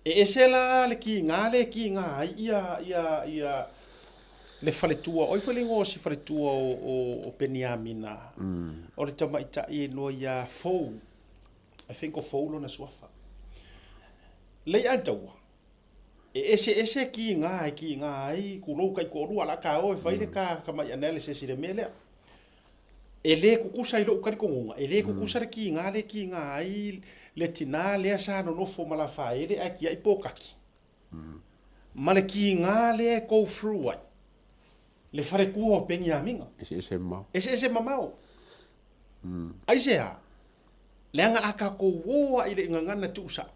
E ese la le kiga lea e kiga ai ia, ia, ia le faletua, oi foi le igoa o si faletua o, o, o Peniamina, o le tamaitai e igoa ia Fou, I think o Fou lona suafa. Lei Ataua, e eseese kiga e kiga ai kulou taitoalua, o le a taoa e fai le ta tamai analysis i le mea lea. E lē kukusa i loʻu talitonuga, e lē kukusa le kiga lea e kiga ai le tinā lea sa nonofo ma Lafaele ae tiaʻi pōkaki, ma le kiga lea e go through ai le faletua o Peniamina. Eseese mamao. Eseese mamao. Aisea? Leaga a tatou ō aʻe i le gagana tuusao,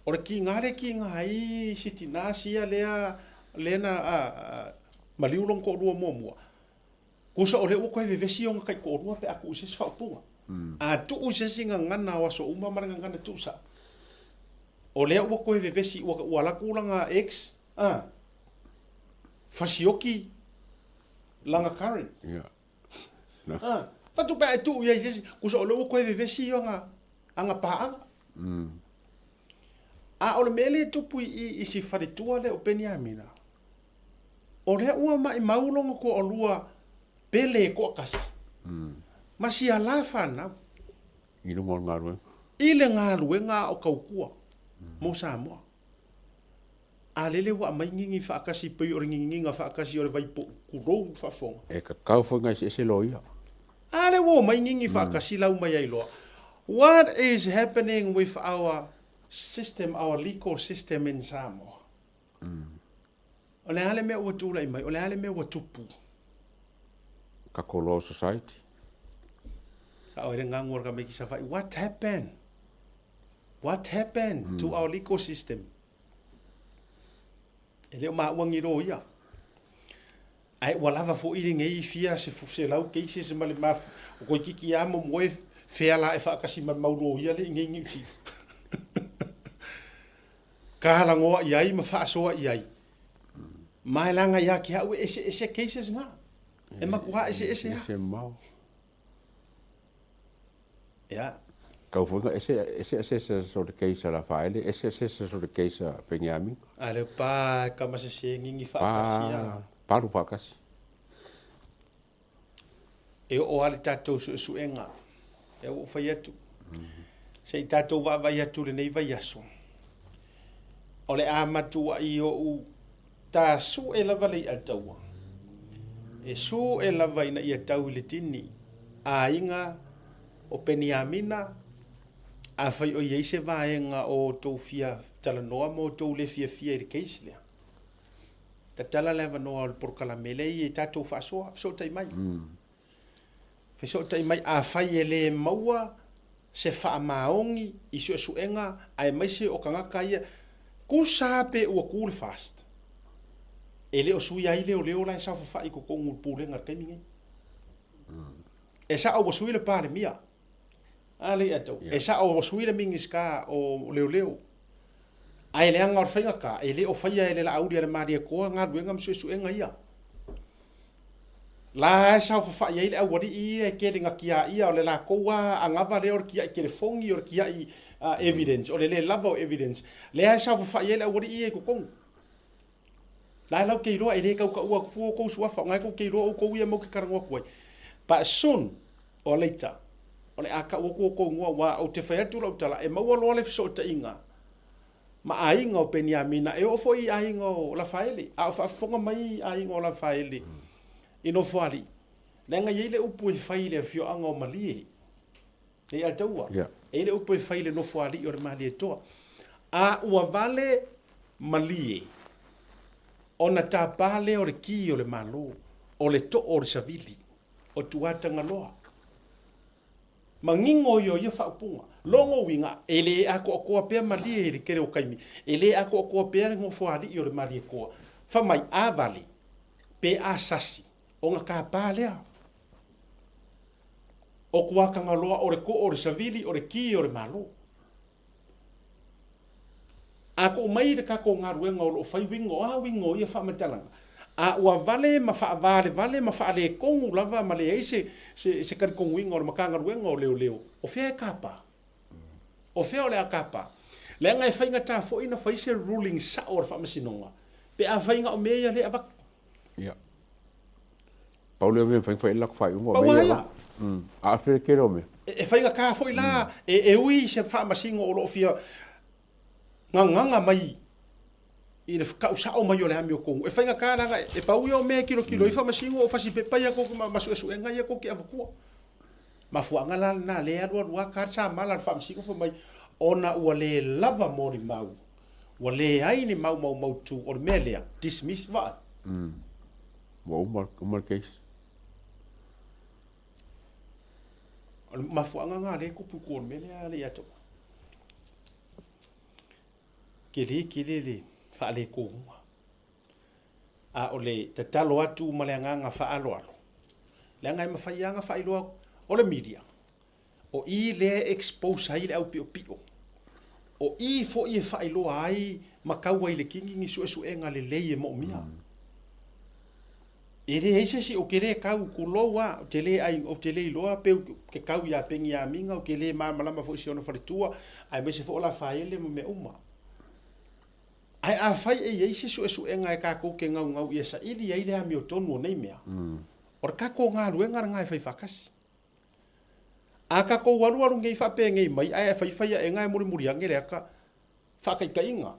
o le kiga lea e kiga ai si tinā sia lea, lea na maliu lona toalua muamua, Kusa o lea ua toe vevesi ona taitoalua pe a tuu i se isi faaupuga. A tuu i se isi gagana o aso uma ma le gagana tuusao, o lea ua toe vevesi, ua, ua alu atu lana ex, a, fasioki lana current. Yeah. A, fatu pe a e tuu i ai i se isi, kusa o lea ua toe vevesi ona, ana paaga. A o le mea lea e tupu i i, i si faletua lea o Peniamina, O lea ua maʻimau lona toalua pele e toatasi, ma si ala fanau. I luga o le galuega. I le galuega a o tautua mo Samoa. A lele ua aumai gigi faatasi pei o le gigiga faatasi o le vaipoʻu, tulou le faafofoga. E kakau foi na eseese loia. A lea ua omai gigi faatasi lau mai ai loa. What is happening with our system, our legal system in Samoa? O le a le mea ua tulai mai? O le a le mea ua tupu? Kako Law Society. Sa oe le gagu o le tamaiti Savaii. What happened? What happened mm. to our legal system? E le o maua ni loia. Ae ua lava foi lenei fia selau cases ma le maf, o toeitiiti lava momoe fea la e faatasi ma le mau loia lea i nei Niu Sila. Ka lagoa i ai ma faasoa i ai. Ma e laga ia te au e eseese cases na. E matua eseese lava. Eseese mamao. Ia. Tau foi na ese ese assessors o le case a Lafaele, ese assessors o le case a Peniamina. A le pa e kama se se ngingi faatasi a. Pa, palu faatasi. E oo lava le tatou suesuega, lea ua ou fai atu, se i tatou vaavaai atu i lenei vaiaso, o le a matuai ou tasue lava le i'a taua, e sue lava ina ia tau i le tini, aiga o Peniamina, afai o i ai se vaega o outou fia talanoa ma outou le fiafia i le case lea, tatala le avanoa o le polokalame lea i tatou faasoa, fesootai mai. Fesootai mai, afai e le maua se faamaoni i suesuega aemaise o tagata ia, tusa pe ua tu le FAST, e le o suia ai leoleo la e saofafai i totonu o le Pulega i le taimi lenei. E sao ua sui le Palemia, a lea ia E sao ua sui le Minisita o Leoleo, ae leaga o le faigata, e le o faia e le Laauli a le Malietoa galuega ma suesuega ia. La e saofafai ai le aualii ia e tele na tiaia, o le latou lava anava lea o le tiai telefoni, o le tiai evidence, o le le lava o evidence, lea e saofafai ai le aualii ia i totonu. La e lau te iloa, e le tau taua atu fua outou suafa, o na e tou te iloa outou ia matou te talanoa atu ai. But soon or later, o le a tau atu outou igoa, aua ou te fai atu lau tala, e maua loa le fesootaiga ma aiga o Peniamina, e oo foi i aiga o Lafaele, a o faafofoga mai aiga o Lafaele i Nofoalii, leaga e i ai le upu e fai i le afioaga o Malie, e i Altaua, e i ai le upu e fai i le Nofoalii o le Malietoa, a ua vale Malie, ona tapa lea o le ki o le Malo, o le too o le savili, o Tuatagaloa. Manino ia o ia faaupuga. Lona uiga, e le atoatoa pea malie i le tele o taimi, e le atoatoa pea le nofoalii o le Malietoa. Fai mai, a vale, pe a sasi, ona tapa lea. O Tuatagaloa o le too o le savili, o le ki o le Malo. A tuu mai le tatou galuega o lo o fai uiga, o a uiga o ia faamatalaga? A ua vale ma faavalevale ma faaletonu lava ma leai se, se, se talitonuina o le Matagaluega o Leoleo, o fea e tapa? O fea o le a tapa? Leaga e faigata foi ona fai se ruling sao a le Faamasinoga pe afai na o mea ia lea e avatu. Ia. Pau lea o mea e mafai ona fai ai le latou faaiuga o Pau mea lava ia ia. avatu. Mm. Aafia le tele o mea. E faigata foi la, e ui i se faamasino o lo o fia gagaga mai i le tau sao mai o le amiotonu, e faigata leaga e pau ia o mea e tilotilo ai faamasino o fasipepa ia tou ma suesuega ia tou te avatua. Mafuaaga la lena lea e alualu lava ta le samala a le faamasino fai mai ona ua le lava molimau, ua leai ni mau maumautu o le mea lea, dismiss, vaai. Ua uma, uma le case. O le mafuaaga lena lea e tupu i tua o le mea lea le ia te oe. Tele tele le faaletonuga. A o le tatalo atu ma le agaga faaaloalo, leaga e mafai lava ona faailoa atu, o le media, o i lea e expose ai le au piopio, o i foi e faailoa ai ma tau ai i le kini ni suesuega lelei e moomia. E leai se isi, ou te le tau, tulou a, ou te le ai, ou te le iloa pe ou te tau ia Peniamina, ou te le malamalama foi i si ona faletua, aemaise foi o Lafaele ma mea uma. Ae afai e i ai se suesuega e tatou te naunau ia saili ai le amiotonu o nei mea, o le tatou galuega lena e fai faatasi. A tatou alualu nei faapenei mai ae faifai aena e mulimuli ane le ata faataitaiga,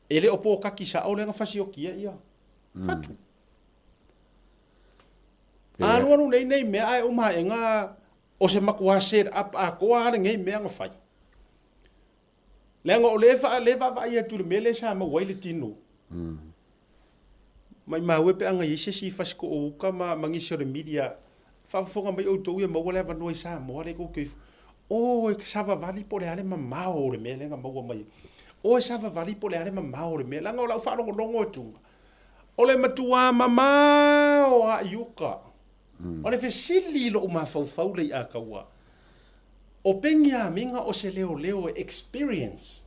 e le o pōkaki sao lea na fasiokia ia fatu. A alualu nei nei mea ae uma aena o se matua set up atoa lava lenei mea na fai. Leaga o lea e vaavaai atu i le mea lea sa maua ai le tino. Maimau e pe a na i ai se isi fasitoo uka ma nisi o le media, faafofoga mai outou ia maua le avanoa i Samoa lea tou te ifo. O e savavali po o le a le mamao o le mea lea na maua mai ai. O e savavali po o le a le mamao o le mea, leaga o lau faalogologo atu, o le matua mamao lava i uka. O le fesili i lou mafaufau lea i Ataua, o Peniamina o se leoleo e experience?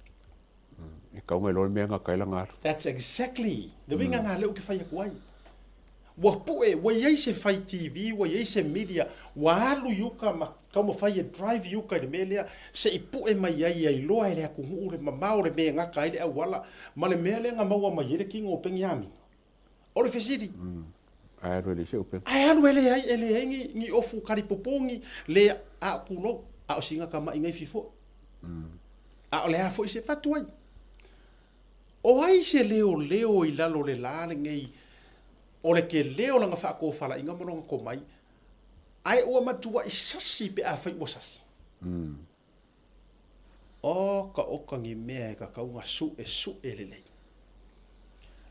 E tau mai loa le mea gata ai lana alu. That's exactly the uiga na lea ou te fai atu ai. Ua puʻe, ua i ai se fai TV, ua i ai se media, ua alu i uka ma taumafai e drive i uka i le mea lea, se i puʻe mai ai ia iloa e le atunuu le mamao o le mea e gata ai le auala ma le mea lea na maua mai ai le tino o Peniamina. O le fesili. Ae alu e leai se upega. Ae alu e leai, e leai ni, ni ofu kalipopogi, le a o tulou, a o sina tamaʻi naifi foi. A o le a foi se fatu ai. O ai se leoleo i lalo o le lā lenei o le tele o lana faatofalaiga ma lona tomai, ae ua matuai sasi pe afai ua sasi? Oka oka ni mea e tatau ona suʻesuʻe lelei.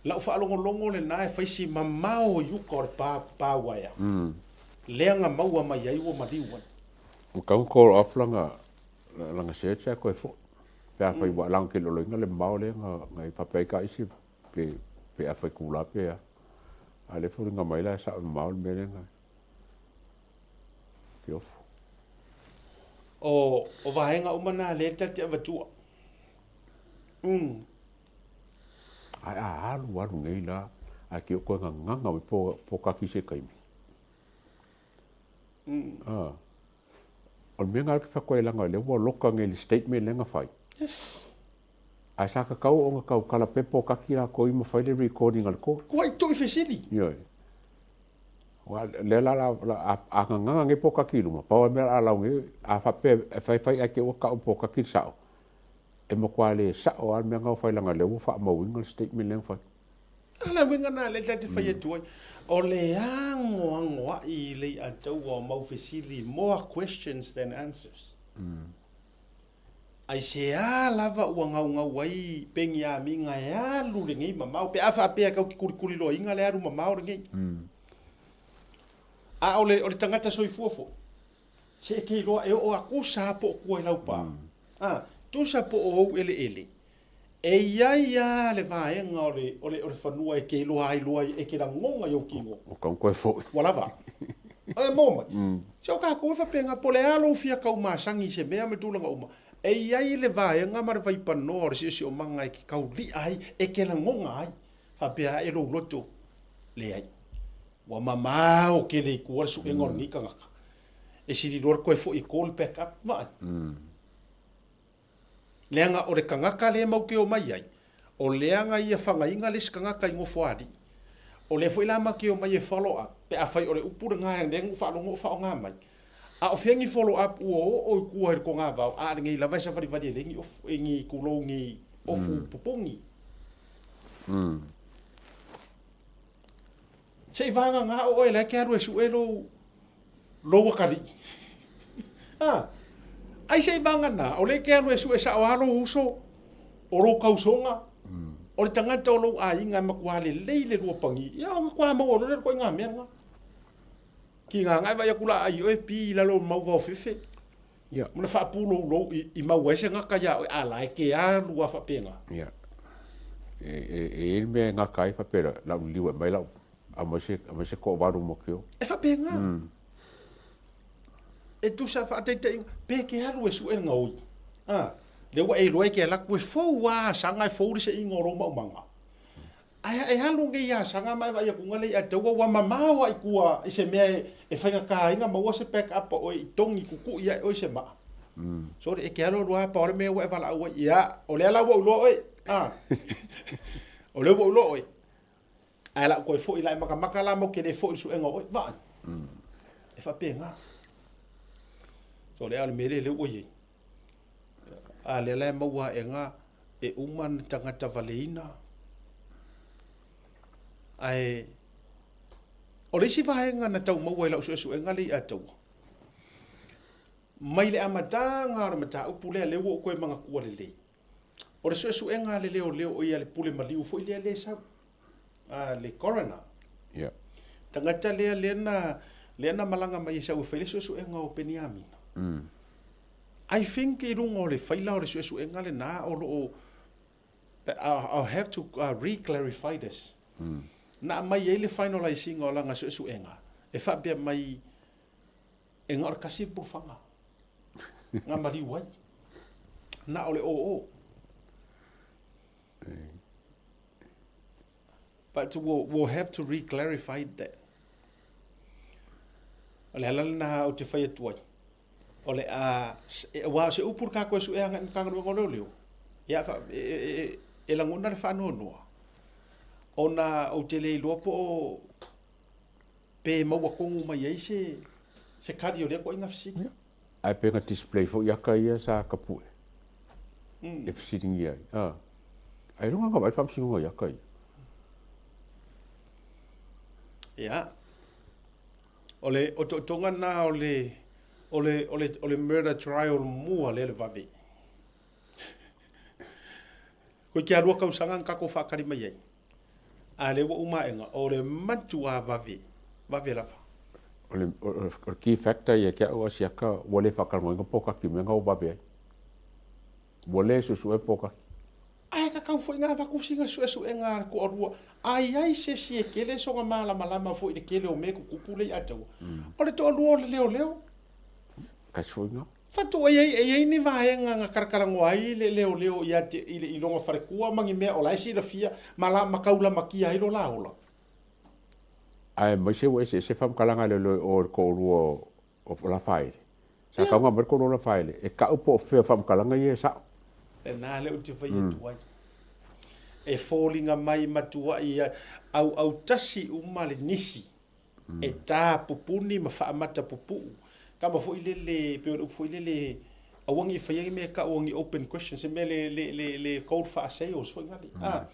Lau faalogologo lena e fai si mamao i uka o le pā, pā uaea, lea na maua mai ai ua maliu ai. Ua tau call off lana, lana search ae toe foi. Pe afai ua laga keloloina le mamao lea na na i faapea ai ka isi pe pe afai kula pe a. A lea foliga mai la e sao mamao le mea lea na ke ofu. O o vaega uma na lea ta te avatua. Ae a alu alu nei la ae ke o koe gagaga mai po po kaki se taimi. Ah. O le mea lena ke whakoe langa lea ua loka nei le statement lea na fai. Yes. Ae sa kakau ona kau kala pepa o kaki lakou i ma fai le recording a le court. Kua i tui fesili. Ioe. Wa lea la la, la a, a gagaga nei po kaki i luma, pau a mea la a lau nei, a faapea e fai fai ae te ua kau po kaki le sao. E matua le sao a le mea na ua fai langa lea ua faamauina le statement lea na fai. A le uiga na lea ta te fai atu ai, o le agoagoaʻi i le iʻa taua o mau fesili, more questions than answers. Aisea lava ua gaugau ai Peniamina e alu lenei mamao, pe a faapea e kau te kulikuliloaina le alu mamao lenei. A o le, o le tagata soifua foi, se e ke iloa e oo a tusa a po o tua i lau pā. A, tusa po o ou eleele, E i ai a le vaega o le, o le, o le fanua e ke iloa ai loa e ke lagona i ou kino. O kau koe foi. Ua lava. E mo mai. Se o kakou e faapena, po o le a lou fia kaumasagi i se mea ma tulaga uma, e i ai le vaega ma le vaipanoa o le siosiomaga e ke kauliʻa ai, e ke lagona ai, faapea ae lou loto, leai. Ua mamao tele i tua le suʻega o lenei tagata. E sili loa le toe foi e call back up, vaai. Leaga o le tagata lea mau te omai ai, o leaga ia fagaina le isi tagata i Nofoalii. O lea foi la ma te omai e follow up, pe afai o le upu lena lea na ou faalogo o faaaoga mai. A o fea ni follow up ua oo i tua i le togavao, a lenei lava e savalivali e leai ni ofu, ni tulou ni ofu popogi. Se i vagana oe la e ke alu e sue lou, lou akalii. A, ai se i vagana, o lea e ke alu e sue sao lava lou uso, o lou tausoga, o le tagata o lou aiga e matua lelei le lua pagi, ia ona toa maua loa lea o le ituaiga mea lena. Kigāga e vaai atu la ai oe pi i lalo o le mau vaofefe, ma le faapuloulou i maua ai se gata iā oe, a la e ke alu lava faapena. Ia. E, e, e i ai le mea e gata ai faapea lau liliu e aumai lau, aumai se, aumai se toavalu mo ke o. E faapena. E tusa faataitaiga, pe ke alu e sue le gaoi. A, lea ua e iloa e ke alu atu e fou lava asaga e fou le seiga o lou maumaga. Ae e alu nei ia asaga ma e vaai atu lea ia te ua mamao lava i tua i se mea e faigata ai ona maua se back up a oe i togi kukui ae oe i se maa. Sorry, e ke alu alu lava pau le mea ua e valaau ai, ia, o lea la ua ou iloa oe. A, o lea ua ou iloa oe. Ae la ou toe foi la e makamaka la matou te le foi i le suega o oe. Vaai. E faapena. So lea o le mea lea lea ua i ai. A lea la e maua aega e uma na tagata valeina. Ae o le isi vaega na tau maua i lau suesuega lea i Ataua, mai le amataga o le mataupu lea, lea ua ou toe manatua lelei, o le suesuega a le leoleo, o ia le pule maliu foi lea lea e sau, a le coroner. Yeah. Tagata lea lea na lea na malaga mai e sau e fai le suesuega o Peniamina. I think i luga o le faila o le suesuega lena o lo o I'll have to re-clarify this. Na aumai ai le finalize-ina o lana suesuega e faapea mai e na o le tasi le pulufaga na maliu ai, na o le oo. But we'll, we'll have to re-clarify that. O le ala lena ou te fai atu ai. O le a, aua o se upu le kākou e suʻe agai i le Matagaluega o Leoleo, ia, fa, e, e, e, e lagona le faanoanoa, ona ou te le iloa po o pe maua tonu mai ai se, se kali o lea ituaiga fesili. Ia. Ae pe na display foi aka ia sa kapue e fesiligia ai. A. Ailoga na vaai le faamasinoga i aka ia. Ia. O le otootoga na o le, o le, o le, o le murder trial mua lea le vave. Koe kia lua kausaga na tatou faatali mai ai. A lea ua uma aega, o le matuā vave, vave lava. O le, o, o le key factor ia ke au a siaka ua le faatalanoaina pōkaki mea na o vave ai. Ua le suesue pōkaki. Ae tatau foi na avatu sina suesuega a le toalua, a i ai se isi e tele sona malamalama foi i le tele o mea e tutupu lea i Ataua. O le toalua o le leoleo. Kasi foi na. Faatoa i ai, e i ai ni vaega na kalakalanoa ai le leoleo ia te, i le, i lona falekua ma ni mea o la e silafia ma la, ma kaulamakia ai lo la ola. Aemaise ua eseese faamatalaga a leoleo i o i le toalua o, o Lafaele. Sa tau mai le toalua o Lafaele, e tau po o fea faamatalaga ia e sao. Lena lea ou te fai atu ai. E foliga mai matuai auautasi uma le nisi e ta pupuni ma faamata pupuu. Kama foi lele, pei o le upu foi lele, aua ne i faia ni mea e tau o ni open question, se mea le, le, le, le code faa-sales foi nale. Ah,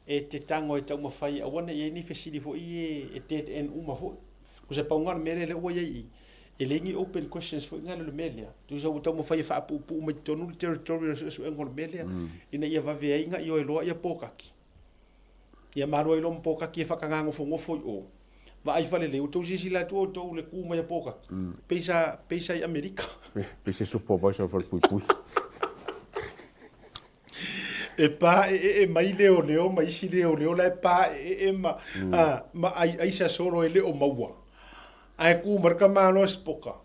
e te tago e taumafai, aua ne i i ai ni fesili foi e, e dead end uma foi. Tusa pau lena o le mea lea lea ua i ai i i, e leai ni open questions foi nale o le mea lea. Tusa ua taumafai e faapuupuu mai totonu le territory o le suesuega o le mea lea, ina ia vave ai ona ioe loa ia pōkaki. Ia malu ai loa ma pōkaki e faataganofonofo i o. Vaai falelei, ua tou silasila atu outou i le ku mai a pōkaki. Pei sa, pei sa i Amerika. Pei se supervisor o le falepuipui. E pāeʻeʻe mai leoleo ma isi leoleo la e pāeʻeʻe ma, a, ma aiaisa solo e le o maua. Ae kū mai le tamāloa sipoka.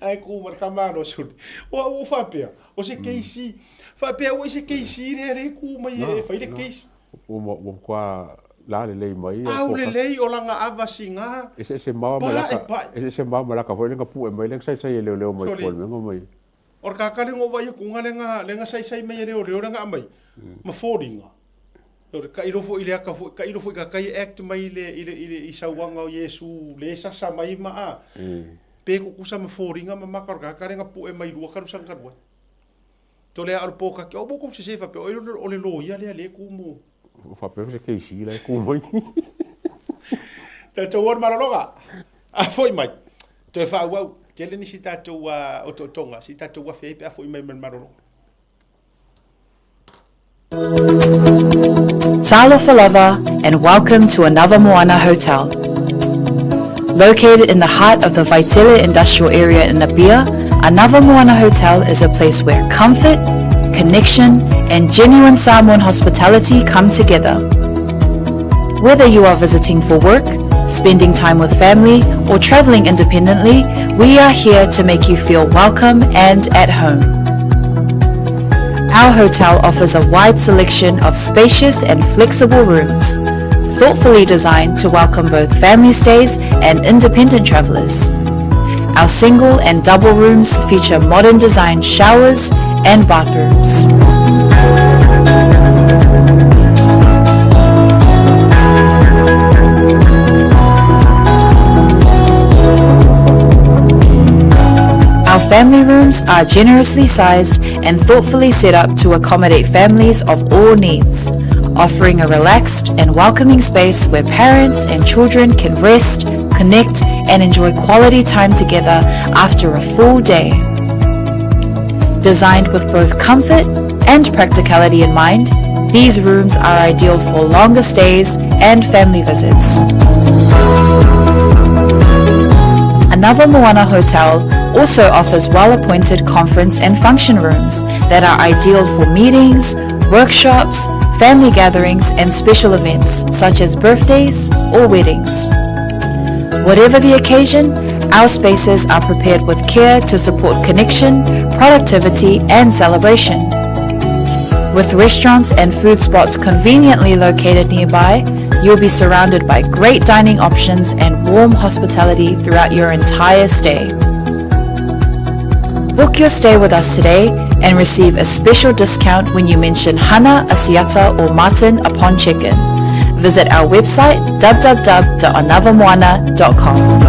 Ae kū mai le tamāloa suli. O au o faapea, o se keisi, faapea ua i se keisi lea lea e kū mai e fai le keisi. Ua matua lalelei mai. Aulelei o lana ava siga. Eseese mao ma laka, eseese mao ma laka foi lenga pue mai lenga saisai e leoleo mai fua le menga mai. O le kaka lenga o vai atu lenga lenga saisai mai e leoleo lenga amai ma foliga. O le tailo foi i le aka foi, tailo foi ka kai act mai i le, i le, i le, i sauaga o Iesu le sasa mai ma a. Pe tutusa ma foliga ma maka o le kaka lenga pue mai lua talusaga talu ai. Tole a o le pōkaki, o mo kou sese faapea, o le loia lea le ku mo. Faapea se keisi la e ku mai. Tatou o le malologa, a foi mai, toe faaauau, tele nisi tatou otootoga, si tatou afe ai pe a foi mai ma le malologa. Talofa lava and welcome to another Moana Hotel. Located in the heart of the Vaitele industrial area in Apia, Another Moana Hotel is a place where comfort, connection, and genuine Samoan hospitality come together. Whether you are visiting for work, spending time with family, or traveling independently, we are here to make you feel welcome and at home. Our hotel offers a wide selection of spacious and flexible rooms, thoughtfully designed to welcome both family stays and independent travelers. Our single and double rooms feature modern design showers and bathrooms. Our family rooms are generously sized and thoughtfully set up to accommodate families of all needs, offering a relaxed and welcoming space where parents and children can rest, connect, and enjoy quality time together after a full day. Designed with both comfort and practicality in mind, these rooms are ideal for longer stays and family visits. Another Moana Hotel also offers well-appointed conference and function rooms that are ideal for meetings, workshops, family gatherings and special events such as birthdays or weddings. Whatever the occasion, our spaces are prepared with care to support connection, productivity and celebration. With restaurants and food spots conveniently located nearby, you'll be surrounded by great dining options and warm hospitality throughout your entire stay. Book your stay with us today and receive a special discount when you mention Hana, Asiata, or Martin upon check-in. Visit our website www.anavamoana.com.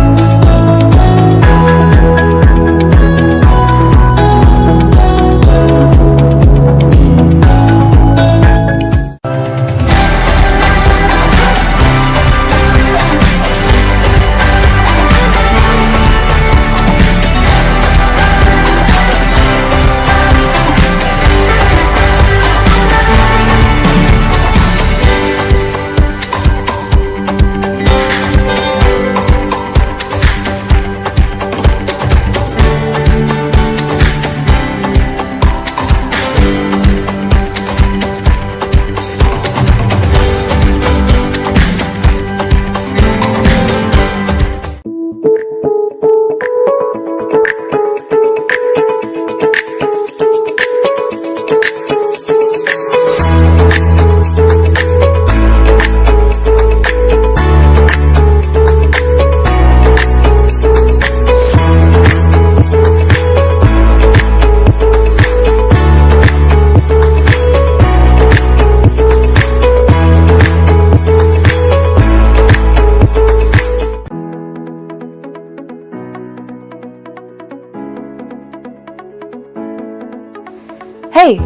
Hey,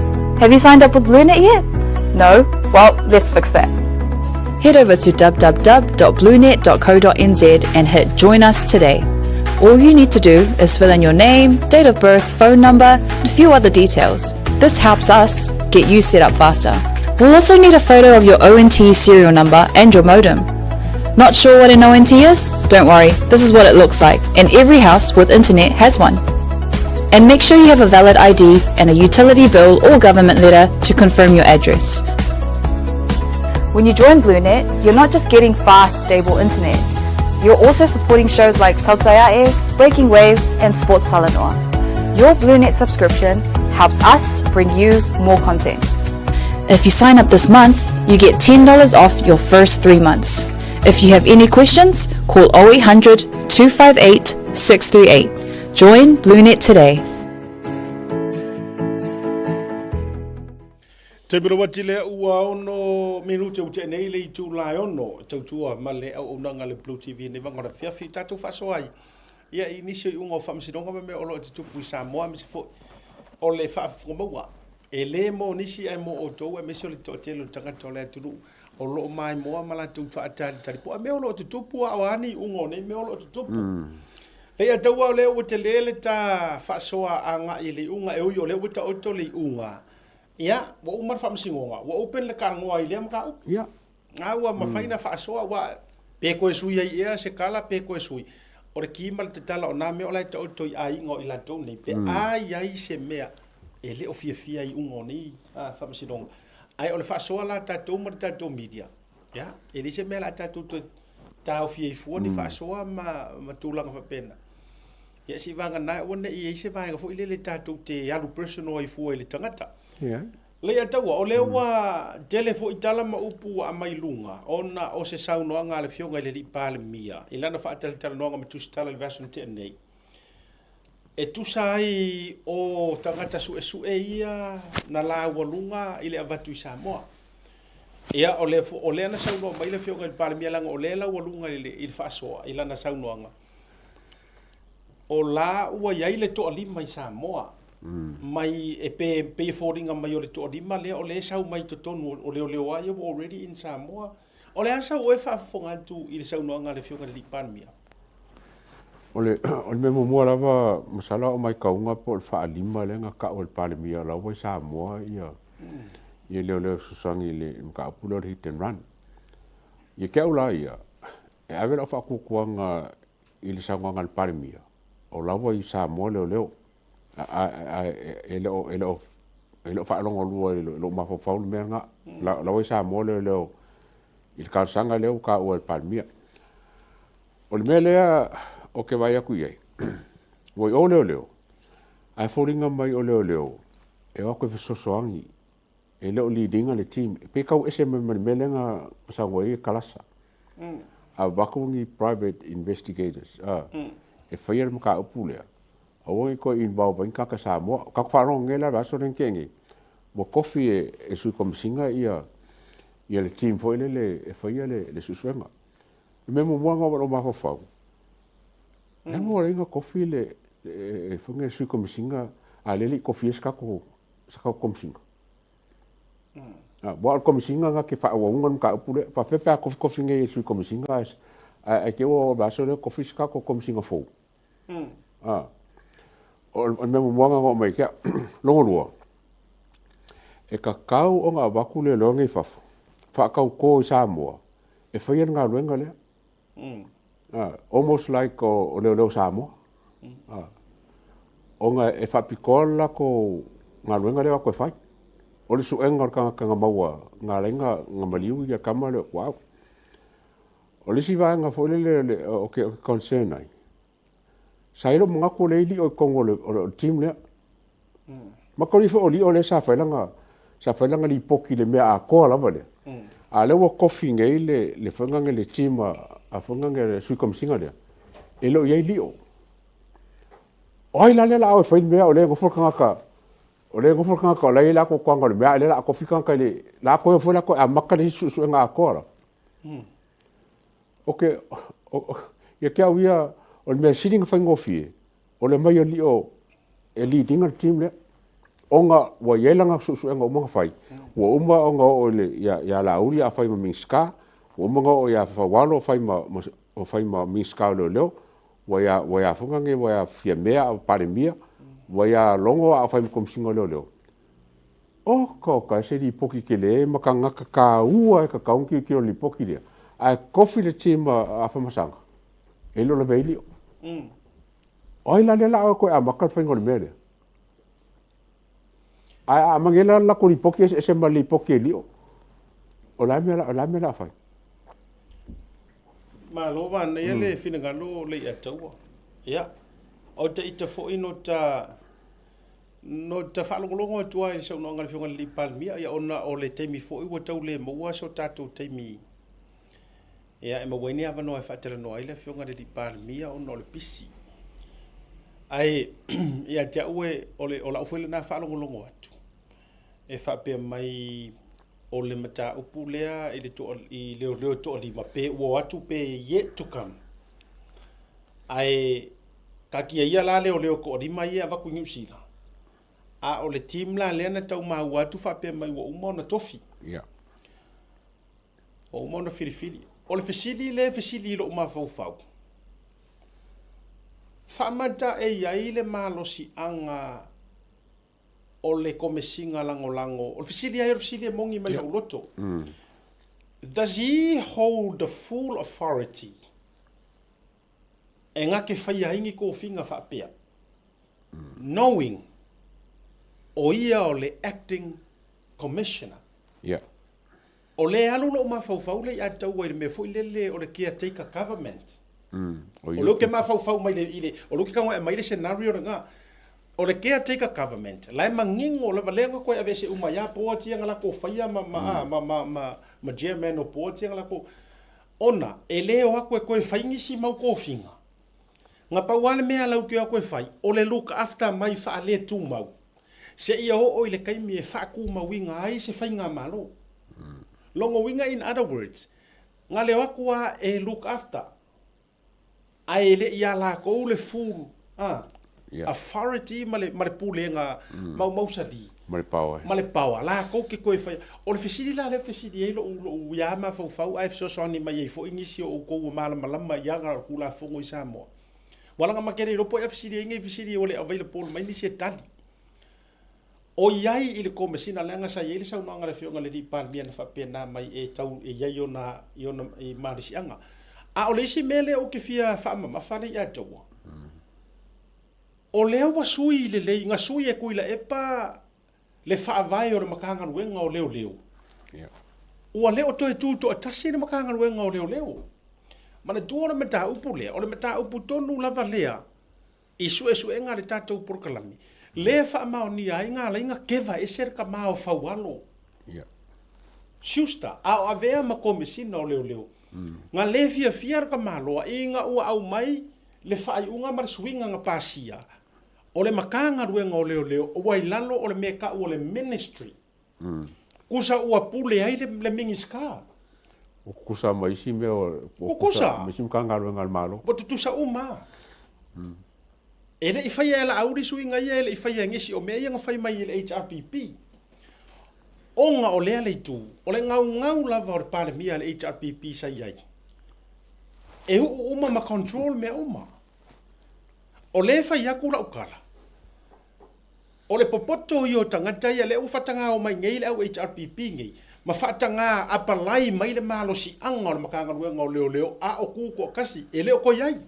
have you signed up with BlueNet yet? No? Well, let's fix that. Head over to www.bluenet.co.nz and hit Join Us today. All you need to do is fill in your name, date of birth, phone number, and a few other details. This helps us get you set up faster. We'll also need a photo of your ONT serial number and your modem. Not sure what an ONT is? Don't worry, this is what it looks like, and every house with internet has one. And make sure you have a valid ID and a utility bill or government letter to confirm your address. When you join BlueNet, you're not just getting fast, stable internet. You're also supporting shows like Tautaiae, Breaking Waves, and Sports Salanoa. Your BlueNet subscription helps us bring you more content. If you sign up this month, you get $10 off your first three months. If you have any questions, call 0800 258 638. Join BlueNet today. Taimi rawati lea ua ono minute ua tea nei le itula e ono e tautua ma le auaunaga a le Blue TV nei vaega o le afiafi tatou faasoa ai ia i nisi o iuga o faamasinoga ma mea o lo o tutupu i Samoa aemaise foi o le faafofoga maua e le mo nisi ae mo outou aemaise o le toatele o tagata o le atunuu o lo o maimoa ma latou faatalitali po o a mea o lo o tutupu a o a ni iuga o nei mea o lo o tutupu. Leai a taua o lea ua tele le ta faasoa agai i le iuga e ui o lea ua taoto le iuga Ia, ua uma le faamasinoga, ua open le talanoa i lea mataupu. Ia. A ua mafai ona faasoa, aua pe toe sui ai ea se tala pe toe sui. O le ki ma le tatala o na mea o la e taoto i aiga o i latou nei, pe a i ai se mea e le o fiafia i iuga o nei faamasinoga. Ae o le faasoa la a tatou ma le tatou media, ia, e leai se mea o le a tatou toe taofi ai fua ni faasoa ma tulaga faapena. Ia seivagana aua ne i i ai se vaega foi lele tatou te alu personal ai fua i le tagata. Ia. Leiataua, o lea ua tele foi tala ma upu ua aumai i luga ona o se saunoaga a le Afioga i le Alii Palemia i lana faatalatalanoaga ma Tusitala i le vaiaso na tea nei, e tusa ai o tagata suesue ia na laualuga i le avatu i Samoa. Ia, o lea, o lea na saunoa mai le Afioga i le Palemia leaga o lea e laualuga i le, i le faasoa i lana saunoaga, O la ua i ai le toalima i Samoa mai e pe pei e foliga mai o le toalima lea o lea e sau mai totonu o leoleo a ia ua already in Samoa. O le a sau oe faafofoga atu i le saunoaga a le Afioga i le Alii Palemia? O le o le mea muamua lava masalo a o matauga po o le faalima lea na tau e le Palemia o la ua i Samoa ia ia leoleo e fesoasoani i le mataupu lea o le hit and run. Ia te au la ia, e ave lau faatuatuaga i le saunoaga a le Palemia, o la ua i Samoa leoleo, ae e le o, e le o, e le o faalogolua i lou mafaufau le mea lena. O la ua i Samoa leoleo i le talosaga lea ua taua e le Palemia. O le mea lea ou te vaai atu i ai, ua i o leoleo, ae foliga mai o leoleo e o atu e fesoasoani. E le o lead ina le team. Pe kau ese mai ma le mea lea na saunoa ai e Kalasa. A avatu ni private investigators e faia le mataupu lea, aua ne i toe involve ai ni tagata Samoa. O tatou faalogo nei la i le vaiaso lea na tea nei, ua tofi e Sui Komesina ia le team foi lele e faia le suesuega. O le mea muamua na oo mai i lou mafaufau, le a le mea ua ala ai ona tofi le Sui Komesina a o lea e le i tofia se tatou Komesina? Aua o le Komesina na te faaauauina le mataupu lea. E faapefea pe a tofitofi nei e le Sui Komesina ae te i ua oo i le vaiaso lea tofi se tatou Komesina fou. O le mea muamua lena na oo mai ia te au. Lona lua, e tatau ona avatu leoleo nei i fafo, faatauto i Samoa e faia le galuega lea. Almost like o leoleo Samoa. Ona e faapitoa le latou galuega lea o atu e fai. O le suega o le tagata na maua na ala ai ona maliu ia tama lea o Tuaau. O le isi vaega foi lele ou te concern ai, Sa i ai lou manatu o lea e lio i totonu o le team lea. Matou foi o lio lea sa fai lana sa fai lana lipoti i le mea atoa lava lea. A o lea ua tofi nei le le foi lea le team a foi lea le Sui Komesina lea, e le o i ai lio. O ai la lea o le a o e fai le mea o lea e nofo le tagata o lea e nofo le tagata o la e i ai le atoatoaga o le mea a o lea o le a tofi le tagata i le la a toe o foi la toe amata le isi suesuega atoa la. Ok, ia te au ia, o le mea sili ona faigofie, o le aumai o Lio e lead ina le team lea. Ona ua i ai lana suesuega ua uma ona fai, ua uma ona oo ia Laauli a fai ma Minisita, ua uma ona oo ia Faualo fai ma, fai ma Minisita o Leoleo, ua ia, ua ia foi nai, ua ia Fiamea a o Palemia, ua ia Logo a o fai ma Komesina o Leoleo. Oka oka, e se lipoti tele ma tagata taua e tatau ona tilotilo i le lipoti lea, ae tofi le team a Afamasaga, e le o lavea ai Lio. O ai la lea o le a toe amata le faiga o le mea lea? Ae a aumai nei la le latou lipoti e eseese ma le lipoti a Lio, o le a le mea o le a fai? Malo manaia le finagalo o Leiataua. Ia, o ita foi no ta No ta faalogologo atu lava i le saunoaga a le Afioga i le Alii Palemia, ia ona o le taimi foi ua tau le maua so tatou taimi ia e maua ai ni avanoa e faatalanoa ai le Afioga i le Alii Palemia ona o le pisi. Ae ia te au e, o le, o lau foi lena faalogologo atu, e faapea mai o le mataupu lea i le toa, i leoleo e toalima, pe ua o atu pe yet to come. Ae taatia ia la leoleo toalima ia e avatu i Niu Sila, a o le team la lea na tau maua atu faapea mai ua uma ona tofi. Yeah. Ua uma ona filifili. O le fesili lea e fesili i lou mafaufau, faamata e i ai le malosiaga o le Komesina Lagolago? O le fesili lava ia o le fesili e moni mai lou loto. Does he hold the full authority e gake faia ai ni tofiga faapea, knowing o ia o le acting commissioner? Yeah. O lea e alu lou mafaufau lea ia te au i le mea foi lele o le caretaker government. O lea ou te mafaufau mai i le, o lea ou te tago e aumai le scenario lena. O le caretaker government, la e manino lava, lea na toe aveese uma ai lava boards ia na latou faia ma, ma, ma, ma, ma, ma chairman o boards ia na latou, ona e le o atu e toe fai nisi mau tofiga. Na pau lava le mea a latou e o atu e fai, o le look after mai faaletumau, seia oo i le taimi e faatumauina ai se faigamalo. Lona uiga in other words, na le o atu lava e look after, ae e le i ia latou le full authority ma le, ma le pulega maumausali ma le power, ma le power latou ke toe faia. O le fesili la lea e fesili ai lou, lou ia mafaufau ae fesoasoani mai ai foi nisi o outou ua malamalama i aga o le Tulafono i Samoa. Ua laga ma ke le iloa po o ea fesili ai nei fesili ua le available mai nisi e tali. O i ai i le Komesina leaga sa i ai le saunoaga a le Afioga i le Alii Palemia na faapena mai e tau e i ai ona i ona i malosiaga. A o le isi mea lea ou te fia faamamafa lea ia te ua, o lea ua sui lelei, na sui e Tuilaepa le faavae o le Matagaluega o Leoleo. Ua le o toe tutoatasi le Matagaluega o Leoleo. Manatua o le mataupu lea, o le mataupu tonu lava lea I suesuega a le tatou polokalame, lea e faamaonia ai na ala ai na keva ese le tama o Faualo. Schuster, a o avea ma Komesina o Leoleo, na lē fiafia le tamaloa ina ua aumai le faaiuga ma le suiga na pasia o le Matagaluega o Leoleo ua i lalo o le mea e tau o le Ministry. Kusa ua pule ai le Minisita. Ua tutusa ma isi mea o, ua tutusa ma isi Matagaluega a le Malo. Ua tutusa uma. E le i faia e Laauli suiga ia, e le i faia e nisi, o mea ia na fai mai e le HRPP. Ona o lea le itu, o le gaugau lava o le Palemia a le HRPP sa i ai, e uu uma ma control mea uma. O lea e fai atu lau tala, o le popoto ia o tagata ia, lea ua faatagao mai nei le au HRPP nei, ma faatagā apalai mai le malosiaga o le Matagaluega o Leoleo a o tu toatasi, e le o toe i ai.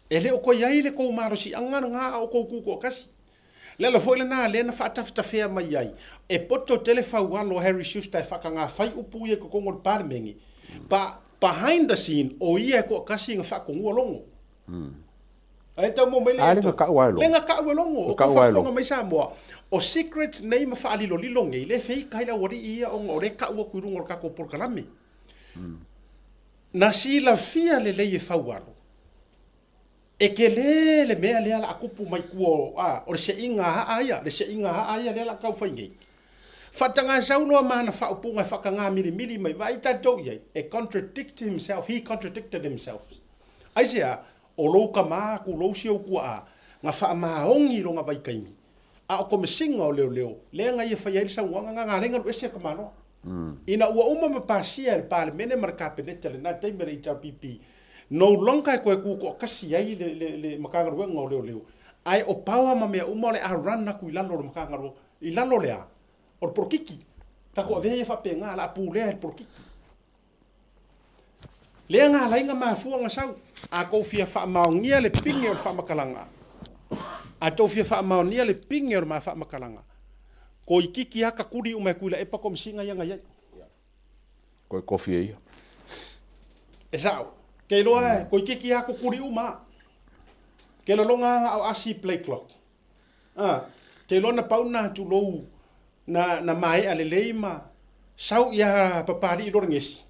E le o toe i ai le tou malosiaga lena a o tou tu toatasi. Le ala foi lena lea na faatafetafea mai ai e poto tele faualo a Harry Schuster e faatagā fai upu ia i totonu o le Palemene, but behind the scene o ia e toatasi na faatonua Logo. Ai tau maua mai le Ah, le na kau ai Logo. Le na kau e Logo. O kou faafofoga mai Samoa, o secrets nei ma faalilolilo nei, le feika ai le aualii ia ona o lea e kau atu i luga o le tatou polokalame. Na silafia lelei e Faualo, e tele le mea lea la a tupu mai tua o, a, o le seiga aa ia, le seiga aa ia lea la a tau fai nei. Faatagasau loa ma ana faaupuga e faataga milimili mai, vaai tatou i ai, e contradict himself, he contradicted himself. Aisea? O lou kama, kulou si ou tuaa, na faamaoni i lona vaitaimi, a o komesiga o leoleo, lea na ia fai ai le saunoaga na, na ala ai na alu ese le tamaloa. Ina ua uma ma pasia e le Palemene ma le Kapeneta i lena taimi a le HRPP, no longer e toe tutoatasi ai le, le, le Matagaluega o Leoleo, ae o power ma mea uma o le a run atu i lalo o le Matagaluega, i lalo o le a? O le polokiki. Tatou avea ia faapena, o le a pulea e le polokiki. Lea na ala ai na mafua ona sau. A tou fia faamaonia le pine o le faamatalaga, a tou fia faamaonia le pine o le ma faamatalaga, toeitiiti lava tatuli uma e Tuilaepa komesina ia na i ai. Koe kofi e ia. E sao. Ke iloa e, toeitiiti lava tutuli uma a. Ke laloga a o asi play clock. A, te iloa na pau na tulou na, na maea lelei ma sau ia Papalii Loregesi,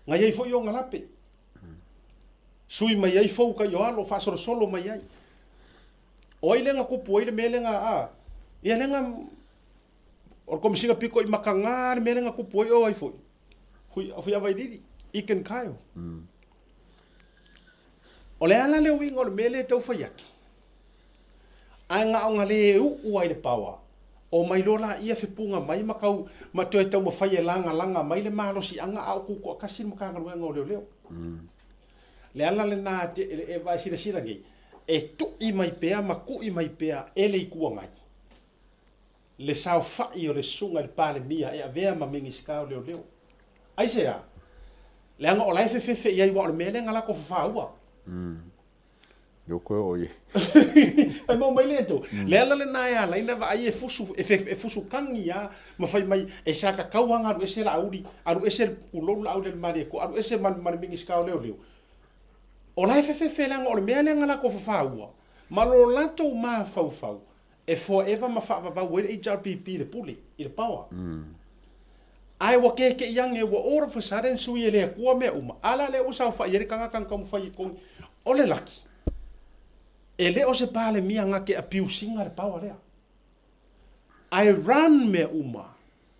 na i ai foi ona lape. Sui mai ai fou kai o alo, faasolosolo mai ai. O ai lea na kupu ai le mea lea na, a, ia lea na, o le komesina piko i makaga le mea lea na kupu ai o ai foi. Hui, hui Availili, Iken Kyle. O le ala le uiga o le mea lea e tau fai atu, ae na ona le uu ai le paoa, omai loa laia fepuga mai ma tau ma toe taumafai e lagalaga mai le malosiaga a o tutoatasi le Matagaluega o Leoleo. Le ala lena e, e, e silasila nei, e tui mai pea ma tui mai pea e le Itu Agai le saofai o le susuga i le Palemia e avea ma Minisita o Leoleo. Aisea? Leaga o la e fefefe i ai aua o le mea lea na latou fafaua. Leo koe o ia. Ai mau mai le atu. Le ala lena e ala ai na vaai e fusu, e, fe, e fusu kagi a, ma fai mai, e sa kakau anga alu ese Laauli, alu ese pulou Laauli ale malie ko, alu ese ma, ma le Minisita o Leoleo. O la e fefefe leaga o le mea lea na latou fafaua, ma lo latou mafaufau, e forever ma faavavau ai le HRPP i le pule, i le power. Ae ua kekeʻi ane, ua all of a sudden sui e le Atua mea uma, a la lea ua saofai ai le tagata na taumafai e togi. O le laki, e le o se Palemia na te abuse ina le power lea. Ae run mea uma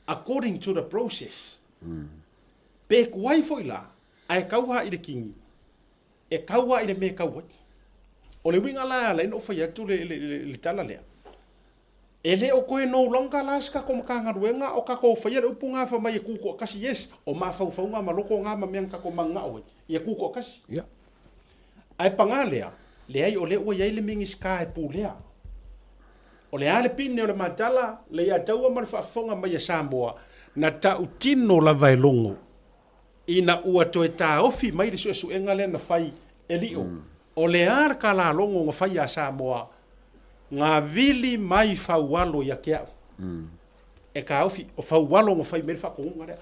according to the process. Pe tuai foi la, ae tau lava i le kini, E kau a i le mea e kau ai. O le uiga la e ala ai ona ou fai atu le, le, le, le tala lea, e le o toe no longer la se tatou Matagaluega o tatou faia le upu na fai mai e tutoatasi, yes, o mafaufauga ma loto na ma mea na tatou mananao ai, ia tutoatasi. Yeah. Ae paga lea, leai o lea ua i ai le Minisita e pulea. O le a le pine o le matala, le Iataua ma le faafofoga mai a Samoa, na tautino lava e Logo Ina ua toe taofi mai le suesuega lea na fai e Lio, o le a le kalalogo na fai a Samoa, na vili mai Faualo ia te au. E taofi, o Faualo na fai mai le faatonuga lea.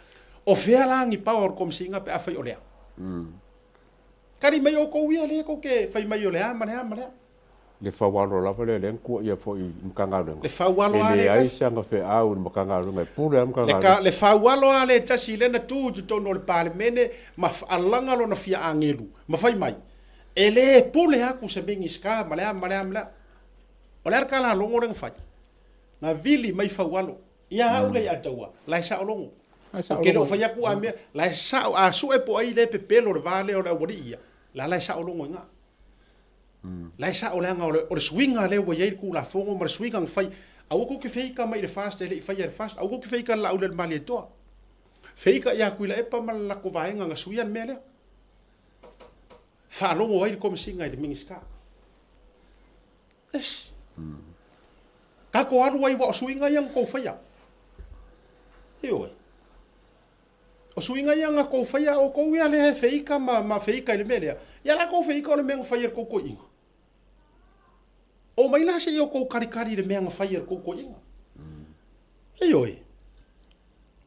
O fea la ni power o le Komesiga pe afai o lea? Kali mai outou ia lea tou te fai mai o le a ma le a ma le a. Le faualo lava lea lea na tuaia foi i Matagaluega. Le faualo E a le leai tasi. se agafeau i le Matagaluega e pule lava le Le ka, Matagaluega. le faualo a le tasi lea na tu i totonu o le Palemene ma alaga lona fia agelu ma fai mai, E le pule aku se Minisita ma le a ma le a ma le a. O le a le kalalogo lea na fai? Na vili mai faualo. Ia au lea ia taua, la e sao logo. Ou te le o fai atu a mea, la e sao, a sue po ai le pepelo le va lea o le aualii ia, la la e sao logo i ga. La e sao leaga o le, o le suiga lea ua i ai le Tulafono ma le suiga na fai. Aua tou te feita mai i le FAST e le i faia e le FAST. Aua tou te feita i le Laauli a le Malietoa. Feita ia Tuilaepa ma le latou vaega na suia le mea lea. Faalogo ai le Komesina i le Minisita. Yes. Tatou alu ai aua o suiga ia na tou faia. Ioe. O suiga ia na tou faia, o outou ia lea e feika ma, ma feika i le mea lea. Ia la tou feika o le mea na faia e le tou toeaina. Omai la se i outou kalikali i le mea na faia e le tou toeaina. Ioe.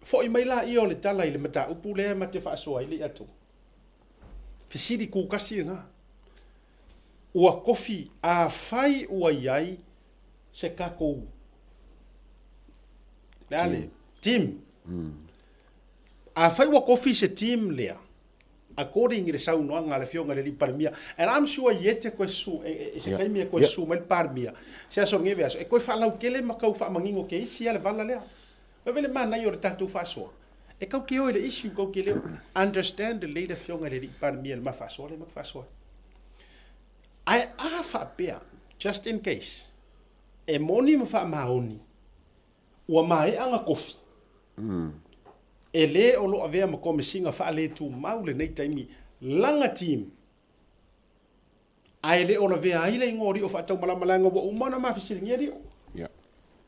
Foi mai laia o le tala i le mataupu lea ma te faasoa ai le iatu. Fesili kukasi lena. Ua kofi afai ua i ai se tatou le a le team. Afai ua kofi se team lea according i le saunoaga a le Afioga i le Alii Palemia, and I'm sure i ete koe susu e se taimi e koe susu mai le Palemia se aso lenei vaiaso e koe faalautele ma tau faamanino ke isi a le vala lea. Ua le manaia o le tatou faasoa e kau ke o i le issue kau ke leo understand lelei le Afioga i le Alii Palemia i le ma faasoa lea ma te faasoa ai. Ae a faapea, just in case, e moni ma faamaoni ua maea na kofi, e le o lo avea ma komesiga faaletumau lenei taimi lana team, ae le o lavea ai le igoa o Lio faataumalama leaga ua uma ona ma fesiligia Lio.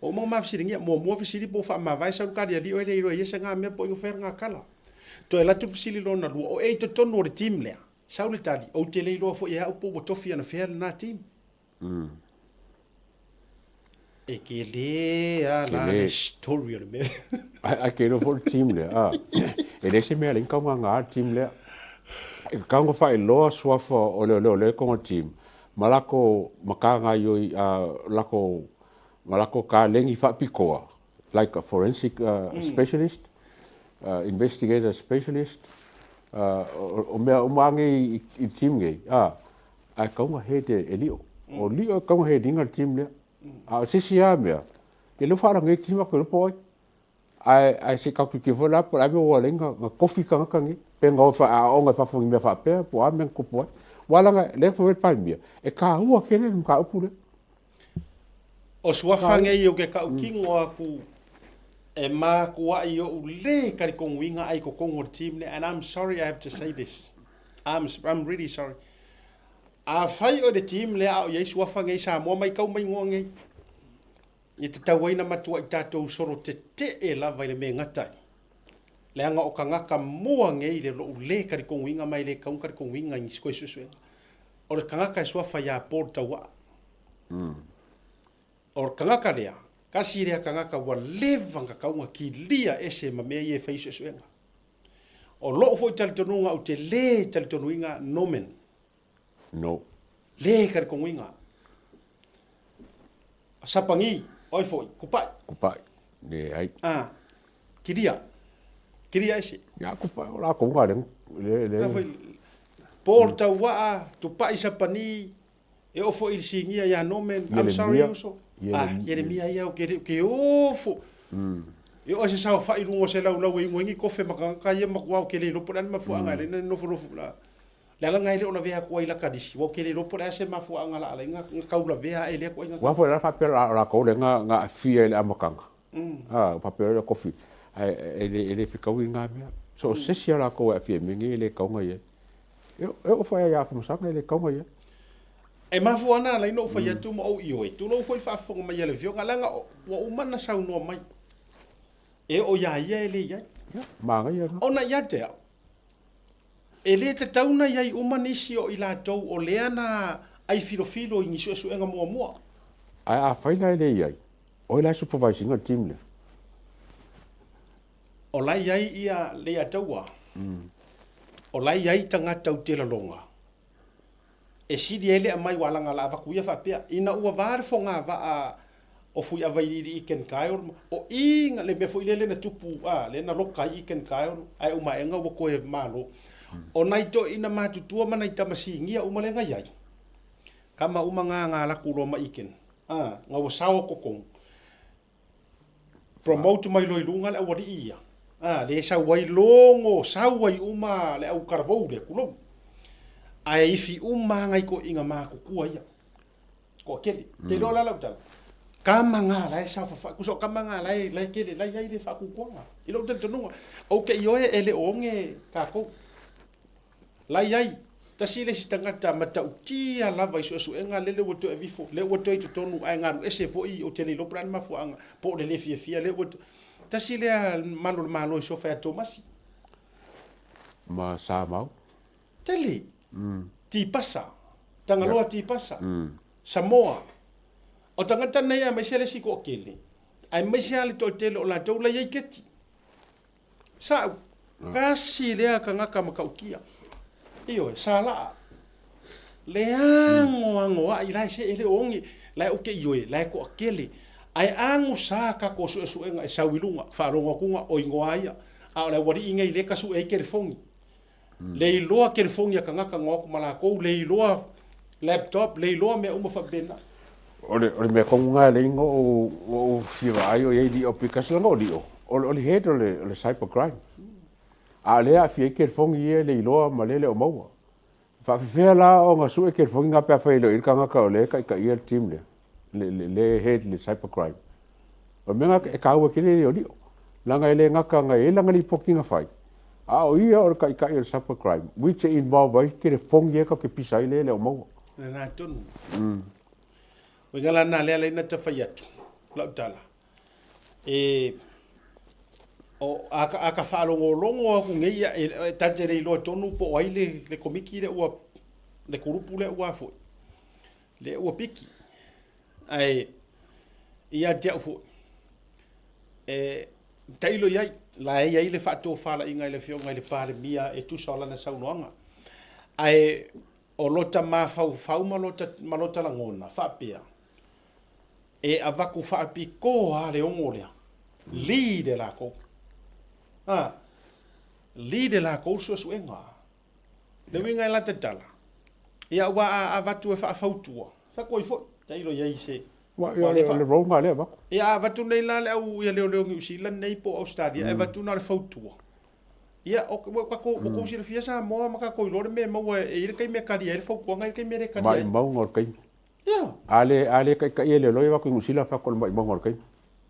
Ua uma ona ma fesiligia, muamua fesili po o faamavae sau le kali a Lio e le iloa e ia se ga mea po o ina fea le ga kala. Toe alu atu le fesili lona lua, o e i totonu o le team lea? Sau le tali, ou te le iloa foi e au po ua tofi anafea lena team. E kele a la le story o le mea. Ai ke iloa foi le team lea, a. E leai se mea e ala ai ona taugaga le team lea. E tatau ona faailoa suafa o leoleo lea e i totonu o le team ma latou matagaioi, latou ma latou taleni faapitoa like a forensic specialist, investigator specialist, o mea uma lava nei i le team nei, a, ae tatau ona head e Lio. O Lio e tatau ona head ina le team lea. A o se isi lava mea, ia lea ua faalagei le team atu e iloa po o ai. Ae, ae se i tatou tilotilo foi la po o le a le mea ua ala ai ona tofi tagata nei, pe na o e aooga i fafo i ni mea faapea po o a mea na tupu ai. Aua leaga o lea na fai mai le Palemia, e taua tele le mataupu lea. O suafa nei ou te tautino atu e matuai ou le talitonuina ai totonu o le team lea and I'm sorry I have to say this. I'm, I'm really sorry. Afai o le team lea a o i ai suafa nei Samoa maitau mai igoa nei. E tatau ai na matuai tatou solo tetee lava i le mea e gata ai. Leaga o tagata mua nei le lou le talitonuina ma e le tatau ona talitonuina i nisi koe suesuega. O le tagata e suafa ia Paul Tauaa. O le tagata lea, tasi lea tagata ua leva ona tatau ona kilia ese ma mea ia e fai i suesuega. O lou foi talitonuga ou te le talitonuina Norman. No. Le talitonuina. Sapagi, oi foi, Kupai. Kupai, leai. Ah, kilia. Kilia ese. Ia, Kupai, o lakou nga le, le, le. Foi, Paul Tauaa, Tupai Sapani, e oo foi i le sinia ia Norman, I'm sorry uso. Ah, Ieremia ia o ke le ke ofo. E oo se saofai i luga o se laulau e igo ai ni kofe ma tagata ia matua o ke le iloa po o le a le mafuaaga e ala ai ona nofonofo la. Le ala e le o lavea atu ai i laka lisi, ua ou ke le iloa po o le a se mafuaaga la ala ai na tau lavea ae lea ituaiga. Aua foi la faapea o latou lea na aafia i le amataga. A faapea o le kofi, ae e le fetaui na mea. So o se isi o latou e aafia i mea nei e le tatau ona i ai. E oo foi lava ia Afamasaga e le tatau ona i ai. E mafua ana ala ai ona ou fai atu ma ou ioe, tulou foi le faafofoga mai a le Afioga, leaga ua uma ona saunoa mai, e oo ia ia e le i ai. Ia, manaia lena. Ona ia te au, e le tatau ona i ai uma nisi o i latou o lea na ai filofilo i ni suesuega muamua. Ae afai la e le i ai, o ai la e supervise ina le team lea? O la e i ai ia Leiataua, o la e i ai tagata ou te laloga. E sili ai le aumai ua alaga la avatu ia faapea, ina ua va le fogavaa o Fuiavailiili i Ken Kyle, o i le mea foi lele na tupu, a, lea na loka ai i Ken Kyle, ae uma aega ua toe malo. O nai toeaiina matutua ma nai tama sinia uma lea na i ai, kama uma na na alu atu loa ma Ken, a, na ua sao totonu. Promote mai loa i luga le aualii ia, a, lea e sau ai logo, sau ai uma le au talavou lea, tulou. Ae ifi uma lava nai toeaiina matutua ia. Toatele. Te iloa la lau tala, kama na la e saofafai, tusa o kama na la e, la e tele, la e i ai le faatuatuaga. I lou talitonuga, ou te ioe e le o oge tatou. La i ai, tasi le isi tagata matautia lava i suesuega lele ua toe aveifo, lea ua toe i totonu ae galu ese foi, ou te le iloa po o le a le mafuaaga, po o le le fiafia lea ua toe, tasi lea malu o le Malo i sofa ia Tomasi. Ma Samau. Tele. Tipasa. Tagaloa Tipasa. Samoa. O tagata nei aemaise le isi toatele, aemaise lava le toatele o latou la i ai keti. Sa'u, tasi lea tagata matautia. Ioe, Salaa. Le agoagoa'i la e see le o oge, la e ou te ioe, la e toatele. Ae agosa tatou suesuega e sau i luga, faalogo atuga o igoa ia. A o le aualii nei lea e tasue ai telefoni. Le iloa telefoni a tagata na o atu ma latou, le iloa laptop, le iloa mea uma faapena. O le, o le mea tonu lena e alai ona ou, ou fia vaai o i ai lio because leaga o lio, o le, o le head o le, o le cyber crime. A o lea e aafia ai telefoni ia e le iloa ma lea e le o maua. E faafefea la ona sue telefoni na pe afai e le o i ai le tagata o lea e taitaia le team lea, le, le, le e head le cyber crime. O le mea lena e taua tele le o lio, leaga e le gata na i ai lana lipoti na fai, a o ia o le taitai o le cyber crime, which e involve ai telefoni ia tatou te pisa ai lea e le o maua. Lena tonu. Uiga la lena lea alai na ta fai atu, lau tala, e, o, a, a ka faalogologo atu nei, ia, e, e tatou te le iloa tonu po o ai le, le komiti lea ua, le kulupu lea ua foi, lea ua piki. Ae, ia te au foi, e, tailo i ai, la e i ai le faatofalaiga i le Afioga i le Palemia e tusa o lana saunoaga. Ae, o lota mafaufau ma lota, ma lota lagona, faapea, e avatu faapitoa lava le ogo lea, lead e latou. A, lead e latou le suesuega. Le uiga e lata tala, ia aua a avatu e faafautua, fai atu ai foi, tailo i ai se... Ua, ia, le, le role lea e avatu. Ia, a avatu nei la le au ia leoleo Niu Sila nei po o Australia, e avatu na o le fautua. Ia, o, ua tatou, ua tou silafia Samoa ma tatou iloa le mea e maua e i ai le taimi e kali ai le fautuaga, e i ai le taimi e le kali ai. Maimauga o le taimi. Ia. A le, a le taitai e leoleo ia avatu i Niu Sila fai atu o le maimauga o le taimi.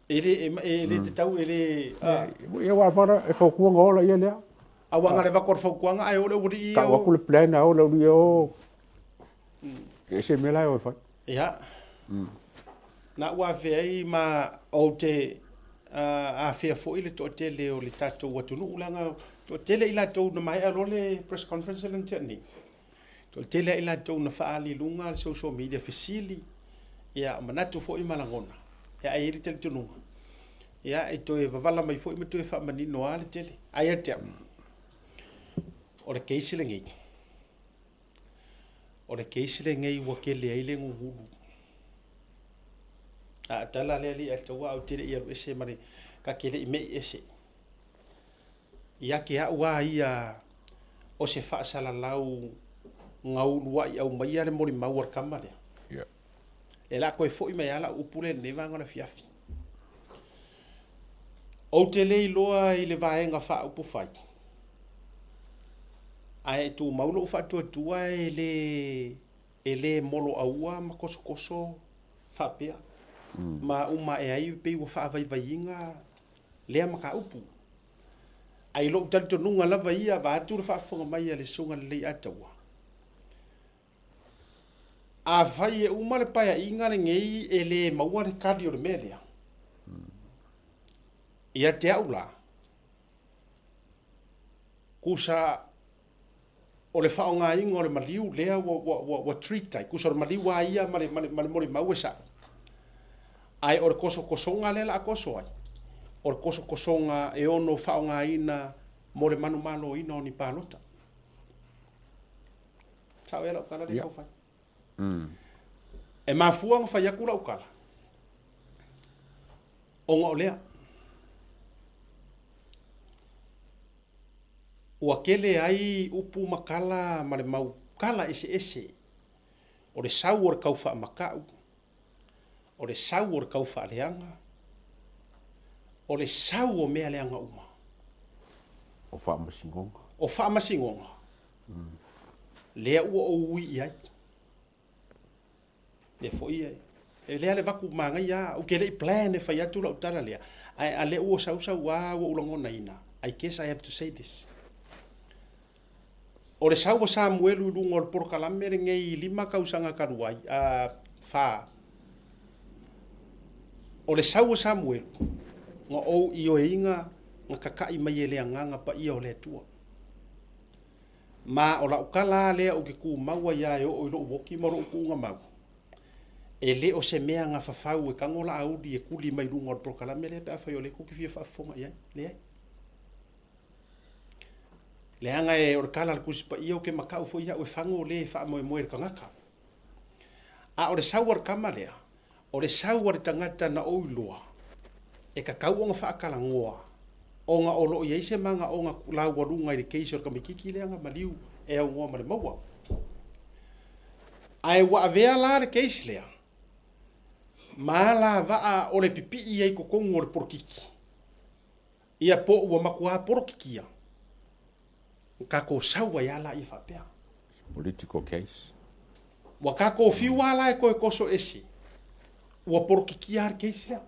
E le, e, e le tatau, e le, a. Ia, aua a e fautua ola ia lea. Aua na le avatu o le fautuaga ae o le aualii ia. Tau atu le plan a o le aualii ia o. E ese mea la e o e fai. Ia. Na ua afea ai ma ou te afea foi le toatele o le tatou atunuu leaga toatele i latou na maea loa le press conference lea na tea nei. Toatele lava i latou na faaali i luga le social media fesili, ia manatu foi ma lagona. Ia ae i ai le talitonuga, ia e toe vavala mai foi ma toe faamanino lava le tele. Ae ia te au, o le case lenei, o le case lenei ua tele ai le gugulu. A o tala lea alii Ataua ae ou te le i alu ese ma le, ta te le i mei ese. Ia te au lava ia o se faasalalau na uluai aumaia le molimau a le tama lea. Yeah. E la toe foi mai lava lau upu lea i lenei vaega o le afiafi. Ou te le iloa i le vaega faaupufai, ae e tumau lou faatuatua e le, e le moloaua ma tosotoso faapea. Ma uma ae ai pei ua faavaivaiina lea mataupu. Ae i lou talitonuga lava ia, vaeatu le faafofoga mai a le Susuga Lelei-a-Taua, afai e uma le paeaiga lenei e le maua le tali o le mea lea, ia te au la, tusa o le faaaogaina o le maliu lea ua, ua, ua, ua treat ai, tusa o le maliu lava ia ma le, ma le, ma le molimau e sa'o, ae o le tosotosoga lea o le a toso ai, o le tosotosoga e ono faaaogaina mo le manumaloina o ni palota. Sa'o ea lau tala lea e tau fai? E mafua ona fai atu lau tala, ona o lea. Ua tele ai upu ma tala ma le mau tala eseese o le sau o le tau faamata'u, o le sau o le tau faaleaga, o le sau o mea leaga uma. O faamasinoga. O faamasinoga, lea ua ou ui i ai. Lea foi e, e lea le vaku manaia a, ou te le i plan e fai atu lau tala lea, ae a lea ua sausau a ua ou lagonaina, I guess I have to say this. O le sau o Samuelu i luga o le polokalame lenei i 5 tausaga talu ai, a, fa, o le sau o Samuelu, na ou ioeina na tata'i mai e le Agaga Paia o le Atua. Ma o lau tala lava lea ou te tumau ai lava e oo i lou oti ma lou tuuga mau, e le o se mea na fafau e tago laauli e tuli mai luga o le polokalame lea pe afai o lea tou te fia faafofoga i ai. Leai. Leaga e o le tala a le Tusi Paia ou te matau foi au e fago le faamoemoe i le tagata. A o le sau a le tama lea, o le sau a le tagata na ou iloa, e tatau ona faatalanoa, ona o lo o i ai se manaoga laualuga i le case o le tamaititi lea na maliu e aunoa ma le maua. Ae ua avea la le case lea ma alavaa o le pipii ai i totonu o le polokiki. Ia po ua matua polokikia, na tatou sau ai lava laia faapea. Political case. Ua tatou fiu lava la e toe toso ese, ua polokikia lava le case lea.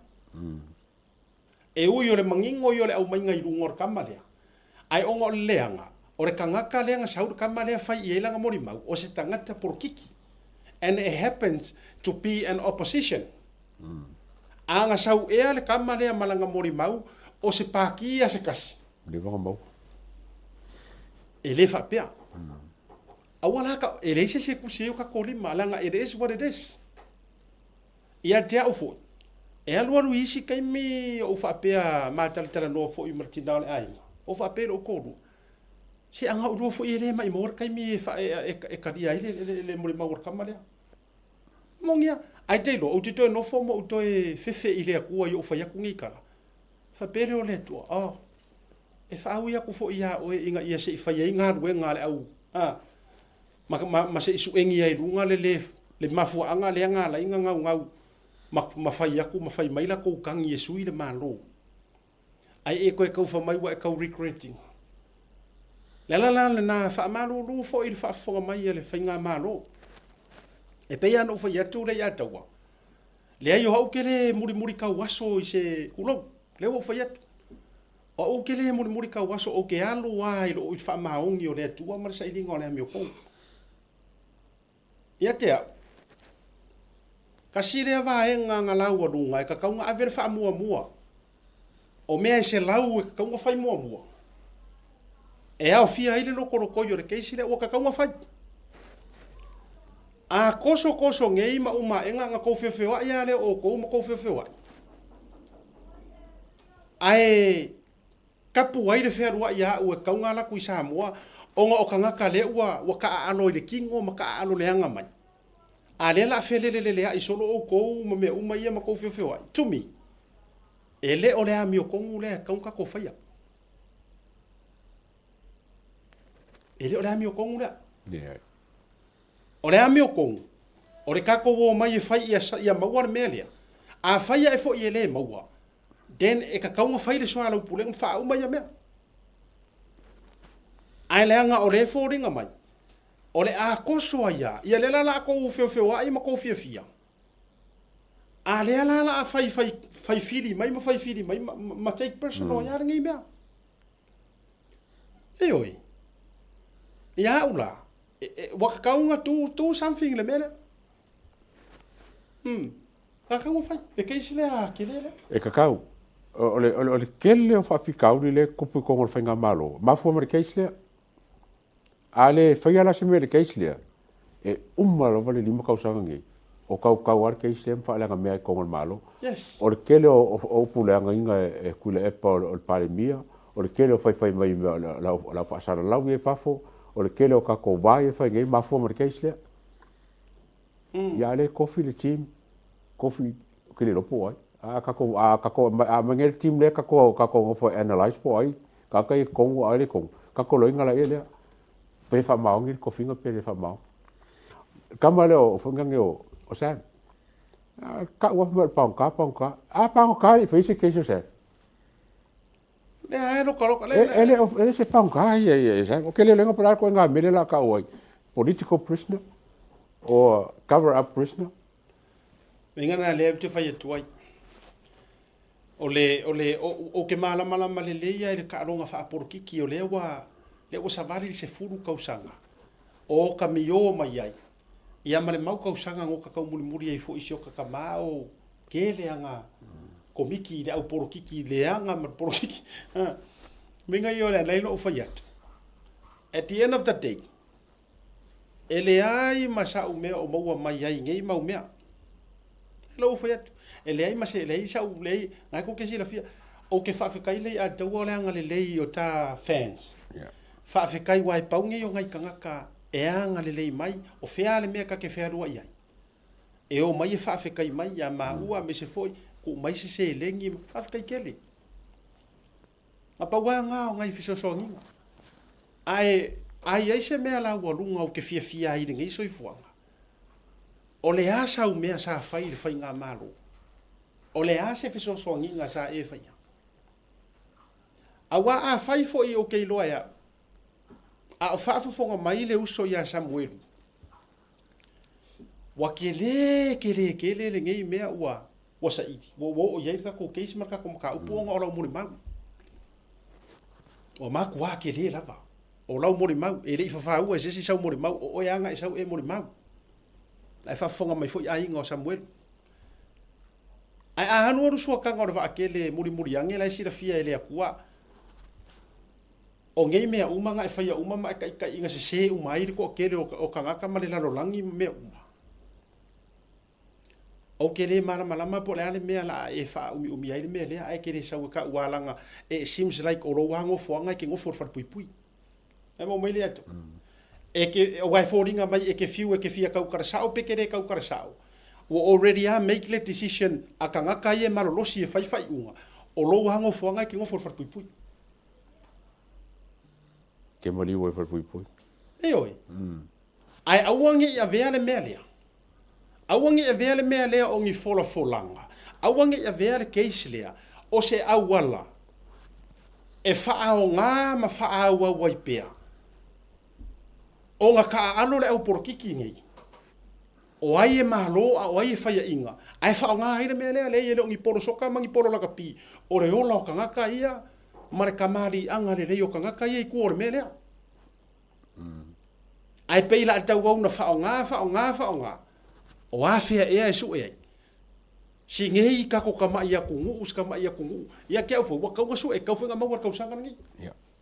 E ui o le manino ia o le aumaiga i luga o le tama lea, ae ona o le leaga, o le tagata lea na sau le tama lea fai i ai lana molimau, o se tagata polokiki. And it happens to be an opposition. A na sau ea le tama lea ma lana molimau, o se pākī a se kasi. Leva na maua. E le faapea. Aua la ka, e leai se isi e tusi ai o tatou lima, leaga it is what it is. Ia te au foi, e alualu i isi taimi ou faapea ma talatalanoa foi ma le tina o le aiga, ou faapea i lou toalua, se a na oulua foi e le maimau le taimi e talia ai le molimau a le tama lea. Monia, ae te iloa, ou te toe nofo ma ou toe fefe i le Atua i ou fai atu nei tala. Faapea lea o le Atua, Oh, e faaui atu foi iā oe ina ia se i fai ai galuega a le au, a, ma, ma, ma se i suegi ai i luga le le, le mafuaaga lea na ala ai na gaugau ma, ma fai atu ma fai mai latou tagi e sui le Malo. Ae e toe taufa mai ua e tau regretting. Le ala la lena, faamalulu foi i le faafofoga mai a le Faigamalo. E pei lava ona ou fai atu lea ia Taua, leai o au ou te le mulimuli tau aso i se tulou, lea ua ou fai atu. O au ou te le mulimuli tau aso, ou te alu lava i le faamaoni o le Atua ma le sailiga o le amiotonu. Ia te au, kasi lea vaega na laualuga e tatau ona ave le faamuamua. O mea e 100 e tatau ona fai muamua, e aofia ai le lokolokoi o le case lea ua tatau ona fai. A tosotoso nei ma uma aega na tou feofeoai lava lea o outou ma tou feofeoai. Ae Tapu ai le fealuai ia au e tatau ona alu atu i Samoa ona o tagata lea ua ua taaalo i le kino ma taaalo leaga mai. A lea la feleleleleai solo outou ma mea uma ia ma tou feofeoai. To me, e le o le amiotonu lea e tatau ona tatou faia. E le o le amiotonu lea. Leai. O le amiotonu, o le tatou omai e fai ia, ia maua le mea lea. Afai ae foi e le maua, Then e tatau ona fai le soalaupulega ma faauma ia mea. Ae leaga o lea e foliga mai, o le a toso ai lava, ia lea la o le a tou feofeoai ma tou fiafia, a lea la o le a fai, fai, fai fili mai ma fai fili mai ma, ma take personal ai lava lenei mea. Ioe. Ia au la, e, e, ua tatau ona do, do something i le mea lea. Hmm. Tatau ona fai. Le case lea tele lea. E tatau. O le, o le, o le tele o faafitauli lea e tupu i totonu o le faigamalo, mafua mai le case lea. A le faia la se mea i le case lea, e uma lava le 5 tausaga nei, o tautau lava le case lea ma faaleaga mea i totonu o le Malo. Yes. O le tele o, o, o upu leagaina e, e Tuilaepa o le, o le Palemia, o le tele o faifai mai mea o le, o le au, o le au faasalalau ia i fafo, o le tele o tatou va ia e fai nei, mafua mai le case lea. Ia a lea e kofi le team, kofi ou te le iloa po o ai. A tatou a tatou a aumai nei le team lea tatou tatou nofo e analyse po o ai tagata ia i totonu a o ai le i totonu, tatou loiga laia lea pe faamaoni le tofiga pe le faamaoni. Le tama lea o foi nani o Sam, tau lava fai mai o le pagota, pagota. A pagota e le i faia se case o Sam. Lea e loka loka le. E le e le se pagota ia ia Sam. Ou te le iloa po o le a le ituaiga mele la tau ai, political prisoner or cover up prisoner. Meinga na lea ou te fai atu ai. O le, o le, ou te malamalama lelei lava i le taaloga faapolokiki o lea ua, lea ua savali le 10 tausaga o ka miō mai ai, ia ma le mau tausaga na ota taumulimuli ai foi i si ota tama o tele aga komiti i le au polokiki leaga ma le polokiki. Meinga ia o le ala ai lou fai atu. At the end of the day, E leai ma sa'u mea o maua mai ai i nei mau mea. E lou fai atu, e leai ma se, leai sa'u, leai, na e kou te silafia, ou te faafetai lea ia te oe o le agalelei o ta fans. Faafetai aua e pau nei o nai tagata e agalelei mai, o fea le mea ta te fealuai ai. E o mai e faafetai mai ia maua aemaise foi tuu mai se seleni, faafetai tele. Na pau lava na o nai fesoasoaniga. Ae a i ai se mea laualuga ou te fiafia ai i lenei soifuaga, o le a sau mea sa fai i le faigamalo? O le a se fesoasoaniga sa e faia? Aua afai foi ou te iloa e au, a o faafofoga mai le uso ia Samuelu, ua kele kele tele lenei mea ua ua saili, ua ua oo i ai le tatou case ma le tatou mataupu ona o lau molimau. Ua matua tele lava. O lau molimau, e le i fafaua e se isi sau molimau, o oe lava na e sau e molimau. La e faafofoga mai foi aiga o Samuelu. Ae a alualu suakaga o le vaatele e mulimuli ane, la e silafia e le Atua, o nei mea uma na e faia uma ma e taitaiina sese uma ai le toatele o tagata ma le lalolagi ma mea uma. Ou te le malamalama po o le a le mea la a e faaumiumi ai le mea lea, ae e te le sau e taualaga, it seems like o lou lava nofoaga e te nofo i le falepuipui. E maua mai lea atu. E ke, aua e foliga mai e te fiu e te fia tautala sao pe te le tautala sao, ua already lava make le decision a tagata ia e malolosi e fai faaiuga, o lou lava nofoaga e te nofo i le falepuipui. Ke maliu ai i le falepuipui. Ioe. Ae aua ne i avea le mea lea. Aua ne i avea le mea lea o ni folafolaga. Aua ne i avea le case lea o se auala e faaaoga ma faaauau ai pea ona taaalo le au polokiki nei, o ai e malo a o ai e faiaina, ae faaaoga ai le mea lea, leai e le o ni polo soka ma ni polo lakapi, o le ola o tagata ia ma le kamaliiaga lelei o tagata ia i tua o le mea lea. Ae pei la tauau na faaaoga, faaaoga, faaaoga, o afea ea e sue ai? Sinei kako kamaʻi atunuu, si kamaʻi atunuu. Ia te au foi, ua tatau ona sue, tatau foi ona maua le tausaga lenei.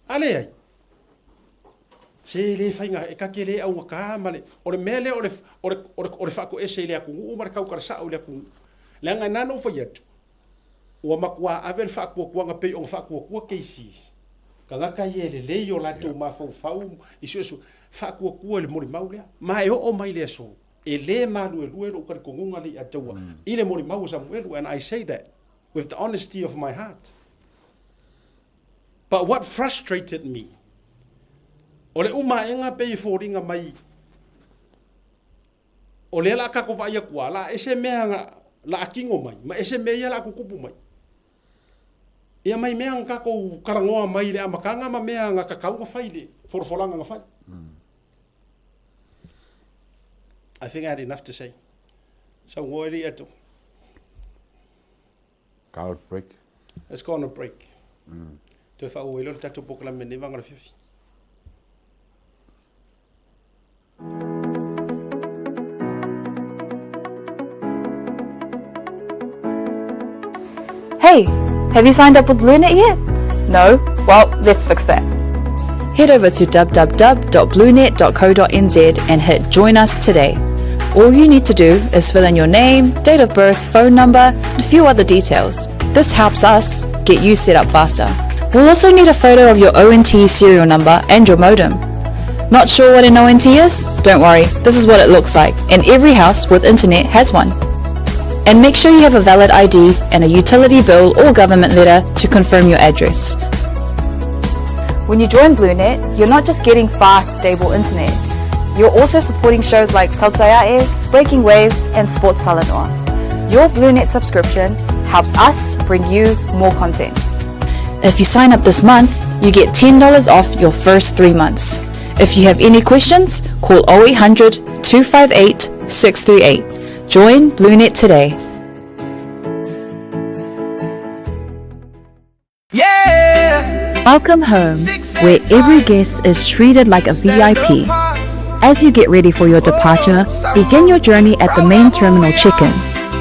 A leai, se le faiga, e ta te le augata ma le, o le mea lea o le, o le, o le, o le faatoese i le atunuu ma le tautala sao i le atunuu. Leaga e na ona ou fai atu, ua matua ave le faatuatuaga pei ona faatuatua cases tagata ia e lelei o latou mafaufau i suesue, faatuatua i le molimau lea. Ma e oo mai le aso, e le maluelue lou talitonuga lea ia te ua i le molimau o Samuelu, and I say that with the honesty of my heart. But what frustrated me, o le uma aega pei e foliga mai O lea la a tatou vaai atu a, la ese mea la a tino mai, ma ese mea ia la a tutupu mai. Ia mai mea na tatou talanoa mai i le amataga ma mea na tatau na fai i le folafolaga na fai. I think I had enough to say. Saunoa e le atu. Go break. Let's go on a break. Toe faaauau ai loa le tatou polokalame i lenei vaega o le afiafi. Hey, have you signed up with BlueNet yet? No? Well, let's fix that. Head over to www.bluenet.co.nz and hit Join Us today. All you need to do is fill in your name, date of birth, phone number, and a few other details. This helps us get you set up faster. We'll also need a photo of your ONT serial number and your modem. Not sure what an ONT is? Don't worry, this is what it looks like, and every house with internet has one. And make sure you have a valid ID and a utility bill or government letter to confirm your address. When you join BlueNet, you're not just getting fast, stable internet. You're also supporting shows like Tautaiae, Breaking Waves, and Sports Salanoa. Your BlueNet subscription helps us bring you more content. If you sign up this month, you get $10 off your first three months. If you have any questions, call 0800 258 638. Join BlueNet today. Yeah! Welcome home, where every guest is treated like a VIP. As you get ready for your departure, begin your journey at the main terminal check-in.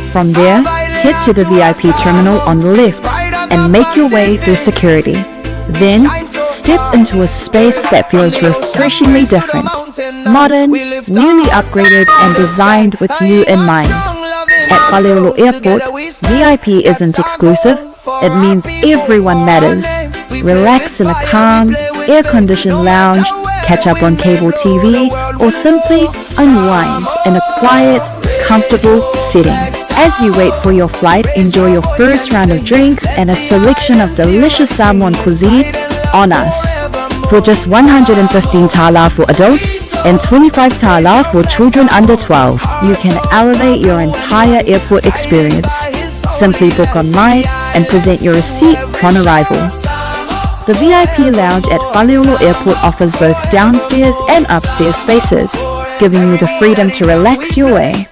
From there, head to the VIP terminal on the left and make your way through security. Then, step into a space that feels refreshingly different, modern, newly upgraded and designed with you in mind. At Faleolo Airport, VIP isn't exclusive, it means everyone matters. Relax in a calm, air-conditioned lounge, catch up on cable TV, or simply unwind in a quiet, comfortable setting. As you wait for your flight, enjoy your first round of drinks and a selection of delicious Samoan cuisine on us. For just 115 tala for adults and 25 tala for children under 12, you can elevate your entire airport experience. Simply book online and present your receipt upon arrival. The VIP lounge at Faleolo Airport offers both downstairs and upstairs spaces, giving you the freedom to relax your way.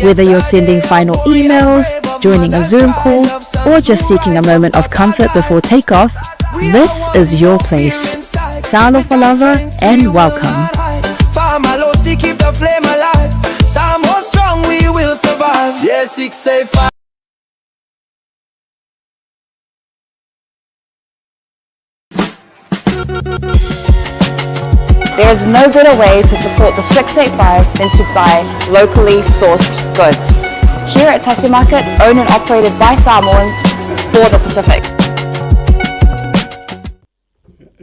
Whether you're sending final emails, joining a Zoom call, or just seeking a moment of comfort before takeoff, this is your place. Salo Falava and welcome. Famalosi, keep the flame alive. Samoa strong, we will survive. Yeah, 685. There is no better way to support the 685 than to buy locally sourced goods. Here at Tasi Market, owned and operated by Samoans for the Pacific.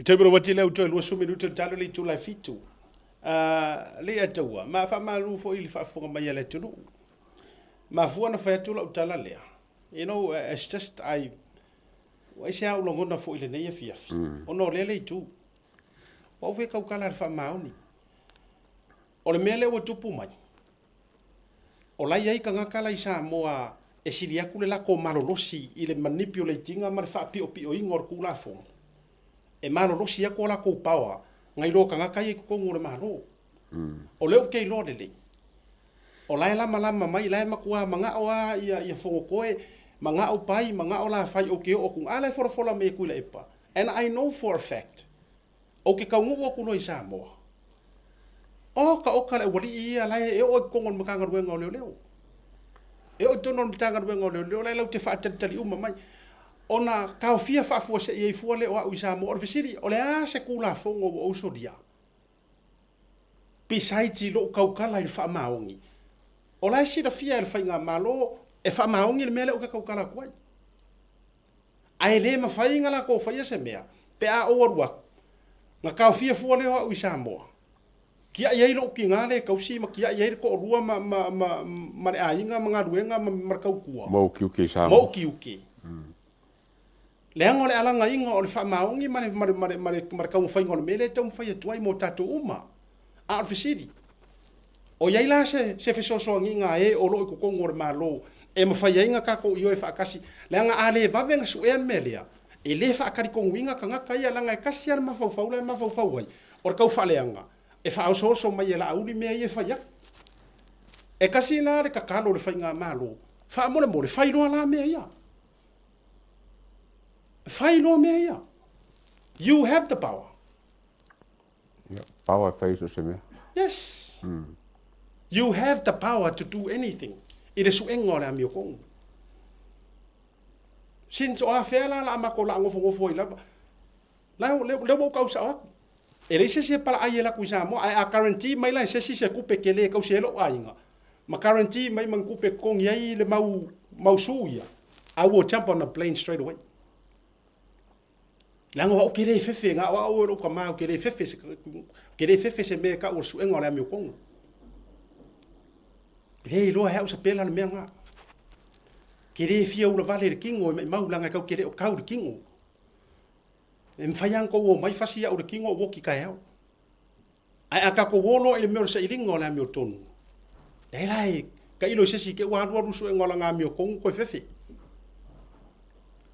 Te mero wati leo toe 20 minute le talo le itula e fitu. Uh, le ataua, ma whaamalu fo i le whaafonga mai a le atunuu. Mafua na fai atu lau tala lea. You know, it's just I ua ese a ou lagona foi i lenei afiafi. Ona o lea le itu. O au foi e taukala i le faamaoni. O le mea lea ua tupu mai, o la e i ai tagata la i Samoa e sili atu le latou malolosi i le manipulate ina ma le faapiopioina o le Tulafono, e malolosi atu o latou power nai lo tagata ia i totonu o le Malo. O lea ou te iloa lelei, o la e lamalama mai, la e matua manao lava ia Fonotoe, manao Pai, manao Lafai ou te oo atu, a la e folafola mai e Tuilaepa. And I know for a fact, ou te taunuu atu loa i Samoa, oka oka le aualii ia la e oo i totonu o le Matagaluega o Leoleo. E oo i totonu o le Matagaluega o Leoleo, la e latou te faatalitali uma mai. Ona taofia faafuasei ai fua lea o au i Samoa. O le fesili, o le a se Tulafono ua ou solia? Besides i lou tautala i le faamaoni, o la e silafia e le Faigamalo e faamaoni le mea lea ou te tautala atu ai. Ae le mafai na latou faia se mea pe a ou alu atu, na taofia fua lea o au i Samoa. Tiai ai lou tina le tausi ma tiai ai le toalua ma, ma, ma, ma le aiga ma galuega ma, ma le tautua. Ma ou tiute i Samoa. Ma ou tiute. Leaga o le alagaina o le faamaoni ma le, ma le, ma le, ma le, ma le taumafaiga o le mea lea e taumafai atu ai mo tatou uma. A o le fesili, o i ai la se, se fesoasoaniga a e o lo o i totonu o le Malo e mafai ai na tatou ioe faatasi? Leaga a le vave na suea le mea lea, e le faatalitonuina tagata ia, leaga e tasi lava le mafaufau la e mafaufau ai, o le taufaaleaga e faaosooso mai e Laauli mea ia e fai atu. E tasi la le tatalo i le Faigamalo, faamolemole, fai loa la mea ia. Fai loa mea ia. You have the power. Ia, power e fai so se mea. Yes. You have the power to do anything i le suega o le amiotonu. Since o afea la la a matou laagofogofu ai lava, la lea ua ou tau sao atu. E leai se isi e palaai e alu atu i Samoa, ae a guarantee mai la e se isi se tupe tele e tausi ai lou aiga, ma guarantee mai ma ni tupe e totogi ai le mau mau su ia, I will jump on a plane straight away. Leaga o au ke le fefe, na o au e lou tama ou te le fefe se, ou te le fefe se mea e tau o le suega o le amiotonu. E le iloa e au sapela le mea lena. Ke le fia ula vale i le tino e maimau leaga e tau te le o kau le tino. E mafai lava ona tou omai fasi au i le tino ou oti taeao. Ae a tatou o loa i le mea o le sailiga o le amiotonu, leai la e tailo i se isi te i ua alualu suega o lana amiotonu toe fefe.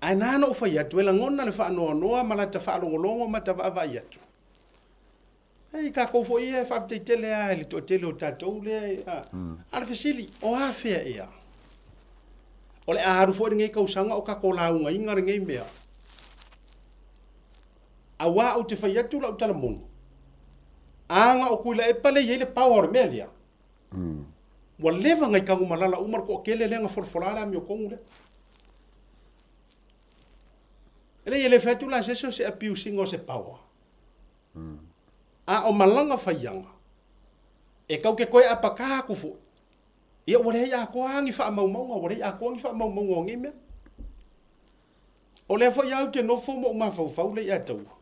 Ae na ona ou fai atu, e lagona le faanoanoa ma lata faalogologo ma ta vaavaai atu. Ei, tatou foi ia e faafetai tele lava i le toatele o tatou lea e, a, a o le fesili, o afea ea? O le a alu foi lenei tausaga o tatou laugaina lenei mea. Aua ou te fai atu lau tala moni, a na o Tuilaepa lea e i ai le power o le mea lea, ua leva ona i Tanumalala uma le toatele lea na folafola le amiotonu lea. E leai e le fai atu la se isi o se abuse ina o se power. A o malaga faiaga, e tau te toe apaka atu foi, ia ua leai atoa lava ni faamaumauga, ua leai atoa ni faamaumauga o nei mea. O lea foi au te nofo ma ou mafaufau lea ia taua.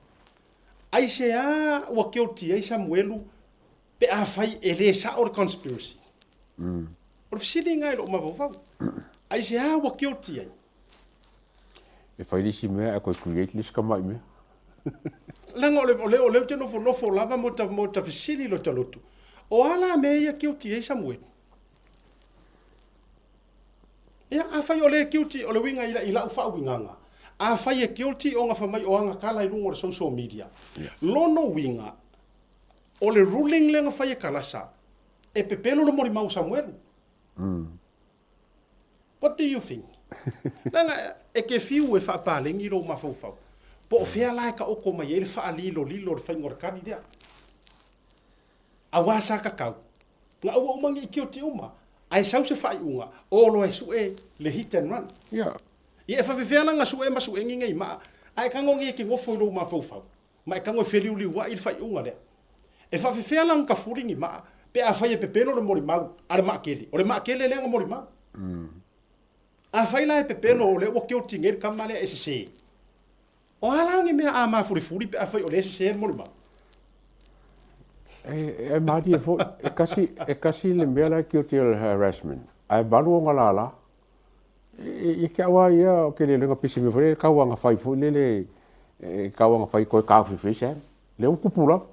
Aisea ua guilty ai Samuelu pe afai e le sao le conspiracy? O le fesili lena i lou mafaufau. Aisea ua guilty ai? E fai le isi mea ae toe create le isi tamai mea. Leaga o le, o le, o lea ou te nofonofo lava ma ota, ma ota fesili i lota loto. O a la mea ia guilty ai Samuelu? Ia, afai o lea e guilty, o le uiga i lau faauigaga, afai e guilty ona fai mai o ana tala i luga o le social media, lona uiga, o le ruling lea na fai e Kalasa, e pepelo le molimau o Samuelu. What do you think? Leaga e te fiu e faapaleni lou mafaufau, po o fea la e taoto mai ai le faalilolilo o le faiga o le tali lea. Aua sa tatau, na aua uma ni itioti uma, ae sau se faaiuga, o loa e sue le hit and run. Ia. Ia e fafefea la na sue ma suegi nei maa, ae tago nei e te nofo i lou mafaufau, ma e tago e feliuliuai le faaiuga lea. E faafefea la na tafuli ni maa, pe afai e pepelo le molimau a le maakele, o le maakele lea na molimau. Afai la e pepelo o lea ua guilty nei le tama lea e sese, O a la ni mea a mafulifuli pe afai o lea e sese le molimau? E, e malie foi, e kasi, e kasi le mea la e guilty o le harassment, ae malu ona lala. E, e ke au a ia o ke le lenga pisi mea foi lele, kau anga fai foi lele, e kau anga fai koe kāwhiwhi Sam. Le ua kupu lava.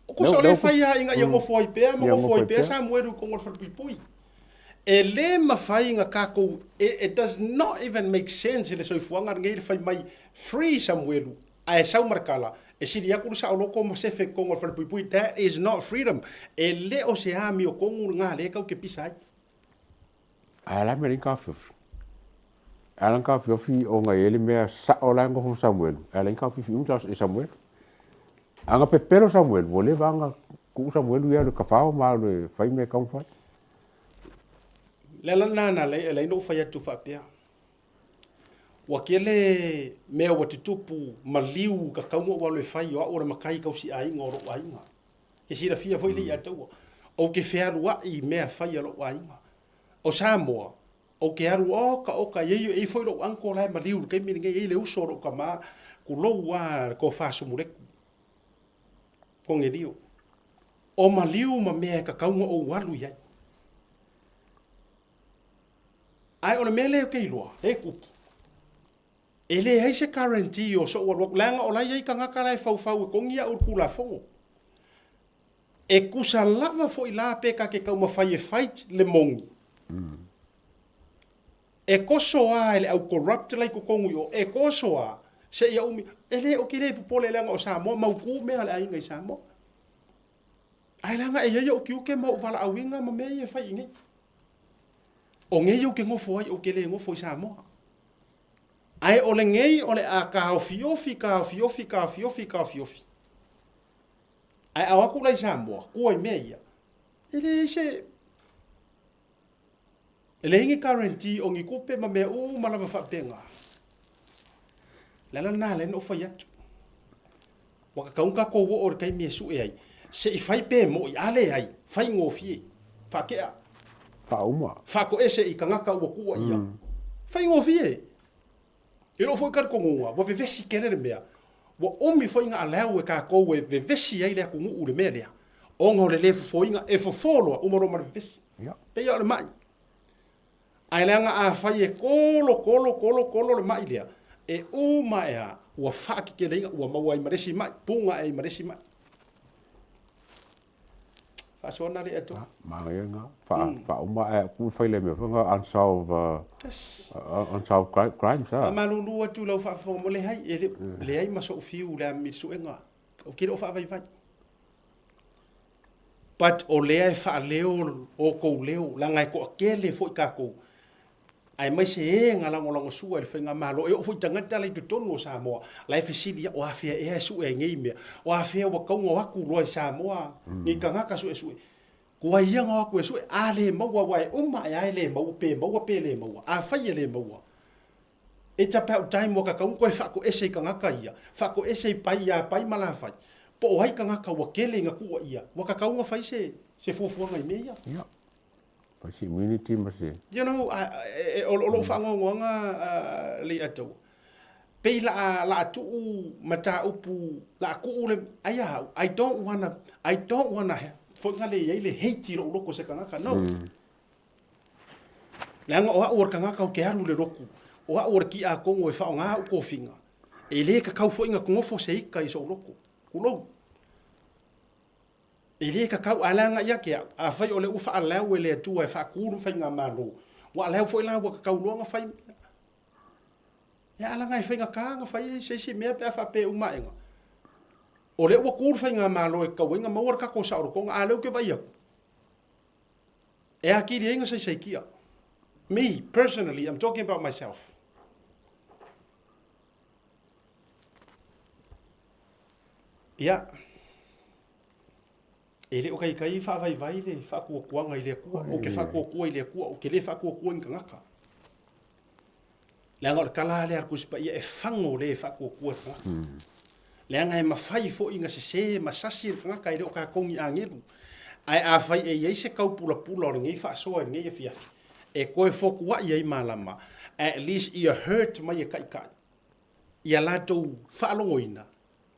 O kusa o le fai a ina ia ngofo ai pea, ma ngofo ai pea Samuelu i kongo le falepuipui. E le mafai na tatou, it does not even make sense i le soifuaga lenei le fai mai free Samuelu ae sau ma le tala e sili atu le saoloto ma sefe i totonu o le falepuipui, that is not freedom. E le o se amiotonu lena lea tatou te pisa ai. Ae la mea le taofiofi. Ae la taofiofi ona e i ai le mea sao la e nofo ma Samuelu, ae leai ni taofiofi umi e Samuelu. A na pepelo Samuelu, ua leva lava ona tuu Samuelu ia alu e kafao ma alu e fai mea e tatau ona fai. Le ala lena na alai ona ou fai atu faapea, ua tele mea ua tutupu maliu tatau ona ou alu e fai o au o le matai tausi aiga o lou aiga. E silafia foi le ia taua. Ou te fealuai i mea fai a lou aiga. O Samoa, ou te alu oka oka i ai, e i foi lou uncle la e maliu i le taimi lenei, e i le uso o lou tama, kulou a le tofa Sumuleku, Konelio. O maliu ma mea e tatau ona ou alu i ai. Ae o le mea lea ou te iloa, e tupu, e leai se guarantee o so'u alu atu, leaga o la e i ai tagata la e faufau e togi au i le Tulafono. E tusa lava foi la pe ta te taumafai e fight le moni. E toso a e le au corrupt la i totonu i o, e toso a seia umi, e le, ou te le popole leaga o Samoa, mautu mea a le aiga i Samoa. Ae leaga e i ai ou tiute ma ou valaauina ma mea ia e fai i inei. O nei ou te nofo ai, ou te le nofo i Samoa. Ae o lenei o le a taofiofi, taofiofi, taofiofi, taofiofi. Ae a o atu la i Samoa, tua i mea ia, e leai se, e leai ni guarantee o ni tupe ma mea uma lava faapena. O le ala lena lea na ou fai atu. Ua tatau ona tatou oo i le taimi e sue ai, se i fai pe moi, a leai, faigofie, faatea. Faauma. Faatoese i tagata ua tuua ia. Faigofie. I lou foi talitonuga, ua vevesi tele le mea. Ua umi foi na allow e kākou e vevesi ai le atunuu i le mea lea, ona o le lē fofoina, e fofo loa, uma loa ma le vevesi. Pei lava o le ma'i. Ae leaga afai e kolo, kolo, kolo, kolo le ma'i lea, e uma ae lava, ua faateteleina, ua maua ai ma le isi ma'i, puga ae ai ma le isi ma'i. Faasoa na le atoa. Manaia lena. Faauma ae ku fai le mea foi na unsolved Yes. unsolved crimes ah. Faamalulu atu i lau faafofoga mo leai, e le leai ma sou fiu le a suega. Ou te le o faavaivai. But o lea e faaleo outou leo, leaga e toatele foi tatou, aemaise e na lagolagosua i le faigamalo, e oo foi i tagata la i totonu o Samoa, la e fesili ia, o afea ea e sue ai nei mea? O afea ua tatau ona o atu loa i Samoa ni tagata suesue? Tuai ia ona o atu e sue, a le maua, aua e uma ae lava e le maua, pe maua pe le maua. Afai e le maua, It's about time ua tatau ona toe faatoese i tagata ia, faatoese i pai ia Pai ma Lafai, po o ai tagata ua tele ina tuuaia, ua tatau ona fai se se fuafuaga i mea ia. Ia. Fai se immunity ma se. You know, o lou faanoanoaga Leiataua, pei la la tuu mataupu, la tuu le, ai a au, I don't wanna, I don't wanna, foi na le i ai le hate i lou loto i se tagata, no. Leaga o au o le tagata ou te alu i le lotu, o au o le tiakono e faaaoga au tofiga, e le tatau foi ona nofo se ita i sou loto. Tulou. E le tatau, ae leaga ia te au, afai o lea ua faalau e le Atua e faatu le faigamalo, ua alau foi la ua tatau loa ona fai. Ia ae leaga e faigata ona fai se isi mea pe a faapea e uma aega. O lea ua tu le faigamalo e tatau ai ona maua le tatou saolotoga, a o lea ou te vaai atu, E atili ai na saisaitia. Me, personally, I'm talking about myself. Ia, e le o kaikai faavaivai le faatuatuaga i le Atua, ou te faatuatua i le Atua, ou te le faatuatua i ni tagata. Leaga o le tala lava lea a le Tusi Paia, e fago le faatuatua i le tagata. Leaga e mafai foi ona sese ma sasi le tagata, e le o tatou ni agelu. Ae afai e i ai se taupulapula o lenei faasoa i lenei afiafi, e toe fotuai ai malama, at least ia hurt mai e taitai ia latou faalogoina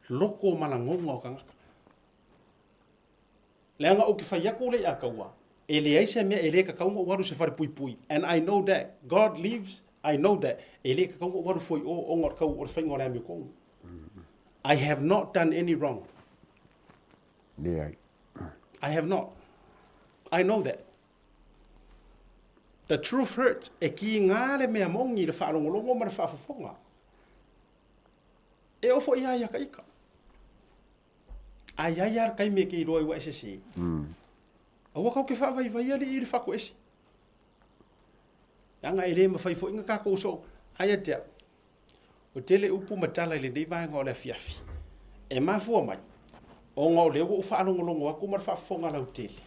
loko ma lagona o tagata. Leaga ou te fai atu lea ia taua, e leai se mea e le tatau ona ou alu i se falepuipui, and I know that God lives, I know that e le tatau ona ou alu fua i o ona o le tau o le faiga o le amiotonu. I have not done any wrong. Leai. I have not. I know that. The truth hurts. E kīngā le mea moni i le faalogologo ma le faafofoga. E oo foi ia ia ka ika. A i ai lava le taimi e te iloa ai ua e sese, aua tatou te faavaivai alii i le fatoese. Leaga e le mafai foi ona tatou so ai ia te au. Ua tele upu ma tala i lenei vaega o le afiafi. E mafua mai, ona o lea ua ou faalogologo atu ma le faafofoga lautele.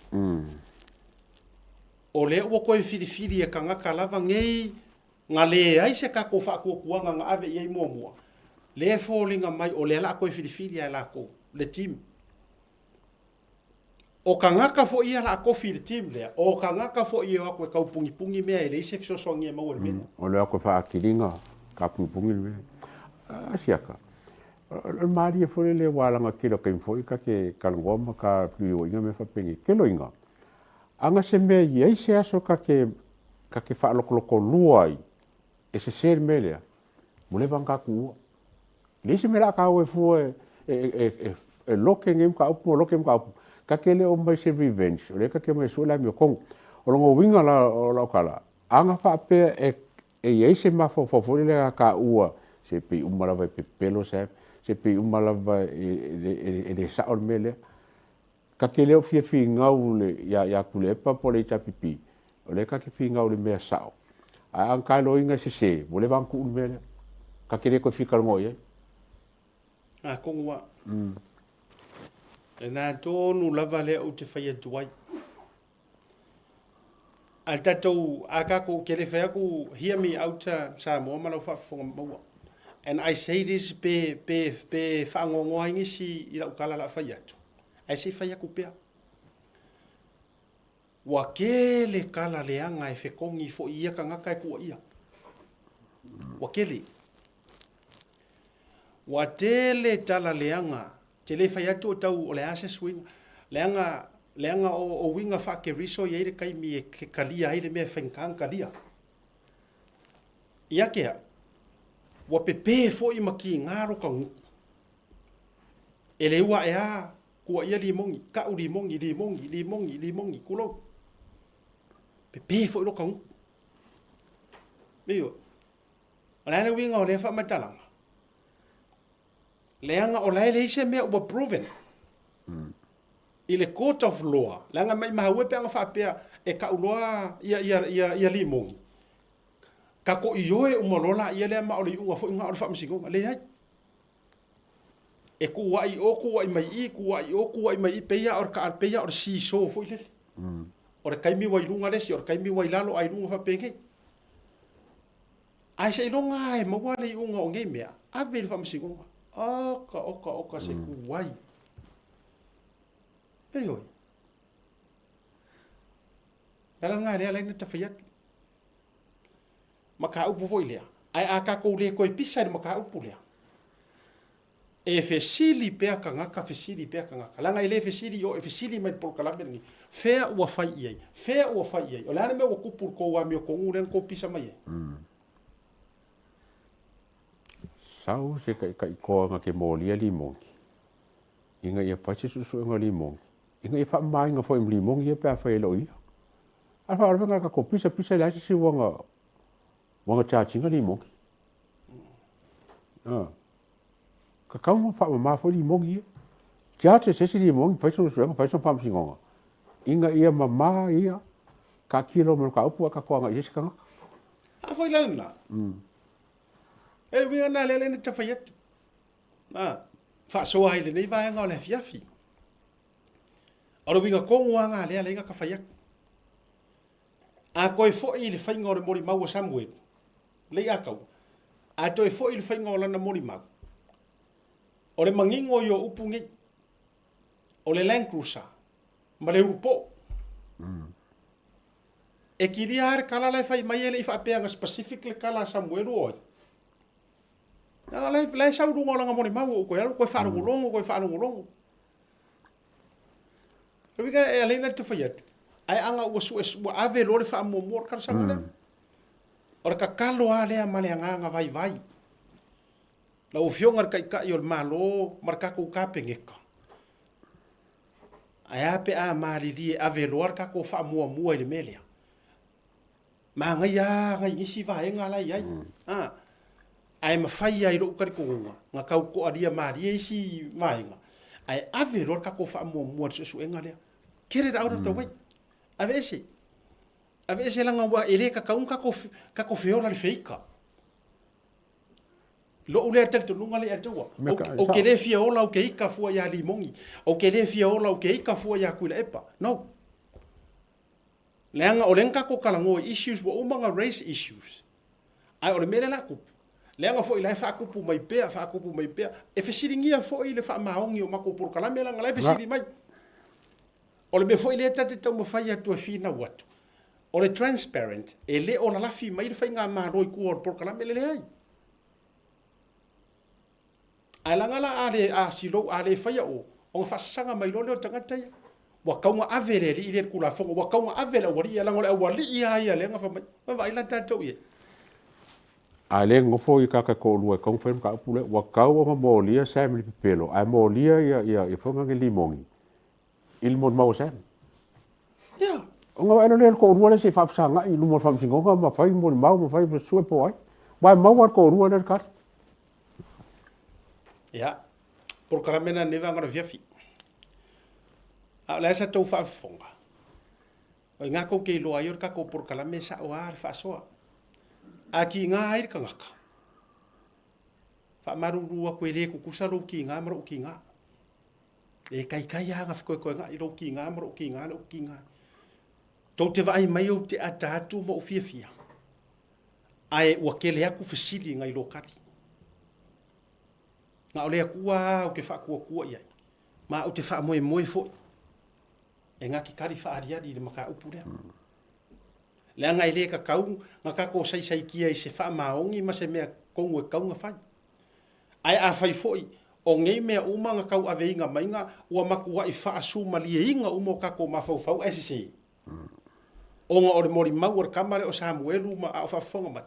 O lea ua toe filifili e tagata lava nei Na leai se tatou faatuatuaga na ave i ai muamua, lea e foliga mai o lea la a toe filifili lava e latou le team. O tagata foi ia la a tofi i le team lea, o tagata foi e o atu e tau pugipugī mea e leai se fesoasoani e maua i le mea lea. O le o atu e faatiliga, ka pugipugī le mea lea. A siaka, o le malie foi lele ua alaga tele o taimi foi ta te talanoa ma ta feluioiga mea faapenei. Kelo iga, aga se mea i ai se aso ta te ta te faalotoloto lua ai, e sese le mea lea, ua leva ona ta tuua. Leai se mea o le a taua e fua e loke lenei mataupu ma loke mataupu. Ta te le o mai se revenge, o lea ta te omai e sue le amiotonu. O lona uiga la o lau tala, ana faapea e i ai se mafaufau foi lele a taua, se pei uma lava e pepelo se, se pei uma lava e le sao le mea lea. Ta te le o fia finau le, ia, ia Tuilaepa po o le HRPP, o lea ta te finau i le mea sao. Ae a na iloaina e sese, ua leva ona tuu le mea lea. Ta te le toe fia talanoa i ai. Atonu a. Lena tonu lava lea ou te fai atu ai. A le tatou, a tatou, ou te le fai atu, hear me out Samoa ma lau faafofoga maua. And I say this pe, pe, pe faanoanoa ai nisi i lau tala o le a fai atu, ae se i fai atu pea. Ua tele tala leaga e fetogi foi i ia tagata e tuuaia. Ua tele. Ua tele tala leaga, te le fai atu o tau o le a se suiga, leaga, leaga o, o uiga faa-Keriso e i ai le taimi e kalia ai le mea e faigata ona kalia. Ia te au, ua pepe foi ma kiga lo ta gutu. E le ua ae a, kuaia limogi, ka'u limogi, limogi, limogi, limogi, tulou. Pepe foi lo ta gutu. Ioe. O le a le uiga o lea faamatalaga? Leaga o la e leai se mea ua proven i le court of law, leaga maimau e pe ana faapea e kau loa ia, ia, ia, ia limogi, ka koioe uma loa laia lea ma o le iuga foi lena o le faamasinoga. Leai. E kuai i o, kuai mai i, kuai i o, kuai mai i, pei lava o le ka, pei lava o le seesaw foi lele. O le taimi ua i luga le isi, o le taimi ua i lalo a i luga faapenei. Ae seiloga lava e maua le iuga o nei mea, ave i le faamasinoga. Oka, oka, oka se kuai. Ioe. Le ala lena lea e ala ai ona tafai atu. Mataupu foi lea. Ae a tatou le toe pisa i le mataupu lea, E fesili pea tagata, fesili pea tagata. Leaga e le fesili i o, e fesili mai i le polokalame lenei. Fea ua fai i ai? Fea ua fai i ai? O le a le mea ua tupu i le tou amiotonu lea na tou pisa mai ai? Sau se taitaitoa na te molia limogi, ina ia fai se suesuega o limogi, ina ia faamamaina foi ma limogi ia pe afai e le o ia. A faalavelave na tatou pisa pisa leai se isi ua na charge ina limogi. Tatau ona faamama foi limogi ia. Charge e se isi limogi, fai sona suega, fai sona faamasinoga, ina ia mama ia, taatia loa ma le mataupu ae tatou agai i se isi tagata. A foi la lena. E uiga lena lea na ta fai atu. A, faasoa ai i lenei vaega o le afiafi. O le uiga tonu lava lena lea na ta fai atu. A toe foi i le faiga o le molimau a Samuelu, Leiataua, a toe foi i le faiga o lana molimau, o le manino ia o upu nei, o le Land Cruiser ma le ulupoo. E kilia lava le tala la e fai mai e le i faapea na specific le tala a Samuelu o ai. Leaga la e, la e sau i luga o lana molimau ua ou toe alu toe faalogologo, toe faalogologo. O le uiga e ala ai ona fai atu, ae ana ua sue, ua ave loa le faamuamua o le talosaga lea. O le tatalo lava lea ma le agaga vaivai. Lau Afioga i le Taitai o le Malo ma le tatou Kapeneta, ae a pe a malilie e ave loa le tatou faamuamua i le mea lea? Manaia lava nai nisi vaega la e i ai. A, ae mafai lava i lou talitonuga na tau toalia malie isi vaega, ae ave loa le tatou faamuamua i le suesuega lea. Get it out of the way. Aveese. Aveese leaga ua e le tatau ona tatou, tatou feola i le feika. Lou lea talitonuga lea ia te au, ou te le fia ola ou te ika fua ia Limogi, ou te le fia ola ou te ika fua ia Tuilaepa. No. Leaga o lea na tatou talanoa i issues ua uma ona raise issues. Ae o le mea lea o le a tupu, leaga foi la e faatupu mai pea, faatupu mai pea. E fesiligia foi le faamaoni o matou polokalame leaga la e fesili mai. O le mea foi lea ta te taumafai atu e finau atu, o le transparent, e le o lalafi mai le faigamalo i tua o le polokalame le leai. Ae leaga la a le, a silou, a le faia o, ona faasasaga mai loa lea o le tagata ia. Ua tatau ona ave le alii lea i le Tulafono, ua tatau ona ave le aualii ia, leaga o le aualii lava ia lea na fai mai. Vaavaai la tatou i ai. A le nofo i tagata e toalua e tatau ona fai le mataupu lea, ua tatau ona molia Sam i le pepelo, ae molia ia, ia, ia foi lea limogi i le molimau a Sam. Ia. Ona vaai loa lea o le toalua lea se i faafesagai i luma o le faamasinoga ma fai molimau ma fai ma sue po o ai. Aua e maua lava le toalua lea le tali. Ia, polokalame lena lenei vaega o le afiafi. A o le a sa tou faafofoga? O i ina tou te iloa ai o le tatou polokalame e sao lava le faasoa. A kiga ai le tagata, faamalulu atu e le tutusa lou kiga ma lou kiga. E kaikai lava na fekoekoega'i lou kiga ma lou kiga lou kiga. Tou te vaai mai ou te ata atu ma ou fiafia, ae ua tele atu fesili nai lo tali. Na o le Atua lava ou te faatuatua i ai, ma ou te faamoemoe foi e gati tali faaaliali i le mataupu lea. Leaga e le tatau na tatou saisaitia i se faamaoni ma se mea tonu e tatau ona fai. Ae afai foi o nei mea uma na tauaveina maiga ua matuai faasu-malieina uma o tatou mafaufau ae sese, ona o le molimau a le tama lea o Samuelu ma a o faafofoga mai,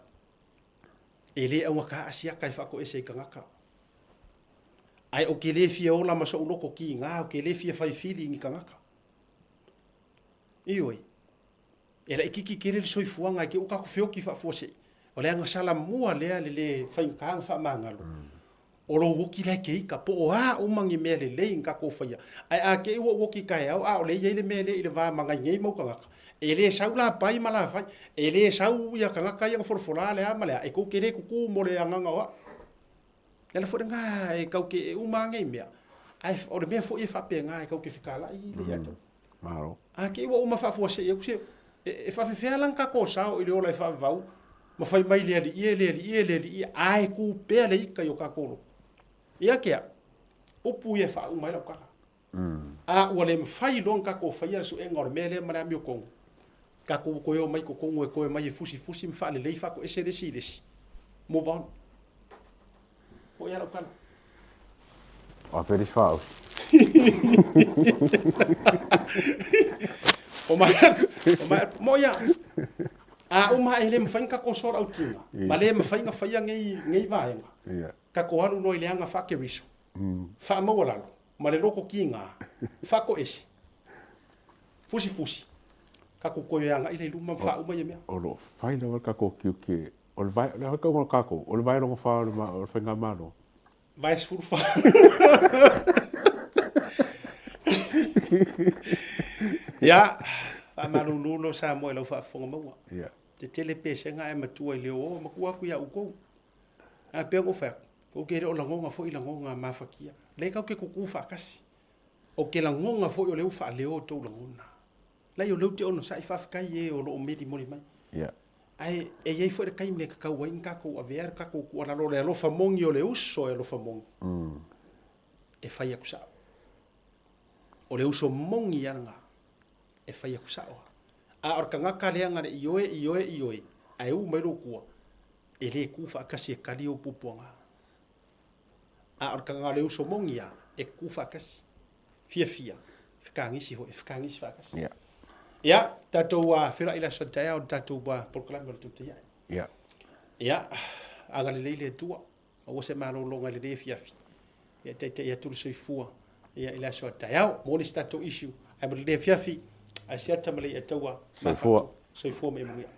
e le augata asiata e faatoese i tagata. Ae ou te le fia ola ma sou loto tiga, ou te le fia fai fili i ni tagata. Ioe. E laititi tele le soifuaga e te ua tatou feoti faafuasei. O le agasala mua lea le le faigata ona faamagalo. O lou oti la e te ita, po o a uma ni mea lelei na tatou faia. Ae a te i ua ou oti taeao a o lea e i ai le mea lea i le va ma nai nei mau tagata, e le sau la pai ma la fai, e le sau ia tagata ia na folafola le a ma le a, e tou te le tutu mo le agaga o au. Le ala foi lena e tau te e uma lava nei mea, ae o le mea foi e faapena e tau te fetalai le ia te au. Malo. A te i ua uma faafuasei atu se, e faafefea la na tatou sao i le ola e faavavau ma fai mai le alii e, le alii e, le alii e, ae tu pea le ita i o tatou loto. Ia te au, upu ia e faauma ai lau tala. A ua le mafai loa ona tatou faia le suega o le mea lea ma le amiotonu, tatou ua toe omai i totonu e toe omai e fusifusi ma faalelei faatoese le isi i le isi. Move on. Foi lava lau tala. O a feli fao. O mai, o mai, mo ia. A uma e le mafai ona tatou sort out ina, ma le mafai ona faia nei, nei vaega. Tatou alu loa i le aga faa-Keriso. Faamaualalo ma le loto kiga, faatoese, fusifusi, tatou toe agai lea i luma ma faauma ia mea. O lo o fai lava le tatou tiute, o le vae, o le a tauga o tatou, o le vae lona fa o le faigamalo. Vae 14. Ia, faamalulu loa Samoa i lau faafofoga maua. Ia. Tetele pesega ae matua i le oo, matua atu ia outou. Ae pei ona ou fai atu, ou te le o lagona foi lagona mafatia. Lea tatou te tutu faatasi. Ou te lagona foi o lea ua faaleo outou lagona. Leai o lea ou te onosai, faafetai e o lo o melimoli mai. Yeah. Ae e i ai foi le taimi e tatau ai ona tatou avea le tatou tuualalo, o le alofa moni o le uso e alofa moni. E fai atu sao. O le uso moni lava lena e fai atu sao. A o le tagata lea na le ioe, ioe, ioe, ae u mai lou tua, e le tu faatasi e kali ou puapuaga. A o le tagata o le uso moni lava, e tu faatasi. Fiafia, fekagisi foi, e fekagisi faatasi. Yeah. Ia, tatou feiloai i le aso taeao i le tatou polokalame o le Tautai Ae. Yeah. Ia, agalelei le Atua, maua se malologa i lenei afiafi. Ia, taitai atu le soifua ia, i le aso a taeao. Mo nisi tatou issue, ae mo lenei afiafi, ae se ata ma le Taua. Soifua. Soifua ma ia manuia.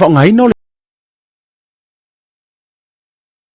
Faaaogaina o le.